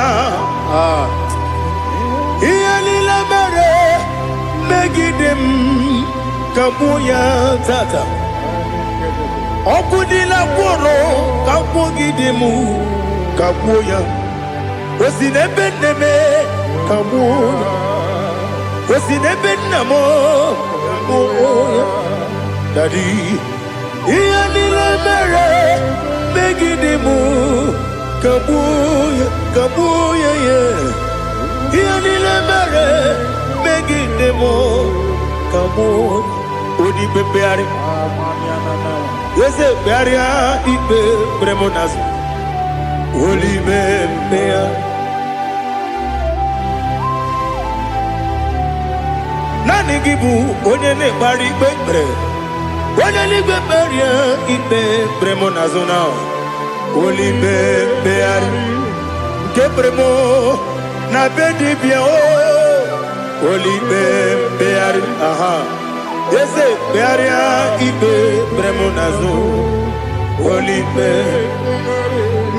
Ah. Ihe niile mere megide m, ka gbuo ya tata. Ọkụ niile gwụrụ ka gwugide m, ka gbuo ya. O si n'ebe nne m, ka gbuo ya. O si n'ebe nna m, ka gbuo ya. Daddy, ihe niile mere megide m, ka gbuo ya, ka gbuo ya ya. Ihe niile mere megide m, ka gbuo ya. Onye ikpe mkpegharị, eze kpegharịa ikpe kpere m n'azụ. Olime mkpegharị. Naanị gị bụ onye na-ekpegharị ikpe kpere. Onye eluigwe, kperie ikpe kpere m n'azụ na olime mkpegharị nke kpere m na be dibịa o. Olime mkpegharị, aha, eze kpegharịa ikpe kpere m n'azụ. Olime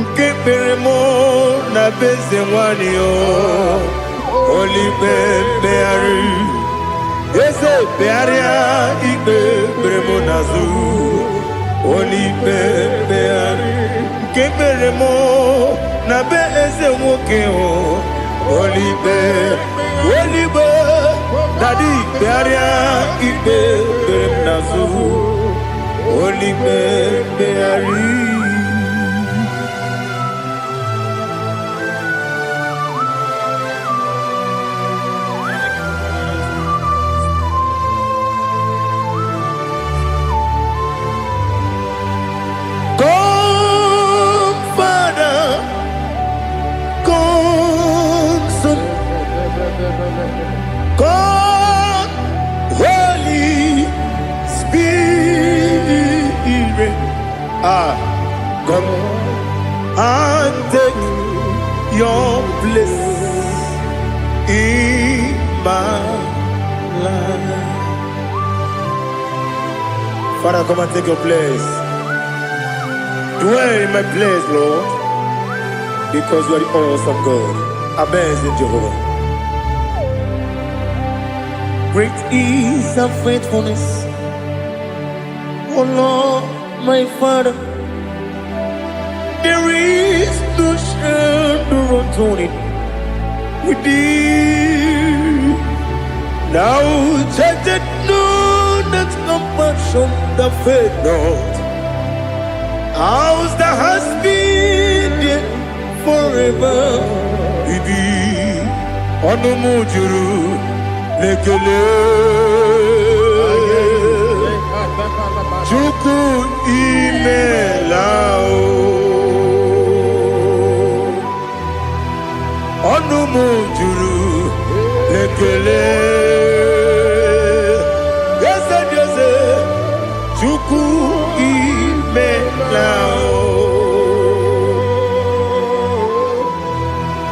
nke kpere m na be eze nwanyị o. Olime mkpegharị, eze kpegharịa ikpe kpere m n'azụ. Olime mkpegharị nke kpere m na be eze nwoke o. Olime, olime, daddy, kpegharịa ikpe kpere m n'azụ. Olime mkpegharị. Come, Father, come, Son, come, Holy Spirit. Ah, come and take your place in my life. Father, come and take your place. Dwell in my place, Lord, because you are the awesome God, amazing Jehovah. Great is thy faithfulness, O Lord, my Father. There is no shadow of turning with thee. Thou changest not thy compassions, they fail not. As thou hast been there forever. Ibi ọnụ m juru n'ekele. Chukwu, imela o. Ọnụ m juru n'ekele. Eze dị eze, Chukwu, imela o.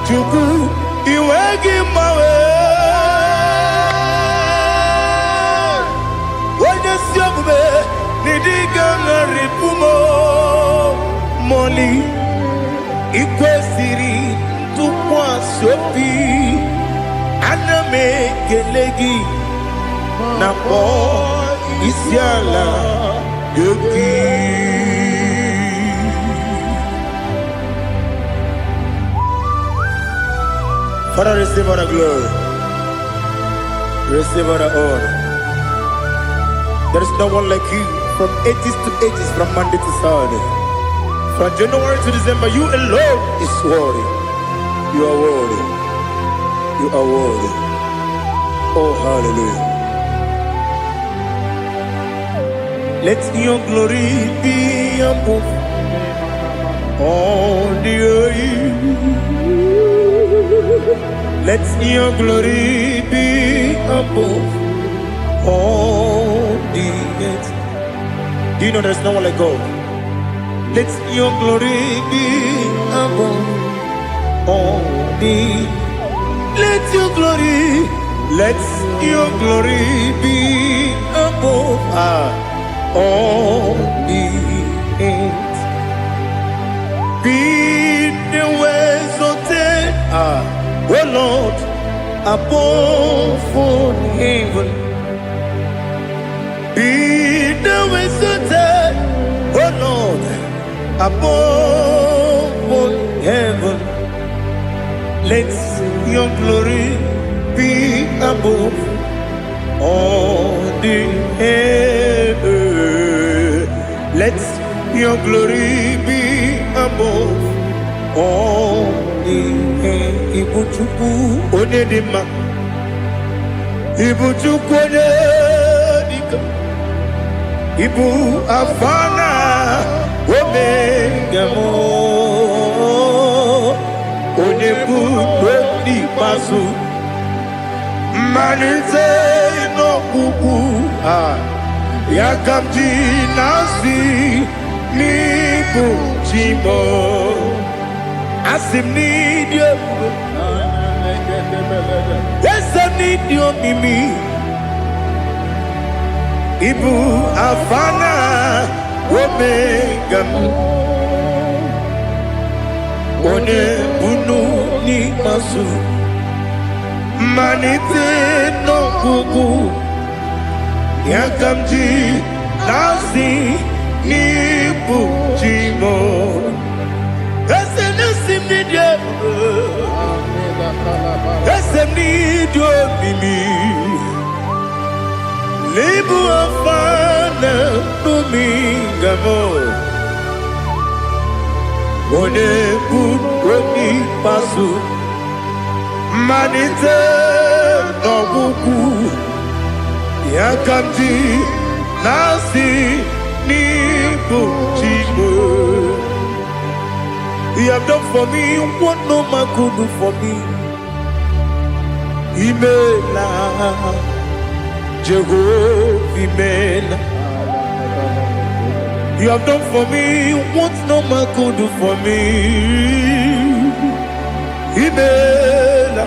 Chukwu, iwe gị mgbanwe. Onye si omume n'ịdị ga-agharịpụ m mọli. Ikwesịrị ntụkwasị obi, ana m ekele gị na kpọọ isi ala gị. Father, receive all the glory. Receive all the honor. There is no one like you from ages to ages, from Monday to Sunday. From January to December, you alone is worthy. You are worthy. You are worthy. Oh, hallelujah. Let your glory be above all the earth. Let your glory be above all the earth. Do you know there's no one like God? Let your glory be above all the. Let your glory, let your glory be above all the earth. Be the exalted, O Lord, above all heaven. Be the exalted, O Lord, above all heaven. Let your glory be above all the earth. Let your glory be above all the earth. Ibu Chukwu onye dị mma. Ibu Chukwu onye dị ike. Ibu Alfa na Omega mụ. Onye bụ n'ikpeazụ. Mmalite n'ọgwụgwụ a, ya ka m ji na-asị n'ịbụ chi m. Asị m n'ịdị ebube, eze m n'ịdị omimi, ịbụ Alfa na Omega m. Onye bunu n'ikpeazụ, mmalite n'ọgwụgwụ, ya ka m ji na-asị n'ịbụ chi m. Eze na-esi m n'ịdị ebube, eze m n'ịdị omimi, n'ịbụ Alfa na Omega m. Onye bụ onye ikpeazụ, mmalite n'ọgwụgwụ, ya ka m ji na-asị n'ịbụ chi m. You have done for me what no man could do for me. Imela, Jehovah, Imela. You have done for me what no man could do for me. Imela,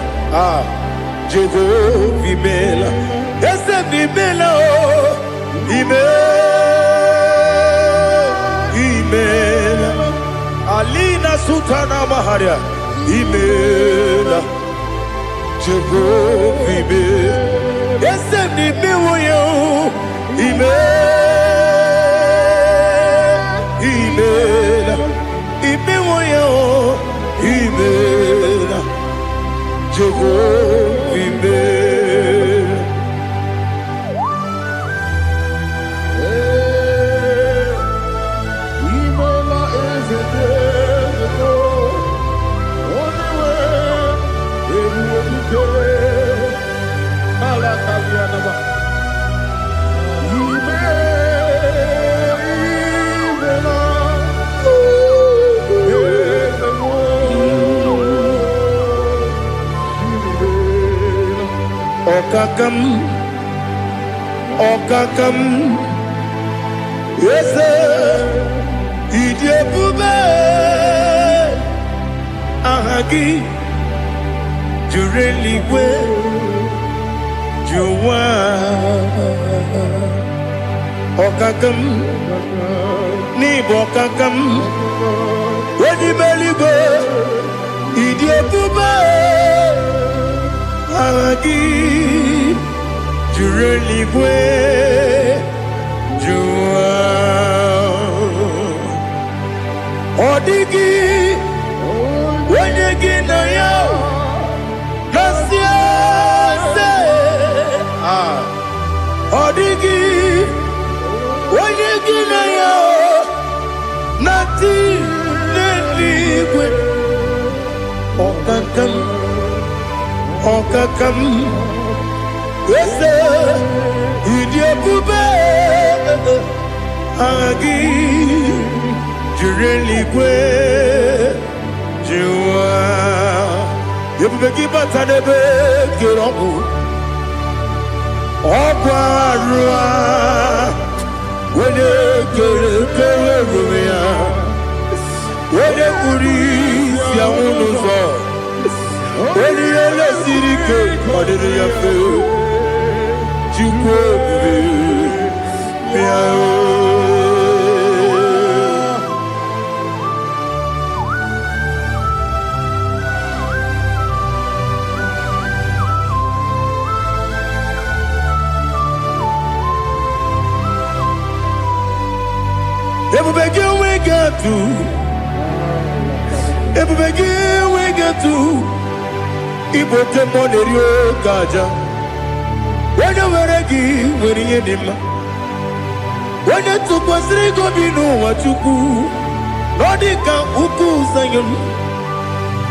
Jehovah, Imela. Eze m Imela, oh, Imela, Imela. Alina Sultana Maharia, Imela, Jehovah, Imela. Eze m imewo ya, oh, Imela, Imela, imewo ya, oh, Imela, Jehovah, Imela. Imela eze dị eze onye nwe ebube dike ala kabianaba. Ime imela eze mụ imela. Ọkaka m, ọkaka m, eze ịdị ebube, aha gị juru eluigwe ju ụwa. Ọkaka m, n'ịbụ ọkaka m, onye ime eluigwe, ịdị ebube, aha gị juru eluigwe ju ụwa. Ọ dịghị onye gị na ya na-asị eze. Ọ dịghị onye gị na ya na-atị n'eluigwe. Ọkaka m, Ọkaka m, eze, ịdị ebube, aha gị jiri eluigwe jiwa. Ebube gị bata n'ebe kere ọgwụ, ọgwụ arụ a, onye kere kere ruru ya, onye kpuru isi anwụ n'ụzọ, onye ihe lesiri ike ọ dịrị ya mfe. Chukwu ebube, bịa o. Ebube gị enweghị atụ, ebube gị enweghị atụ, ịbụ oke mmụọ na-eri oke aja. Onye nwere gị nwere ihe dị mma. Onye tụkwasịrị gị obi n'ụwa, Chukwu, na ọ dị ka ukwu Zayọn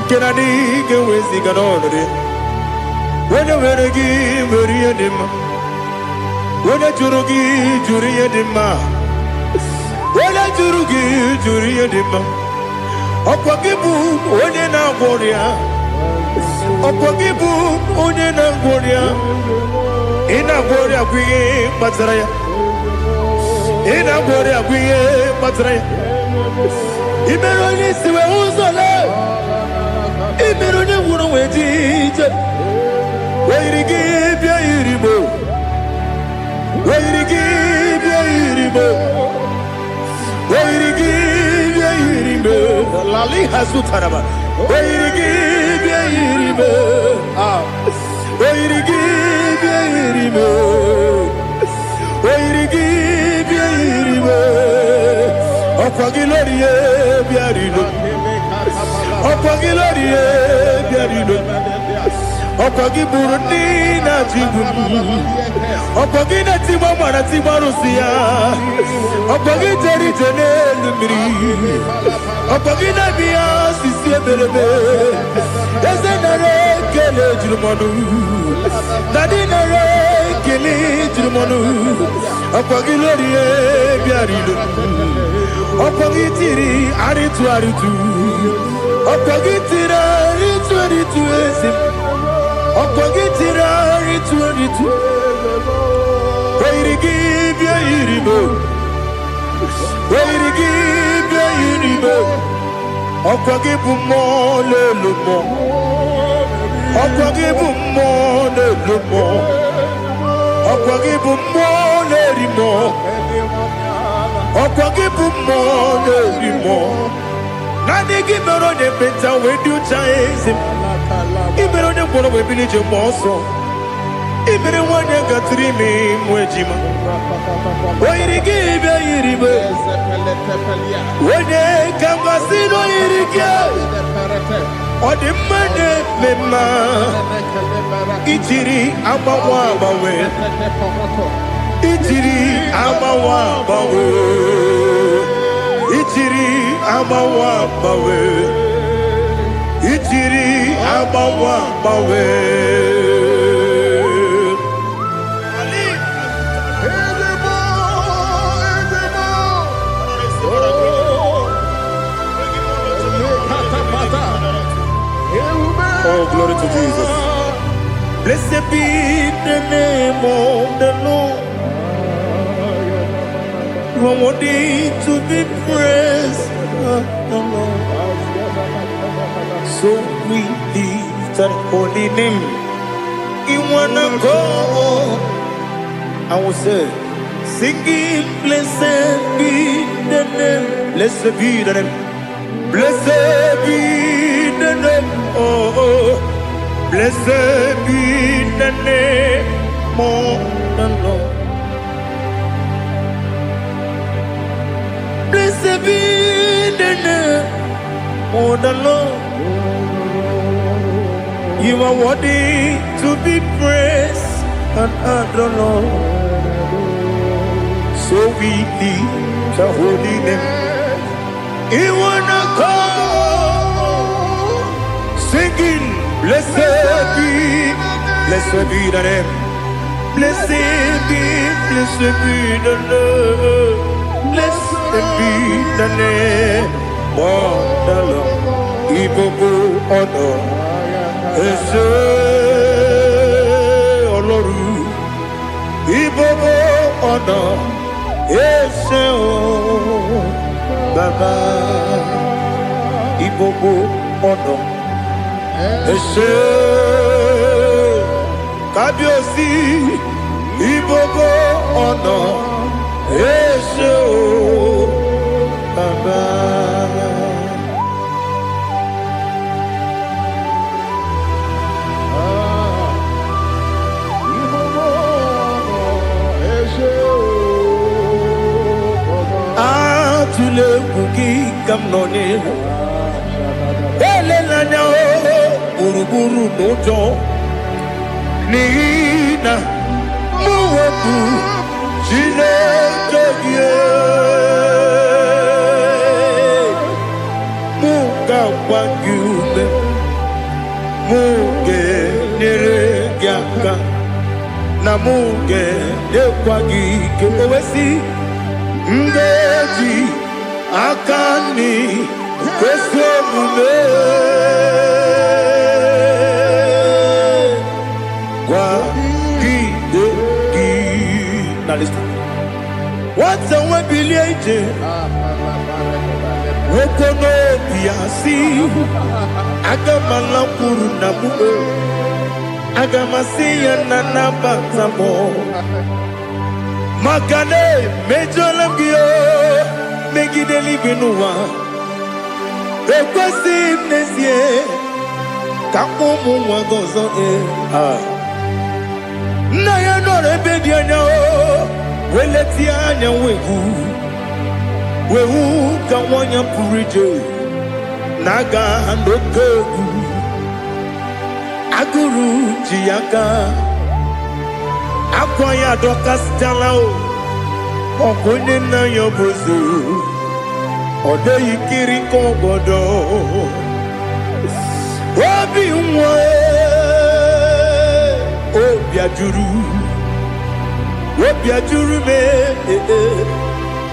nke na adịghị ga-eweziga n'ọnọdụ ya. Onye nwere gị nwere ihe dị mma. Onye jụrụ gị jụrụ ihe dị mma. Onye jụrụ gị jụrụ ihe dị mma. Ọkwa gị bụ onye na-agwọ ọrịa. Ọkwa gị bụ onye na-agwọ ọrịa. Ị na-agwọ ọrịa bụ ihe kpatara ya. Ị na-agwọ ọrịa bụ ihe kpatara ya. Ị mere onye isi wee hụ ụzọ lee. Ị mere onye gwụrụ wee ji ije. Oyiri gị bịa yiri mo. Oyiri gị bịa yiri mo. Oyiri gị bịa yiri mo. Lali hazutaraba. Oyiri gị bịa yiri mo. Ah. Oyiri gị bịa yiri mo. Oyiri gị bịa yiri mo. Ọkwa gị lórí e bịa rilo. Ọkwa gị lórí e bịa rilo. Ọkwa gị gburu ndị na-achị igbu m. Ọkwa gị na-etigbu mara tigbu arụsị ya. Ọkwa gị jere ije n'elu mmiri. Ọkwa gị na-eme ya osisi eberebe. Eze nara ekele juru m ọnụ. Dadi nara ekele juru m ọnụ. Ọkwa gị lórí e bịara ilo. Ọkwa gị tiri arịtụ arịtụ. Ọkwa gị tiri arịtụ arịtụ eze m. Ọkwa gị tiri arịtụ arịtụ. Oyiri gị bịa yiri m. Oyiri gị bịa yiri m. Ọkwa gị bụ mmụọ n'elu mmụọ. Ọkwa gị bụ mmụọ n'elu mmụọ. Ọkwa gị bụ mmụọ na-eri mmụọ. Ọkwa gị bụ mmụọ na-eri mmụọ. Naanị gị mere onye ekpenta wee dị ụcha eze m. Ị mere onye ngwọrọ wee bili ije mgbe ọsọ. Ị mere nwanyị gatụrụ ime mụ ejima. O yiri gị bịa yiri m. Onye ka mmasị na o yiri gị. Ọ dị mma na-eme mma. Ijiri agbanwe agbanwe. Ijiri agbanwe agbanwe. Ijiri agbanwe agbanwe. Ijiri agbanwe agbanwe. Ali. Oh, glory to Jesus. Blessed be the name of the Lord. You are worthy to be praised, the Lord. So we lift that holy name. In one accord, I will say, singing, blessed be the name. Blessed be the name. Blessed be the name. Oh, oh. Blessed be the name of the Lord. Blessed be the name of the Lord. You are worthy to be praised and adored, Lord. So we lift the holy name. You wanna come singing, blessed be Blessed be the name. Blessed be, blessed be the Lord. Blessed be the name of the Lord. Ibobo ọ̀nà ẹsẹ̀ Ọlọ́run. Ibobo ọ̀nà ẹsẹ̀ o bàbá. Ibobo ọ̀nà ẹsẹ̀ kábíyèsí. Ibobo ọ̀nà ẹsẹ̀ o bàbá. Atụla egwu gị ka m nọ n'ihu. Elela anya o gburugburu n'ụjọ n'ihi na mụ wepụ Chineke gị. Mụ ga-agwa gị ume, mụ ga-enyere gị aka, na mụ ga-enyekwa gị ike. O wee sị, m ga-eji aka nri kwesị omume gwagide gị. Na listen. Nwata nwe bilie ije, nwoke n'obi ya si, aga m alakwuru na m o, aga m asị ya na nabata m maka na emejọla m gị o megide eluigwe n'ụwa. Ekwesịghị m n'ezie ka mkpọ ụmụ nwa gị ọzọ ee. Ah. Nna ya nọrọ ebe dị anya o wee letie anya wee hụ wee hụ ka nwa ya pụrụ ije na-aga n'oke egwu agụrụ ji ya aka akwa ya adọkasịchala o ọkụ onye nna ya bụ ozu ọ dịghị kiri ka ọgọdọ obi nwa obi ajụrụ obi ajụrụ m ee, ee,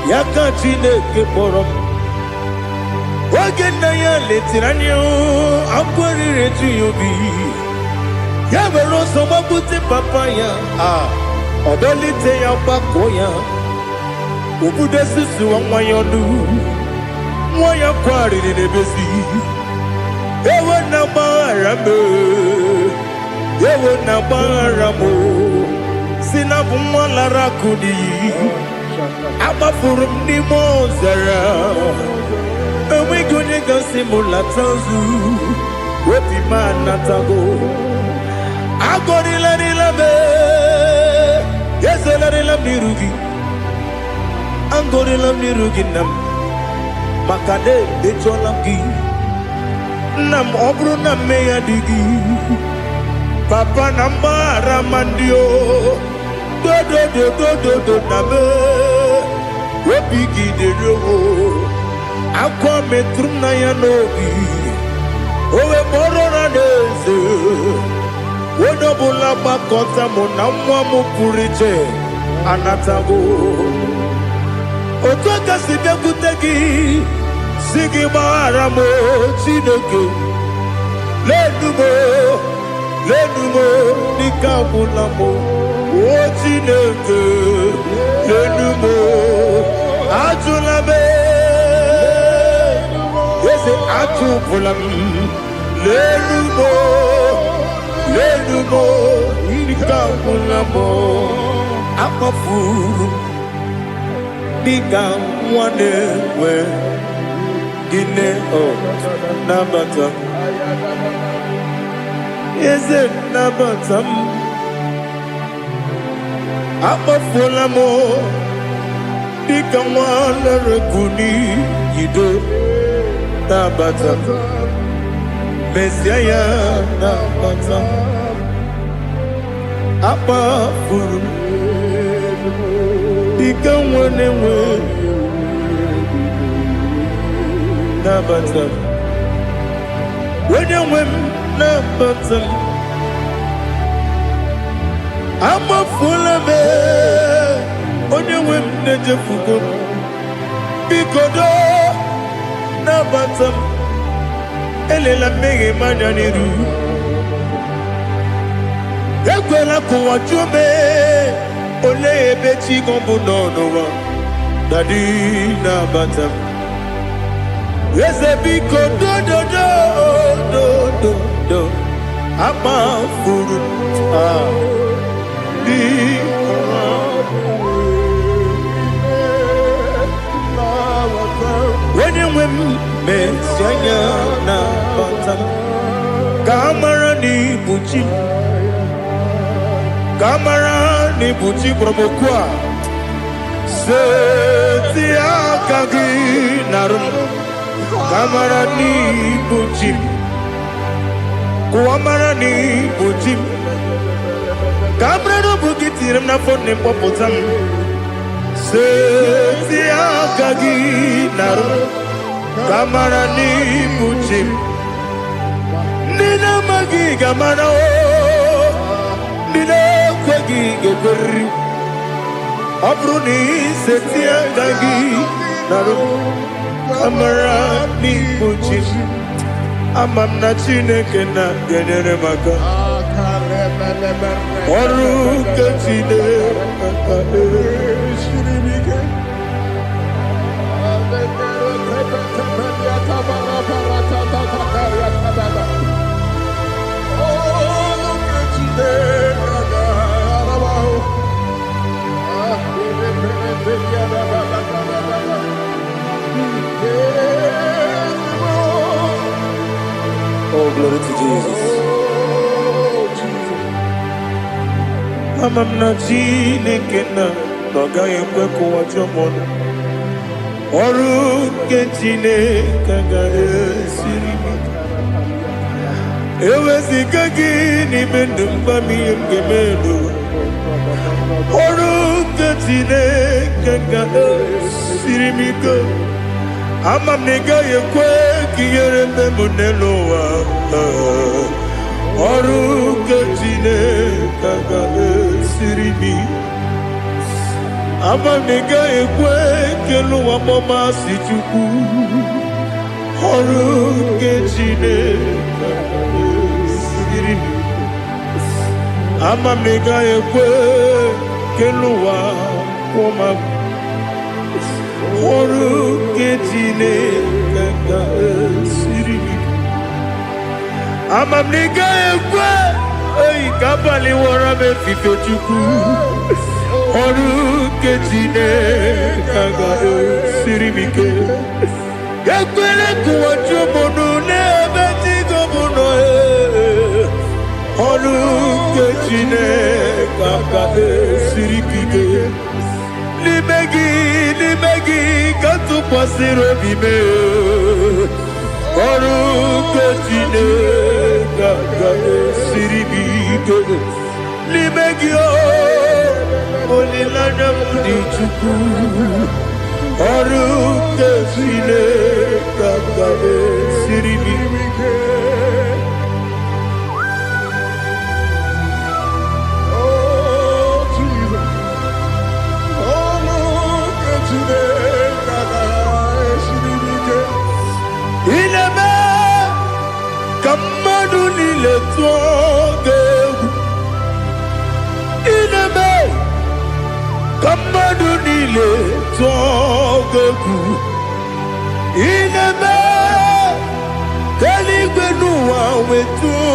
ya ka Chineke kpọrọ m. Oge nna ya letiri anya akwa riri eju ya obi ya were ọsọ gbagbute papa ya a ọ dọlite ya gbakọọ ya obudo susuwa nwa ya ọnụ nwa ya kwarịrị n'ebezi ewo na gbaghara m ewo na gbaghara m si na bụ nwa lara akụ n'iyi agbafuru m n'ime ọzara enweghị onye gasị m lata nzu obi m anatago agọrịlarịla m ezelarịla m n'iru gị agọrịla m n'iru gị nna m maka na emejọla m gị nna m ọ bụrụ na mmehie dị gị papa na mgbaghara ma ndị o dodododododo na m obi gị dịrị o akwa metụrụ m na ya n'obi o wee kpọrọ ụra n'eze onye ọbụla gbakọta mụ na nwa m pụrụ iche anatago otu aka si bịakwute gị si gị gbaghara m o, Chineke lenu m o, lenu m o, n'ike agwụla m o. O Chineke lenu m o, ajụla m eze ajụpụla m lenu m o, lenu m o, n'ike agwụla m o. Akpọfuru m dịka nwa na-enwe gịnị ọ nabata eze nabata m akpọfuola m dịka nwa lere n'iyido nabata mezie ya nabata akpafuru m dịka nwa na-enwe nabata m onye nwe m nabata m. Amafuola m, onye nwe m na-echefugo m. Biko doo, nabata m. Elela mmehie m anya n'iru. Ekwela ka ụwa jụọ m, olee ebe chi gị bụ nọ n'ụwa? Daddy, nabata m. Eze, biko, dododo dododo, amafuru m, ah, biko. Onye nwe m, mesi anya nabata m, ka a mara na ibu chi m, ka a mara na ibu chi kpọrọ m okwu a. Seti aka gị narụ m, ka a mara na ibu chi m, ka ụwa mara na ibu chi m, ka a mara na ọ bụ gị tinyere m n'afọ nne m, kpọpụta m. Seti aka gị narụ m, ka a mara na ibu chi m. Ndị na-amaghị ga-amara o, ndị na-ekweghị ga-ekweriri. Ọ bụrụ na iseti aka gị narụ m, ka mara n'ibu chi m. Ama m na Chineke na ga-enyere m aka. Ọrụ nke Chineke. Oh, glory to Jesus. Ama m na Chineke na ọ gaghị ekwe ka ụwa jụọ m ọnụ. Ọrụ nke Chineke agaghị esiri m ike. Eweziga gị n'ime ndụ m, gwa m ihe m ga-eme n'ụwa. Ọrụ nke Chineke ga-esiri m ike. Ama m na ị gaghị ekwe ka ihere mme m n'elu ụwa. Ọrụ nke Chineke ga-esiri m ike. Ama m na ị gaghị ekwe ka elu ụwa kpọmasị Chukwu. Ọrụ nke Chineke ga-esiri m ike. Ama m na ị gaghị ekwe ka elu ụwa kwụọ m. Ọrụ nke Chineke ga-esiri m ike. Ama m na ị gaghị ekwe oyi ka abalị wọrọ m efife. Chukwu, ọrụ nke Chineke ga-esiri m ike. Ekwere ka ụwa jụọ m ọnụ n'ebe chi gị nọ. Ọrụ nke Chineke ga-esiri m ike. N'ime gị, n'ime gị ka m tụkwasịrị obi m. Ọrụ nke Chineke ga-esiri m ike. N'ime gị o, olileanya m dị. Chukwu, ọrụ nke Chineke ga-esiri m ike. Oh, Jesus. Oh, look at Chineke ga-esiri m ike. Ị na-eme ka mmadụ niile tụọ gị egwu. Ị na-eme ka mmadụ niile tụọ gị egwu. Ị na-eme ka eluigwe n'ụwa wee tụọ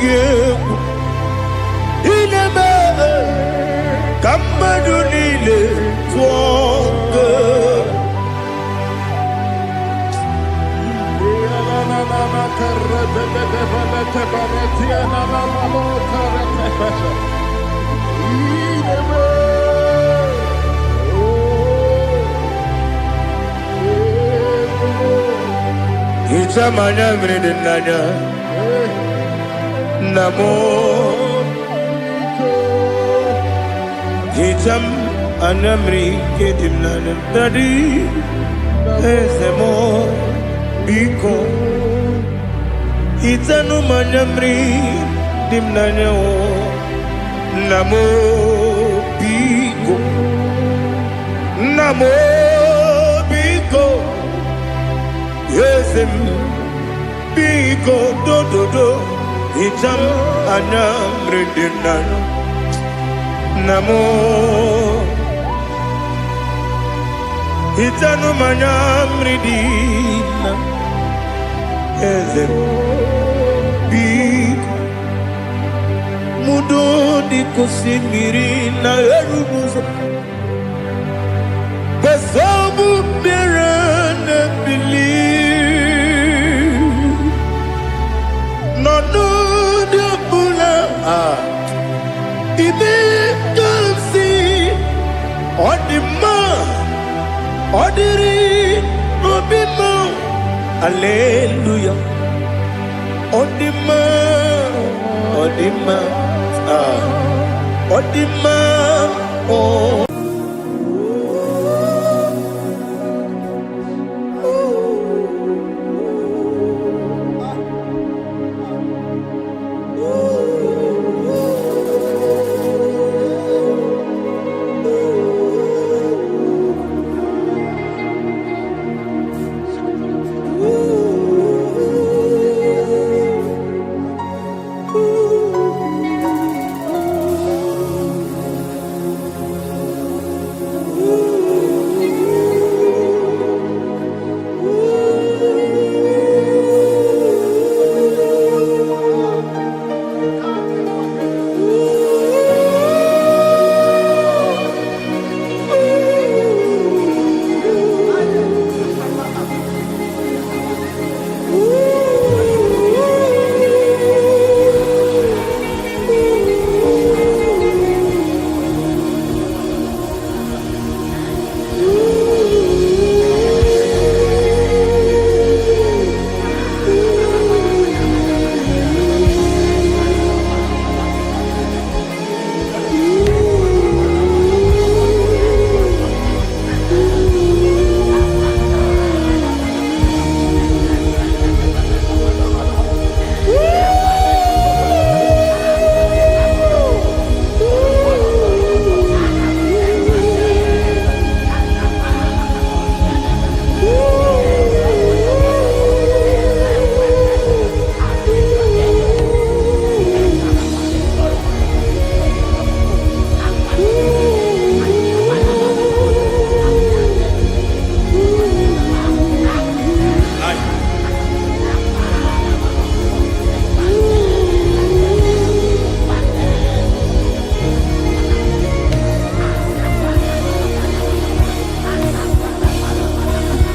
gị egwu. Ị na-eme ka mmadụ niile tụọ gị egwu. Hichaa m anya mmiri dị n'anya, nna m. Hichaa m anya mmiri nke dị m n'anya. Daddy, eze m, biko, hichanụ m anya mmiri dị m n'anya o. Nna m, biko. Nna m, biko. Eze m, biko, dododo, hicha m anya mmiri dị n'anya. Nna m, hichanụ m anya mmiri dị na. Eze m, biko. Mudo dịka osimiri na-eru n'ụzọ kwesị mmiri na-ebili n'ọnọdụ ọbụla. Ah, ime ka m si ọ dị mma, ọ dịrị obi m. Aleluya, ọ dị mma, ọ dị mma. Ah, ọ dị mma, ọ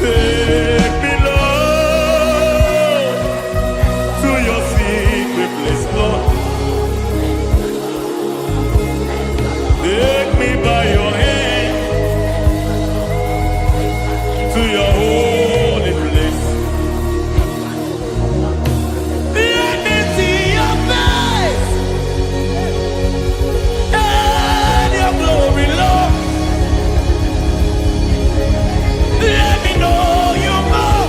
Take me, Lord, to your secret place, Lord. Take me by your hand to your holy place. Let me see your face and your glory, Lord. Let me know you more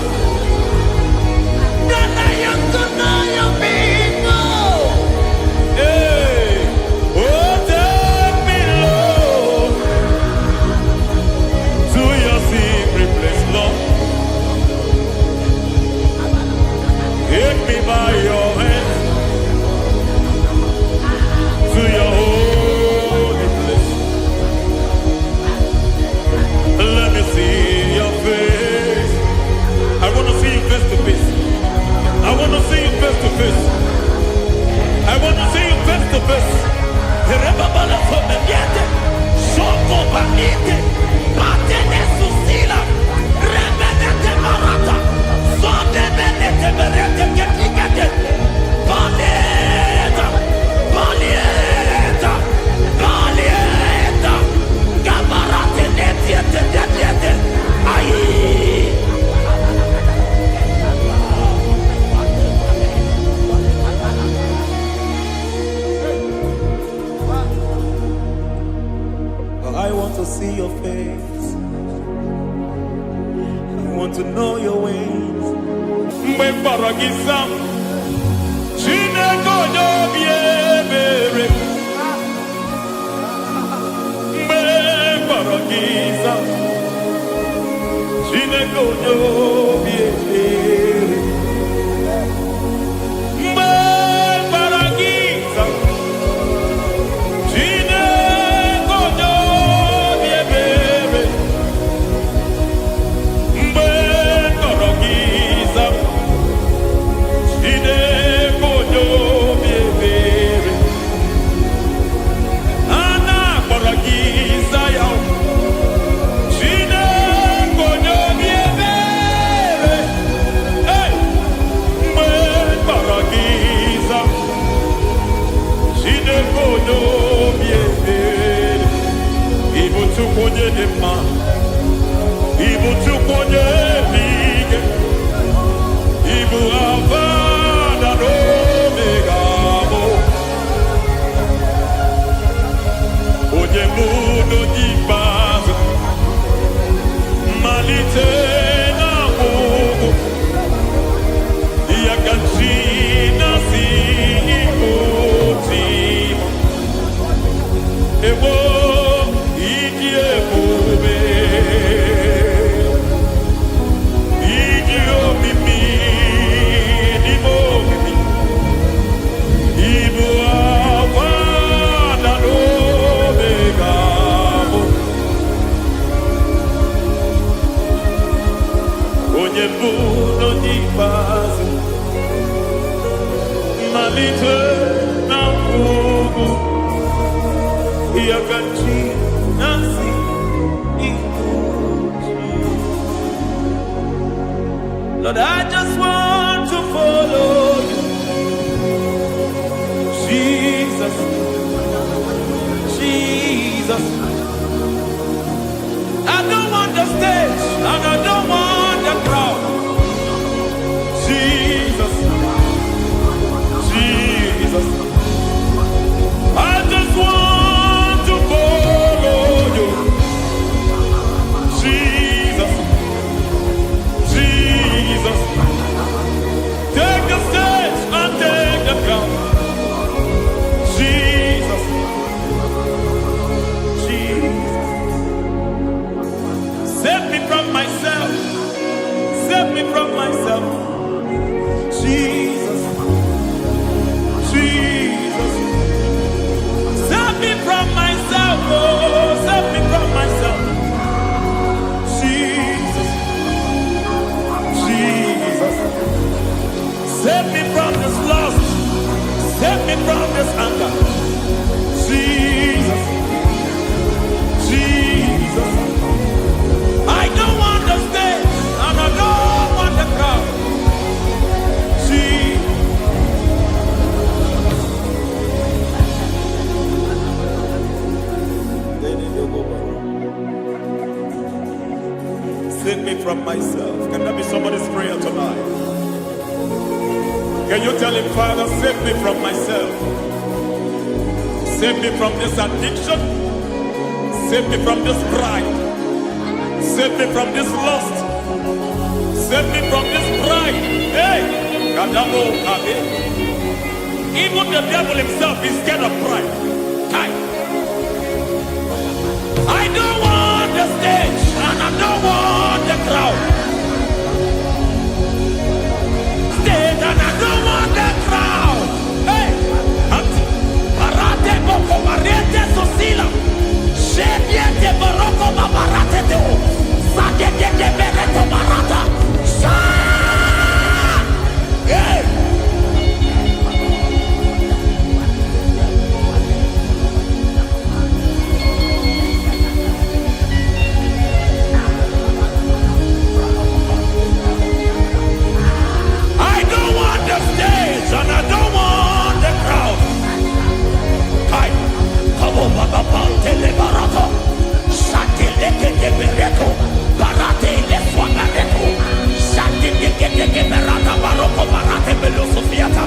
than I am to know your people. Hey, oh, take me, Lord, to your secret place, Lord. Take me by your hand to your holy place. Let me see your face. I want to see you face to face. I want to see you face to face. I want to see you face to face. Rebabala fomeniete, shoko banite, batene susila, rebenete marata, sonde benete berete ketikete, baleta, baleta, baleta, gabarate netiete netiete, ayi. I want to see your face. I want to know your ways. Mgbe m kpọrọ gị, zaa m. Chineke onye obi ebere. zaa, Chineke onye obi ebere. Mgbe kpọrọ gị zaa, Chineke onye obi ebere. Mgbe kpọrọ gị zaa, Chineke onye obi ebere. A na-akpọrọ gị zaa ya. Chineke onye obi ebere. Hey! Mgbe kpọrọ gị zaa, Chineke onye obi ebere. Ị bụ Chukwu onye dị mma. Ị bụ Chukwu onye dị ike. Ị bụ Alfa na Omega mụ. Onye mbụ na onye ikpeazụ. Mmalite na ọgwụgwụ. Ya ka chi na-asị ịbụ chi m. Ewo, ịdị ebube. Ịdị omimi n'ime omimi. Ịbụ Alfa na Omega mụ. Onye mbụ na onye ikpeazụ. Mmalite na ọgwụgwụ. Ya ka chi na-asị ịbụ chi. Lord, I just want to follow you. Jesus, Jesus. I don't want the stage and I don't want the crowd. Jesus, Jesus. I just want to follow you. Jesus, Jesus. Take the stage and take the crown. Jesus, Jesus. Save me from myself. Save me from myself. Jesus, Jesus. Save me from myself. Oh, save me from myself. Jesus, Jesus. Save me from this lust. Save me from this anger. Jesus, Jesus. I don't want the stage and I don't want the crowd. Jesus. Save me from myself. Can that be somebody's prayer tonight? Can you tell him, Father, save me from myself? Save me from this addiction. Save me from this pride. Save me from this lust. Save me from this pride. Hey, Kadamo Kabe. Even the devil himself is scared of pride. Kai. I don't want the stage and I don't want the crowd. Stage and I don't want the crowd. Hey, Parate boko barete sosila. Shebiete baroko babarate teo. Sakete bereto barata. Sha! Hey! I don't want the stage and I don't want the crowd. Kai, kabo baba tele barata. Shateleke de bereto. Barate le swagareto. Shateleke de berata baroko barate belo sofiata.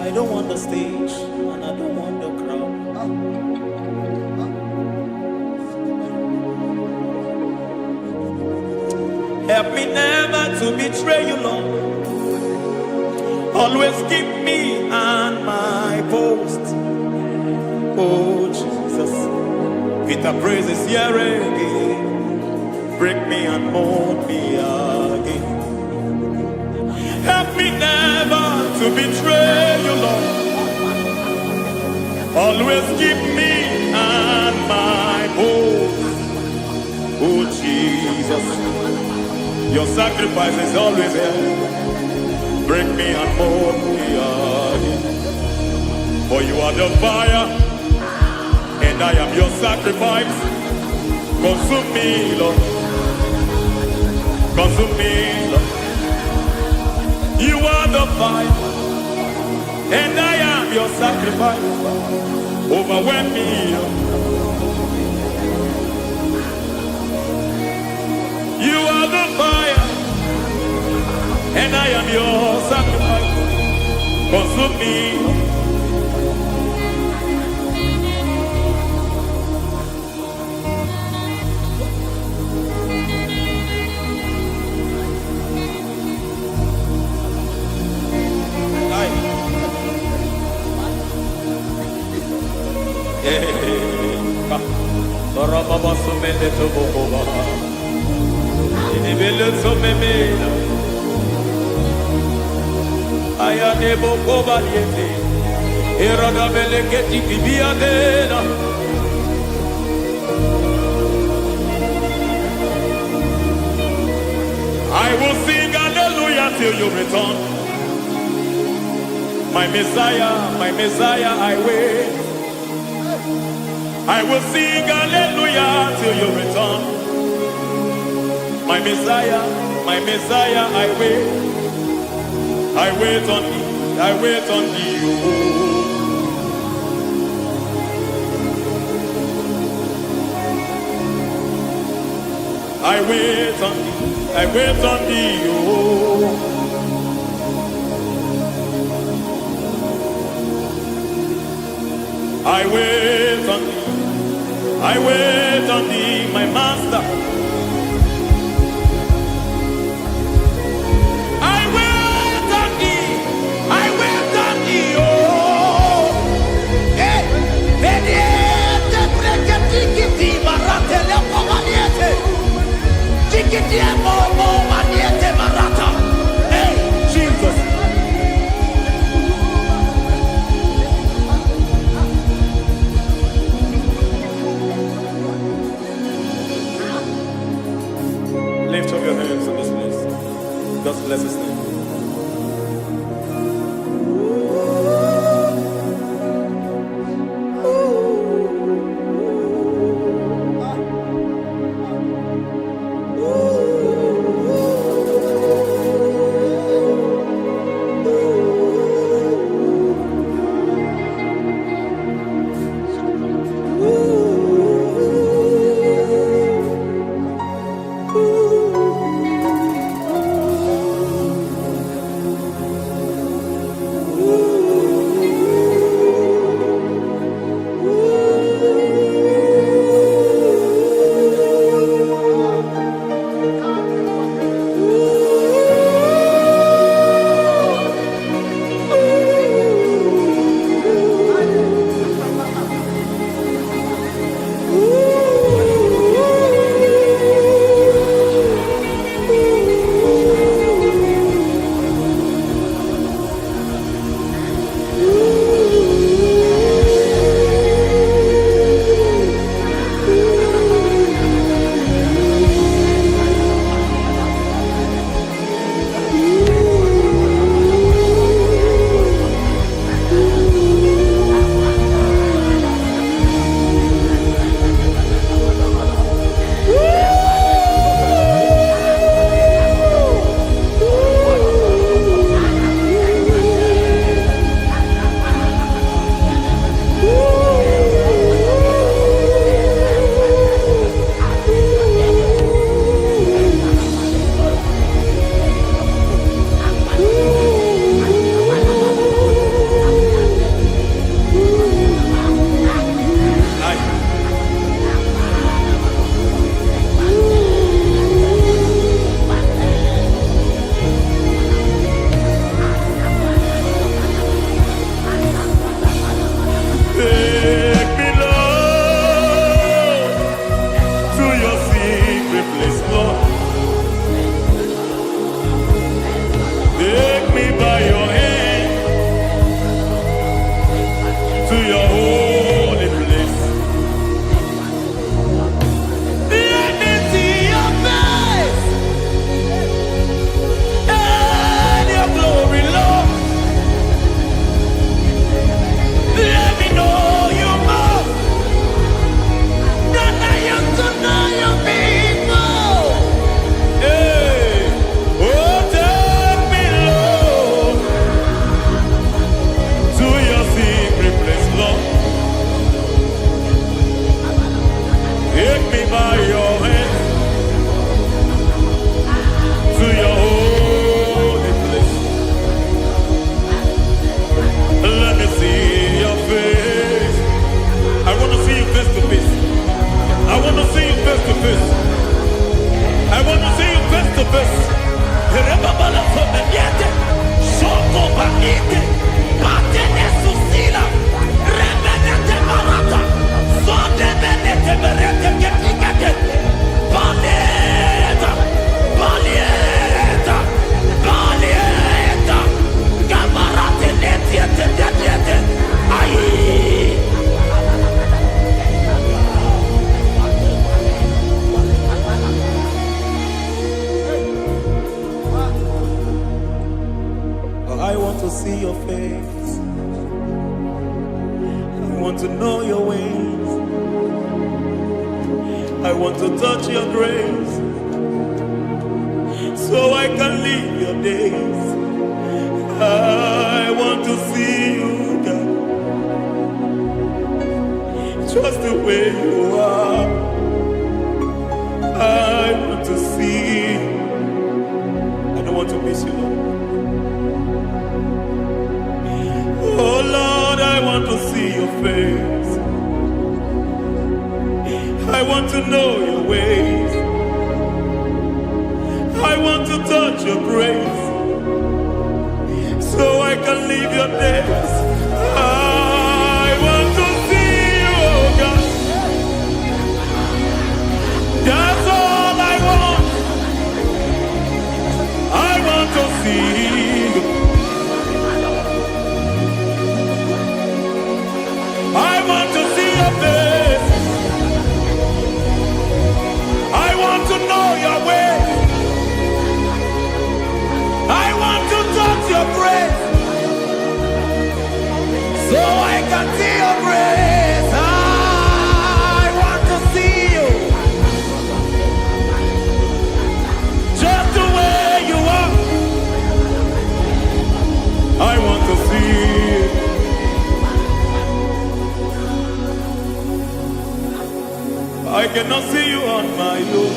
I don't want the stage and I don't want the crowd. Help me never to betray you, Lord. Always keep me and my With a praises here again. Break me and mold me again. Help me never to betray you, Lord. Always keep me and my hope. Oh, Jesus, your sacrifice is always here. Break me and mold me again. For you are the fire, and I am your sacrifice. Consume me, Lord. Consume me, Lord. You are the fire, and I am your sacrifice. Overwhelm me, Lord. You are the fire, and I am your sacrifice. Consume me, Lord. Aye. Rababa sumele tobokoba. Inibele tumemela. Ayane bokoba liete. Erada beleketi kibiadena. I will sing hallelujah till you return. My Messiah, I wait. I will sing hallelujah till you return. My Messiah, I wait. I wait on thee, I wait on thee. Oh. I wait on thee, I wait on thee. Oh. I wait on thee, I wait on thee, my master. I wait on thee, I wait on thee. Oh. Hey, veniete breketiki barate lepo maniete. Tikiti mo maniete barata. Hey, Jesus. Lift up your hands in this place. Just bless his name. I want to touch your grace so I can live your days. I want to see you, God, just the way you are. I want to see you. I don't want to miss you, Lord. Oh Lord, I want to see your face. I want to know your ways. I want to touch your grace so I can live your days. I want to see you, oh God. That's all I want. I want to see you. I want to see your face. I want to know your ways. I want to touch your grace so I can see your grace. I want to see you just the way you are. I want to see you. I cannot see you on my own.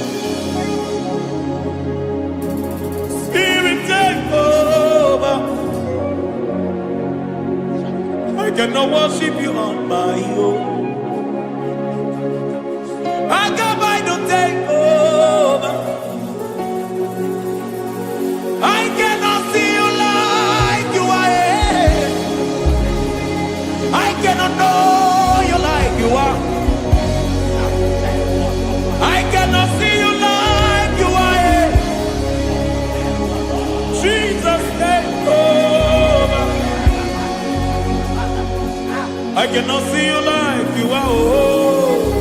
Spirit, take over. I cannot worship you on my own. I got my to take over. I cannot see you like you are. I cannot know you like you are. I cannot see you like you are. Jesus, take over. I cannot see you like you are. Oh.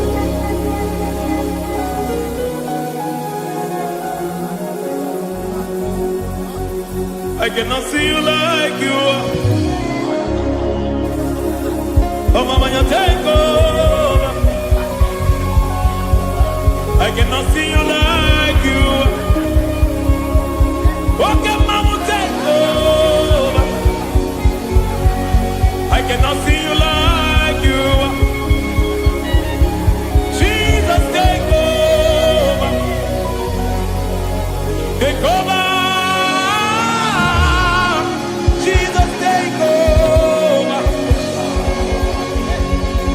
I cannot see you like you are. Oh, mama, you take over. I cannot see you like you are. Okay, mama, take over. I cannot see you like you are. Jesus, take over. Take over. Jesus, take over.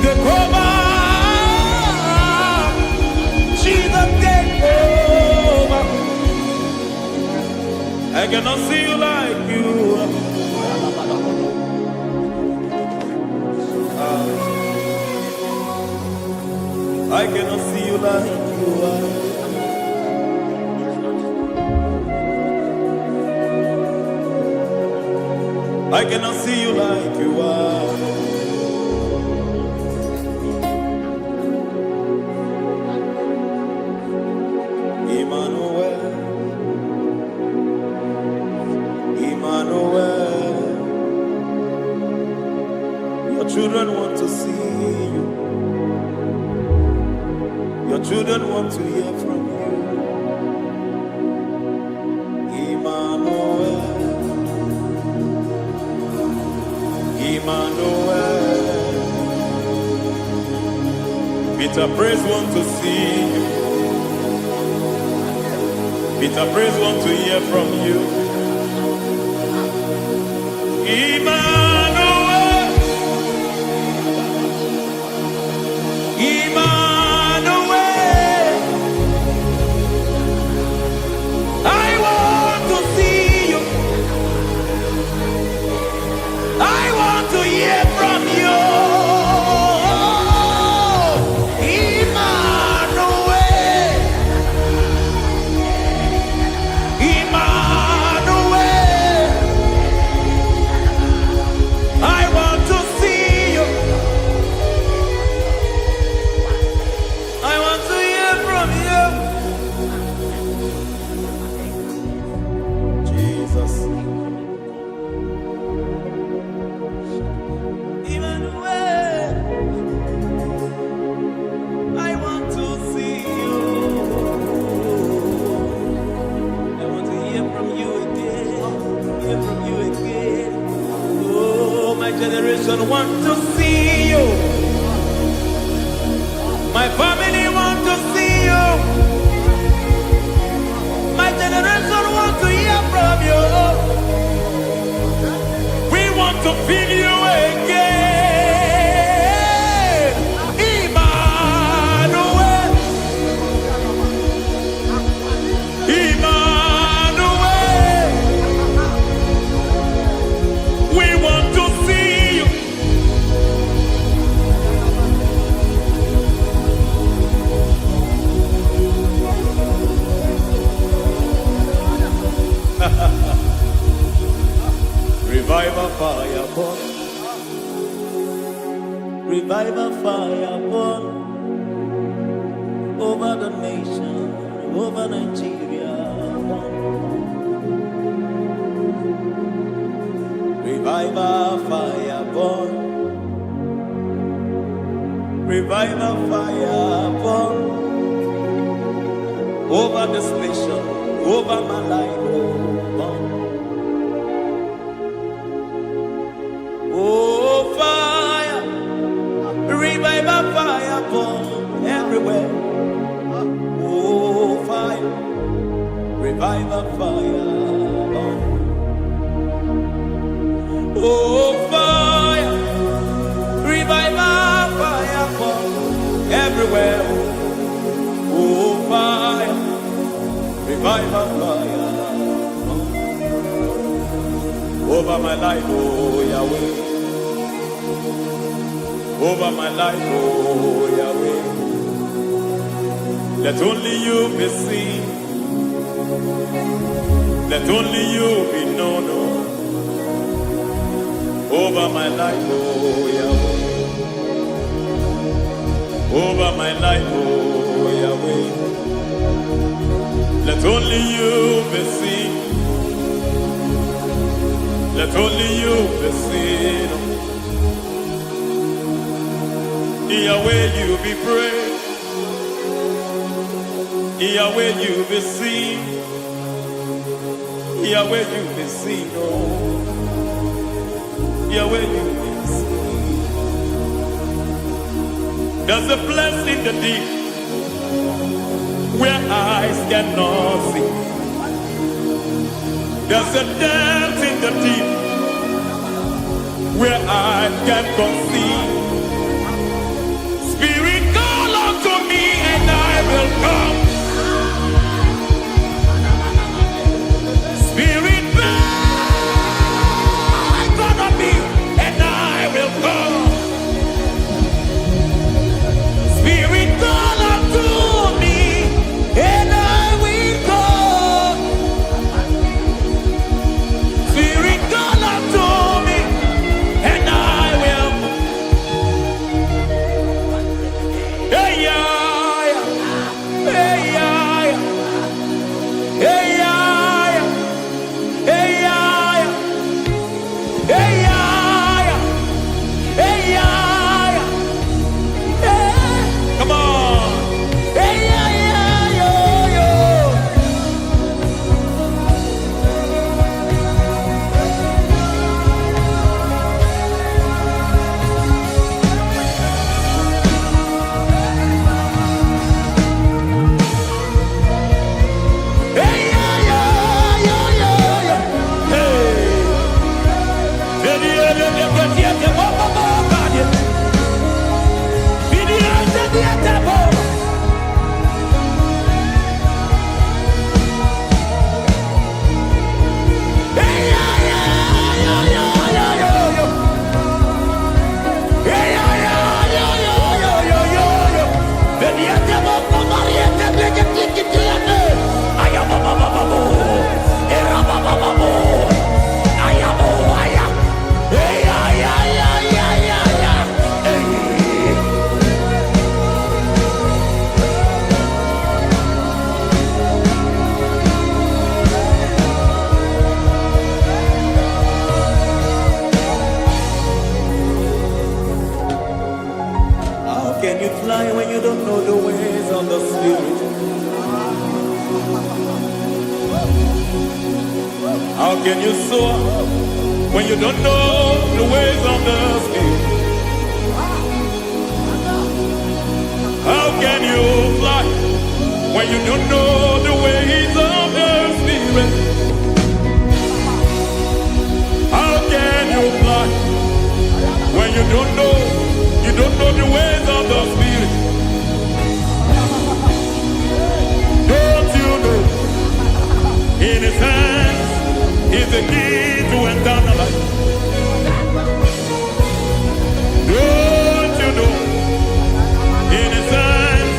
Take over. Jesus, take over. I cannot see you like you are. I cannot see you like you are. I cannot see you like you are. Emmanuel, Emmanuel. Your children want to see you. Your children want to hear from you. Emmanuel, Emmanuel. Peter Praise want to see you. Peter Praise want to hear from you. Emmanuel, Emmanuel. I want to see you. I want to hear from you. Emmanuel, Emmanuel. My family want to see you. My generation want to hear from you. We want to feel you again. Emmanuel. Emmanuel. We want to see you. Revival fire burn. Revival fire burn over the nation, over Nigeria. Burn. Revival fire burn. Revival fire burn over this nation, over my life. Oh, burn. Oh, fire. Revival fire burn everywhere. Oh, fire. Revival fire burn. Oh, fire. Revival fire burn everywhere. Oh, fire. Revival fire burn. Over my life, oh Yahweh. Over my life, oh Yahweh. Let only you be seen. Let only you be known. Oh. Over my life, oh Yahweh. Over my life, oh Yahweh. Let only you be seen. Let only you be seen. Yahweh, you be praised. Yahweh, you be seen. Yahweh, you be seen. Oh, Yahweh, you be seen. There's a place in the deep where eyes cannot see. There's a depth in the deep where I can conceive. Spirit, call unto me and I will come. Spirit, call on me and I will come. Spirit, call unto me and I will come. Spirit, call unto me and I will. Hey, yeah, yeah. Hey, yeah, yeah. Hey, yeah, yeah. Hey, yeah, yeah. Hey, yeah, yeah. Hey, yeah, yeah. Hey. Come on. Hey, yeah, yeah, yo, yo. Hey, yeah, yeah, yo, yo, yo. Hey. How can you fly when you don't know the ways of the Spirit? How can you soar when you don't know the ways of the Spirit? How can you fly when you don't know the ways of the Spirit? How can you fly when you don't know the ways of the Spirit? Don't you know in His hands is the key to eternal life? Don't you know in His hands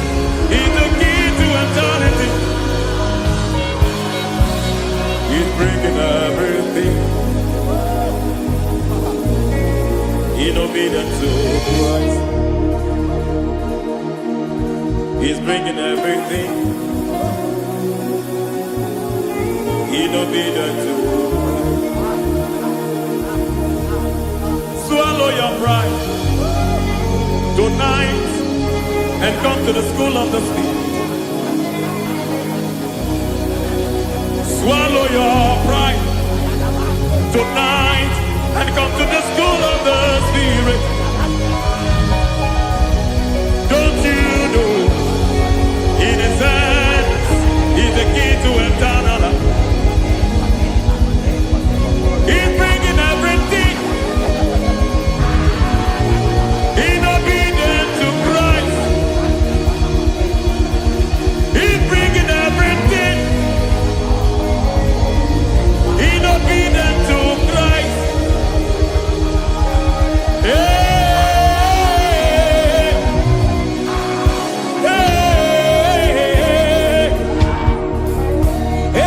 is the key to eternity? He's bringing everything in obedience to Christ. He's bringing everything in obedience to Christ. Swallow your pride tonight and come to the school of the Spirit. Swallow your pride tonight and come to the school of the Spirit. Don't you know in His hands is the key to eternal life? He's bringing everything in obedience to Christ. He's bringing everything in obedience to Christ. Hey, hey, hey,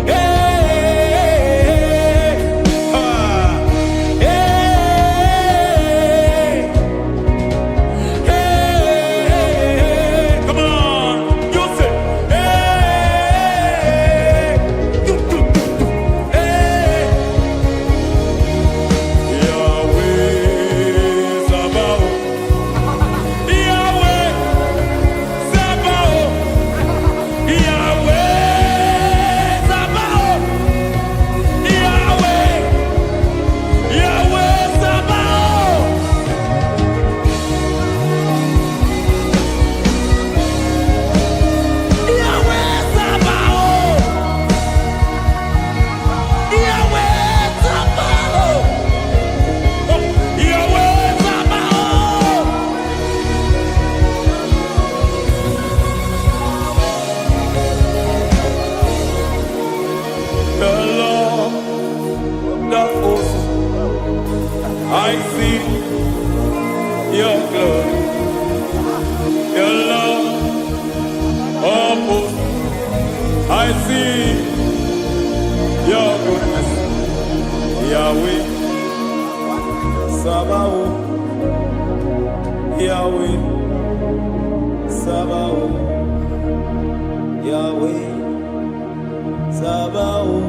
hey, ah, hey, hey. Come on, you say, hey, do, do, do, do, hey. Yahweh Sabaoth, Yahweh Sabaoth, Yahweh Sabaoth, Yahweh, Yahweh Sabaoth. Yahweh Sabaoth, Yahweh Sabaoth, Yahweh Sabaoth. The Lord, the host, I see your glory. The Lord of hosts, I see your goodness. Yahweh Sabaoth, Yahweh Sabaoth, Yahweh Sabaoth.